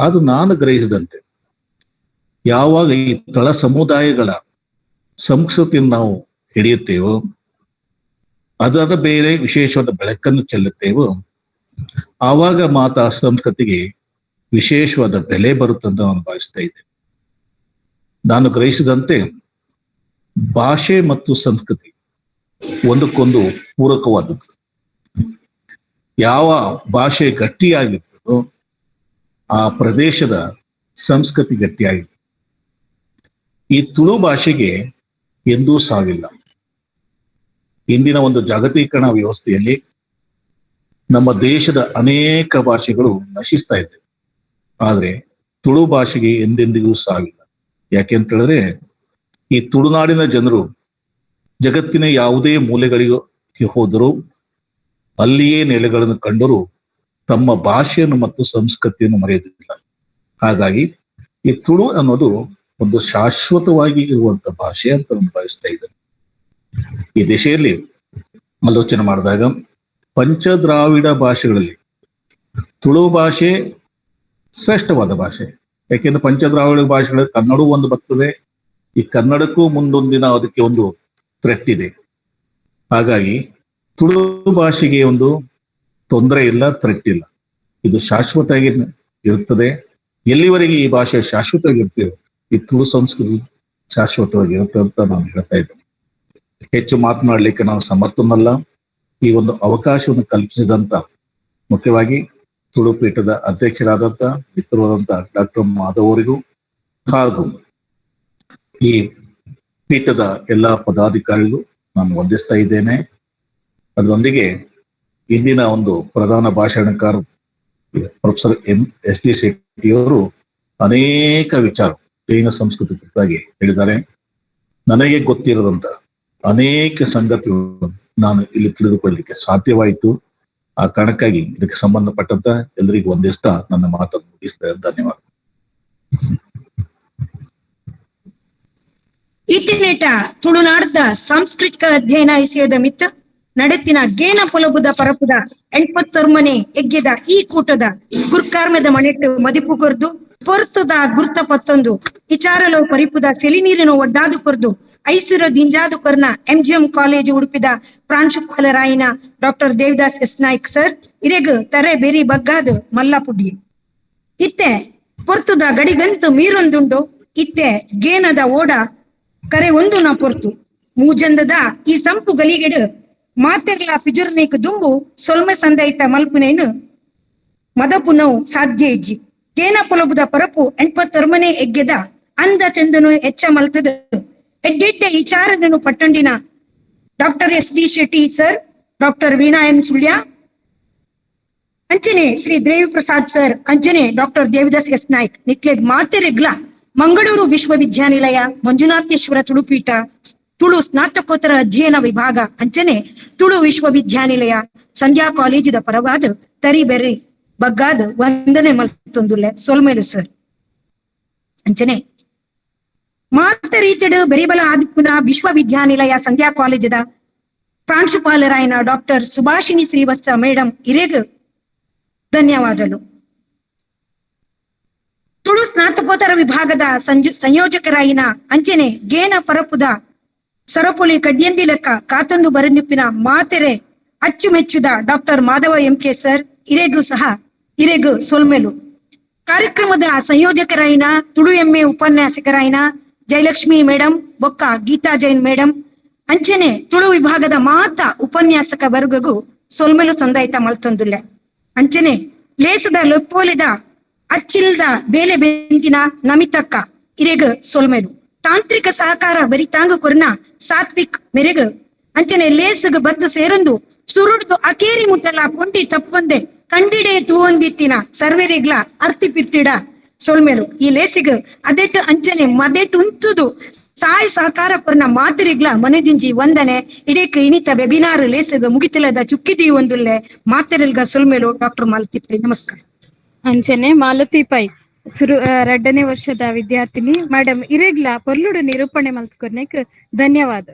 ಆದ್ರೂ ನಾನು ಗ್ರಹಿಸಿದಂತೆ ಯಾವಾಗ ಈ ತಳ ಸಮುದಾಯಗಳ ಸಂಸ್ಕೃತಿಯನ್ನು ನಾವು ಹಿಡಿಯುತ್ತೇವೋ, ಅದರ ಬೇರೆ ವಿಶೇಷವಾದ ಬೆಳಕನ್ನು ಚೆಲ್ಲುತ್ತೇವೋ, ಆವಾಗ ಮಾತಾ ಸಂಸ್ಕೃತಿಗೆ ವಿಶೇಷವಾದ ಬೆಲೆ ಬರುತ್ತಂತ ನಾನು ಭಾವಿಸ್ತಾ ಇದ್ದೇನೆ. ನಾನು ಗ್ರಹಿಸಿದಂತೆ ಭಾಷೆ ಮತ್ತು ಸಂಸ್ಕೃತಿ ಒಂದಕ್ಕೊಂದು ಪೂರಕವಾದದ್ದು. ಯಾವ ಭಾಷೆ ಗಟ್ಟಿಯಾಗಿರ್ತದೋ ಆ ಪ್ರದೇಶದ ಸಂಸ್ಕೃತಿ ಗಟ್ಟಿಯಾಗಿರ್ತದೆ. ಈ ತುಳು ಭಾಷೆಗೆ ಎಂದೂ ಸಾವಿಲ್ಲ. ಇಂದಿನ ಒಂದು ಜಾಗತೀಕರಣ ವ್ಯವಸ್ಥೆಯಲ್ಲಿ ನಮ್ಮ ದೇಶದ ಅನೇಕ ಭಾಷೆಗಳು ನಶಿಸ್ತಾ ಇದ್ದಾವೆ. ಆದರೆ ತುಳು ಭಾಷೆಗೆ ಎಂದೆಂದಿಗೂ ಸಾವಿಲ್ಲ. ಯಾಕೆ ಅಂತ ಹೇಳಿದ್ರೆ, ಈ ತುಳುನಾಡಿನ ಜನರು ಜಗತ್ತಿನ ಯಾವುದೇ ಮೂಲೆಗಳಿಗೆ ಹೋದರೂ ಅಲ್ಲಿಯೇ ನೆಲೆಗಳನ್ನು ಕಂಡರೂ ತಮ್ಮ ಭಾಷೆಯನ್ನು ಮತ್ತು ಸಂಸ್ಕೃತಿಯನ್ನು ಮರೆಯುವುದಿಲ್ಲ. ಹಾಗಾಗಿ ಈ ತುಳು ಅನ್ನೋದು ಒಂದು ಶಾಶ್ವತವಾಗಿ ಇರುವಂತ ಭಾಷೆ ಅಂತ ನಾನು ಭಾವಿಸ್ತಾ ಇದ್ದೇನೆ. ಈ ದಿಶೆಯಲ್ಲಿ ಆಲೋಚನೆ ಮಾಡಿದಾಗ ಪಂಚದ್ರಾವಿಡ ಭಾಷೆಗಳಲ್ಲಿ ತುಳು ಭಾಷೆ ಶ್ರೇಷ್ಠವಾದ ಭಾಷೆ. ಯಾಕೆಂದ್ರೆ ಪಂಚದ್ರಾವಿಡ ಭಾಷೆಗಳ ಕನ್ನಡವೂ ಒಂದು ಬರ್ತದೆ. ಈ ಕನ್ನಡಕ್ಕೂ ಮುಂದೊಂದಿನ ಅದಕ್ಕೆ ಒಂದು ಥ್ರೆಟ್ ಇದೆ. ಹಾಗಾಗಿ ತುಳು ಭಾಷೆಗೆ ಒಂದು ತೊಂದರೆ ಇಲ್ಲ, ಥ್ರೆಟ್ ಇಲ್ಲ. ಇದು ಶಾಶ್ವತವಾಗಿ ಇರುತ್ತದೆ. ಎಲ್ಲಿವರೆಗೆ ಈ ಭಾಷೆ ಶಾಶ್ವತವಾಗಿರ್ತೇವೆ, ಈ ತುಳು ಸಂಸ್ಕೃತಿ ಶಾಶ್ವತವಾಗಿರುತ್ತೆ ಅಂತ ನಾನು ಹೇಳ್ತಾ ಇದ್ದೇನೆ. ಹೆಚ್ಚು ಮಾತನಾಡ್ಲಿಕ್ಕೆ ನಾನು ಸಮರ್ಥನಲ್ಲ. ಈ ಒಂದು ಅವಕಾಶವನ್ನು ಕಲ್ಪಿಸಿದಂತ ಮುಖ್ಯವಾಗಿ ತುಳು ಪೀಠದ ಅಧ್ಯಕ್ಷರಾದಂತ ಮಿತ್ರರಾದಂತ ಡಾಕ್ಟರ್ ಮಾಧವ್ ಅವರಿಗೂ ಹಾಗೂ ಈ ಪೀಠದ ಎಲ್ಲಾ ಪದಾಧಿಕಾರಿಗೂ ನಾನು ವಂದಿಸ್ತಾ ಇದ್ದೇನೆ. ಅದರೊಂದಿಗೆ ಇಂದಿನ ಒಂದು ಪ್ರಧಾನ ಭಾಷಣಕಾರ ಪ್ರೊಫೆಸರ್ SD ಶೆಟ್ಟಿಯವರು ಅನೇಕ ವಿಚಾರ ಜೈನ ಸಂಸ್ಕೃತಿ ಕುರಿತಾಗಿ ಹೇಳಿದ್ದಾರೆ. ನನಗೆ ಗೊತ್ತಿರದಂತ ಅನೇಕ ಸಂಗತಿಗಳನ್ನು ನಾನು ಇಲ್ಲಿ ತಿಳಿದುಕೊಳ್ಳಲಿಕ್ಕೆ ಸಾಧ್ಯವಾಯಿತು. ಆ ಕಾರಣಕ್ಕಾಗಿ ಇದಕ್ಕೆ ಸಂಬಂಧಪಟ್ಟಂತ ಎಲ್ಲರಿಗೂ ವಂದಿಸ್ತಾ ನನ್ನ ಮಾತನ್ನು ಮುಗಿಸ್ತಾ ಧನ್ಯವಾದ. ಇತ್ತಿನೇಟ ತುಳುನಾಡ್ದ ಸಾಂಸ್ಕೃತಿಕ ಅಧ್ಯಯನ ವಿಷಯದ ಮಿತ್ತ ನಡೆತಿನ ಗೇನ ಪೊಲಬುದ ಪರಪುದ 89 ಎಗ್ಗೆದ ಈ ಕೂಟದ ಗುರ್ಕಾರ್ಮೆದ ಮನೆಟ್ಟು ಮದಿಪು ಕೊರ್ದು ಪೊರ್ತುದ ಗುರ್ತ ಪತ್ತೊಂದು ವಿಚಾರಲೋ ಪರಿಪುದ ಸೆಲಿನೀರಿನ ಒಡ್ಡಾದು ಕೊರ್ದು ಐಸುರ ದಿಂಜಾದು ಕೊರ್ನ MGM college ಉಡುಪಿದ ಪ್ರಾಂಶುಪಾಲರಾಯಿನ doctor Devadas S Naik sir ಇರೆಗ್ ತರೆ ಬೆರಿ ಬಗ್ಗಾದು ಮಲ್ಲಾಪುಡ್ಡಿ ಇತ್ತೆ ಪೊರ್ತುದ ಗಡಿಗಂತು ಮೀರೊಂದುಂಡು ಇತ್ತೆ ಗೇನದ ಓಡ ಕರೆ ಒಂದು ನ ಪೊರ್ತು ಮೂಜಂದದ ಈ ಸಂಪು ಗಲಿಗೆಡು ಮಾತೆರ್ಲ ಪಿಜುರ್ನೇಕ್ ದುಂಬು ಸೊಲ್ಮೆ ಸಂದೈತ ಮಲ್ಪುನೇನು ಮದಪುನವು ಸಾಧ್ಯ ಇಜ್ಜಿ ಗೇನ ಪೊಲಬುದ ಪರಪು 89 ಎಗ್ಗೆದ ಅಂದ ಚಂದನು ಎಚ್ಚ ಮಲ್ತದ ಎಡ್ಡೆಡ್ಡೆ ವಿಚಾರನನು ಪಟ್ಟಂಡಿನ doctor SD Shetty sir doctor Veena N Sullia, ಅಂಚನೆ ಶ್ರೀ ದೇವಿ ಪ್ರಸಾದ್ ಸರ್, ಅಂಚನೆ ಡಾಕ್ಟರ್ ದೇವಿದಾಸ್ ಎಸ್ ನಾಯ್ಕ್ ನಿಕ್ಲೆಗ್ ಮಾತೆರೆಗ್ಲ ಮಂಗಳೂರು ವಿಶ್ವವಿದ್ಯಾನಿಲಯ ಮಂಜುನಾಥೇಶ್ವರ ತುಳುಪೀಠ ತುಳು ಸ್ನಾತಕೋತ್ತರ ಅಧ್ಯಯನ ವಿಭಾಗ ಅಂಚನೆ ತುಳು ವಿಶ್ವವಿದ್ಯಾನಿಲಯ ಸಂಧ್ಯಾ ಕಾಲೇಜಿದ ಪರವಾದ ತರಿ ಬೆರಿ ಬಗ್ಗಾದ್ ವಂದನೆ ಮಲ್ತೊಂದುಲ್ಲೆ. ಸೊಲ್ಮೆಲು ಸರ್. ಅಂಚನೆ ಮಾತ ರೀತಿಡ್ ಬೆರಿಬಲ ಆದಿಪ್ಪುನ ವಿಶ್ವವಿದ್ಯಾನಿಲಯ ಸಂಧ್ಯಾ ಕಾಲೇಜದ ಪ್ರಾಂಶುಪಾಲರಾಯನ ಡಾಕ್ಟರ್ ಸುಭಾಷಿಣಿ ಶ್ರೀವತ್ಸ ಮೇಡಂ ಇರೆಗ್ ಧನ್ಯವಾದಲು. ತುಳು ಸ್ನಾತಕೋತ್ತರ ವಿಭಾಗದ ಸಂಯೋಜಕರಾಯಿನ ಅಂಚನೆ ಗೇನ ಪರಪುದ ಸರಪೊಲಿ ಕಡ್ಯಂದಿ ಲೆಕ್ಕ ಕಾತೊಂದು ಬರೆದಿಪ್ಪಿನ ಮಾತೆರೆ ಅಚ್ಚುಮೆಚ್ಚುದ doctor Madhava M K sir ಇರೆಗೂ ಸಹ ಇರೆಗು ಸೊಲ್ಮೆಲು. ಕಾರ್ಯಕ್ರಮದ ಸಂಯೋಜಕರಾಯಿನ ತುಳು ಎಮ್ಮೆ ಉಪನ್ಯಾಸಕರಾಯಿನ ಜಯಲಕ್ಷ್ಮಿ ಮೇಡಂ ಬೊಕ್ಕ ಗೀತಾ ಜೈನ್ ಮೇಡಂ ಅಂಚನೆ ತುಳು ವಿಭಾಗದ ಮಾತ ಉಪನ್ಯಾಸಕ ವರ್ಗಗೂ ಸೊಲ್ಮೆಲು ಸಂದಾಯಿತ ಮಲ್ತೊಂದುಲ್ಲೆ. ಅಂಚನೆ ಲೇಸದ ಲೊಪ್ಪೋಲಿದ ಅಚ್ಚಿಲ್ದ ಬೇಲೆ ಬೆಂತಿನ ನಮಿತಕ್ಕ ಇರೆಗ್ ಸೊಲ್ಮೆಲು. ತಾಂತ್ರಿಕ ಸಹಕಾರ ಬರಿತಾಂಗ ಕೊರ್ನ ಸಾತ್ವಿಕ್ ಮೆರೆಗ್ ಅಂಚನೆ ಲೇಸಗ್ ಬದ್ದು ಸೇರೊಂದು ಸುರುಡ್ದು ಅಕೇರಿ ಮುಟ್ಟಲ ಕೊಂಡಿ ತಪ್ಪೊಂದೆ ಕಂಡಿಡೆ ತೂವೊಂದಿತ್ತಿನ ಸರ್ವೆರಿಗ್ಲ ಅರ್ತಿ ಪಿತ್ತಿಡ ಸೊಲ್ಮೆಲು. ಈ ಲೇಸಿಗ್ ಅದೆಟ್ಟು ಅಂಚನೆ ಮದೆಟ್ಟು ಉಂತುದು ಸಾಯ ಸಹಕಾರ ಕೊರ್ನ ಮಾತರಿಗ್ಲ ಮನೆದಿಂಜಿ ವಂದನೆ. ಇಡೀಕ ಇನಿತ ವೆಬಿನಾರ್ ಲೇಸಗ್ ಮುಗಿತಲದ ಚುಕ್ಕಿದಿ ಒಂದುಲ್ಲೆ ಮಾತರಿಲ್ಗ ಸೊಲ್ಮೆಲು. ಡಾಕ್ಟರ್ ಮಾಲತಿ ಪೈ ನಮಸ್ಕಾರ. ಅಂಚನೆ ಮಾಲತಿ ಪೈ ಸುರು 2ನೇ ವರ್ಷದ ವಿದ್ಯಾರ್ಥಿನಿ ಮೇಡಮ್ ಇರೆಗ್ಲ ಪೊರ್ಲುಡು ನಿರೂಪಣೆ ಮಲ್ತ್ಕೊರ್ನೆಕ್ ಧನ್ಯವಾದ.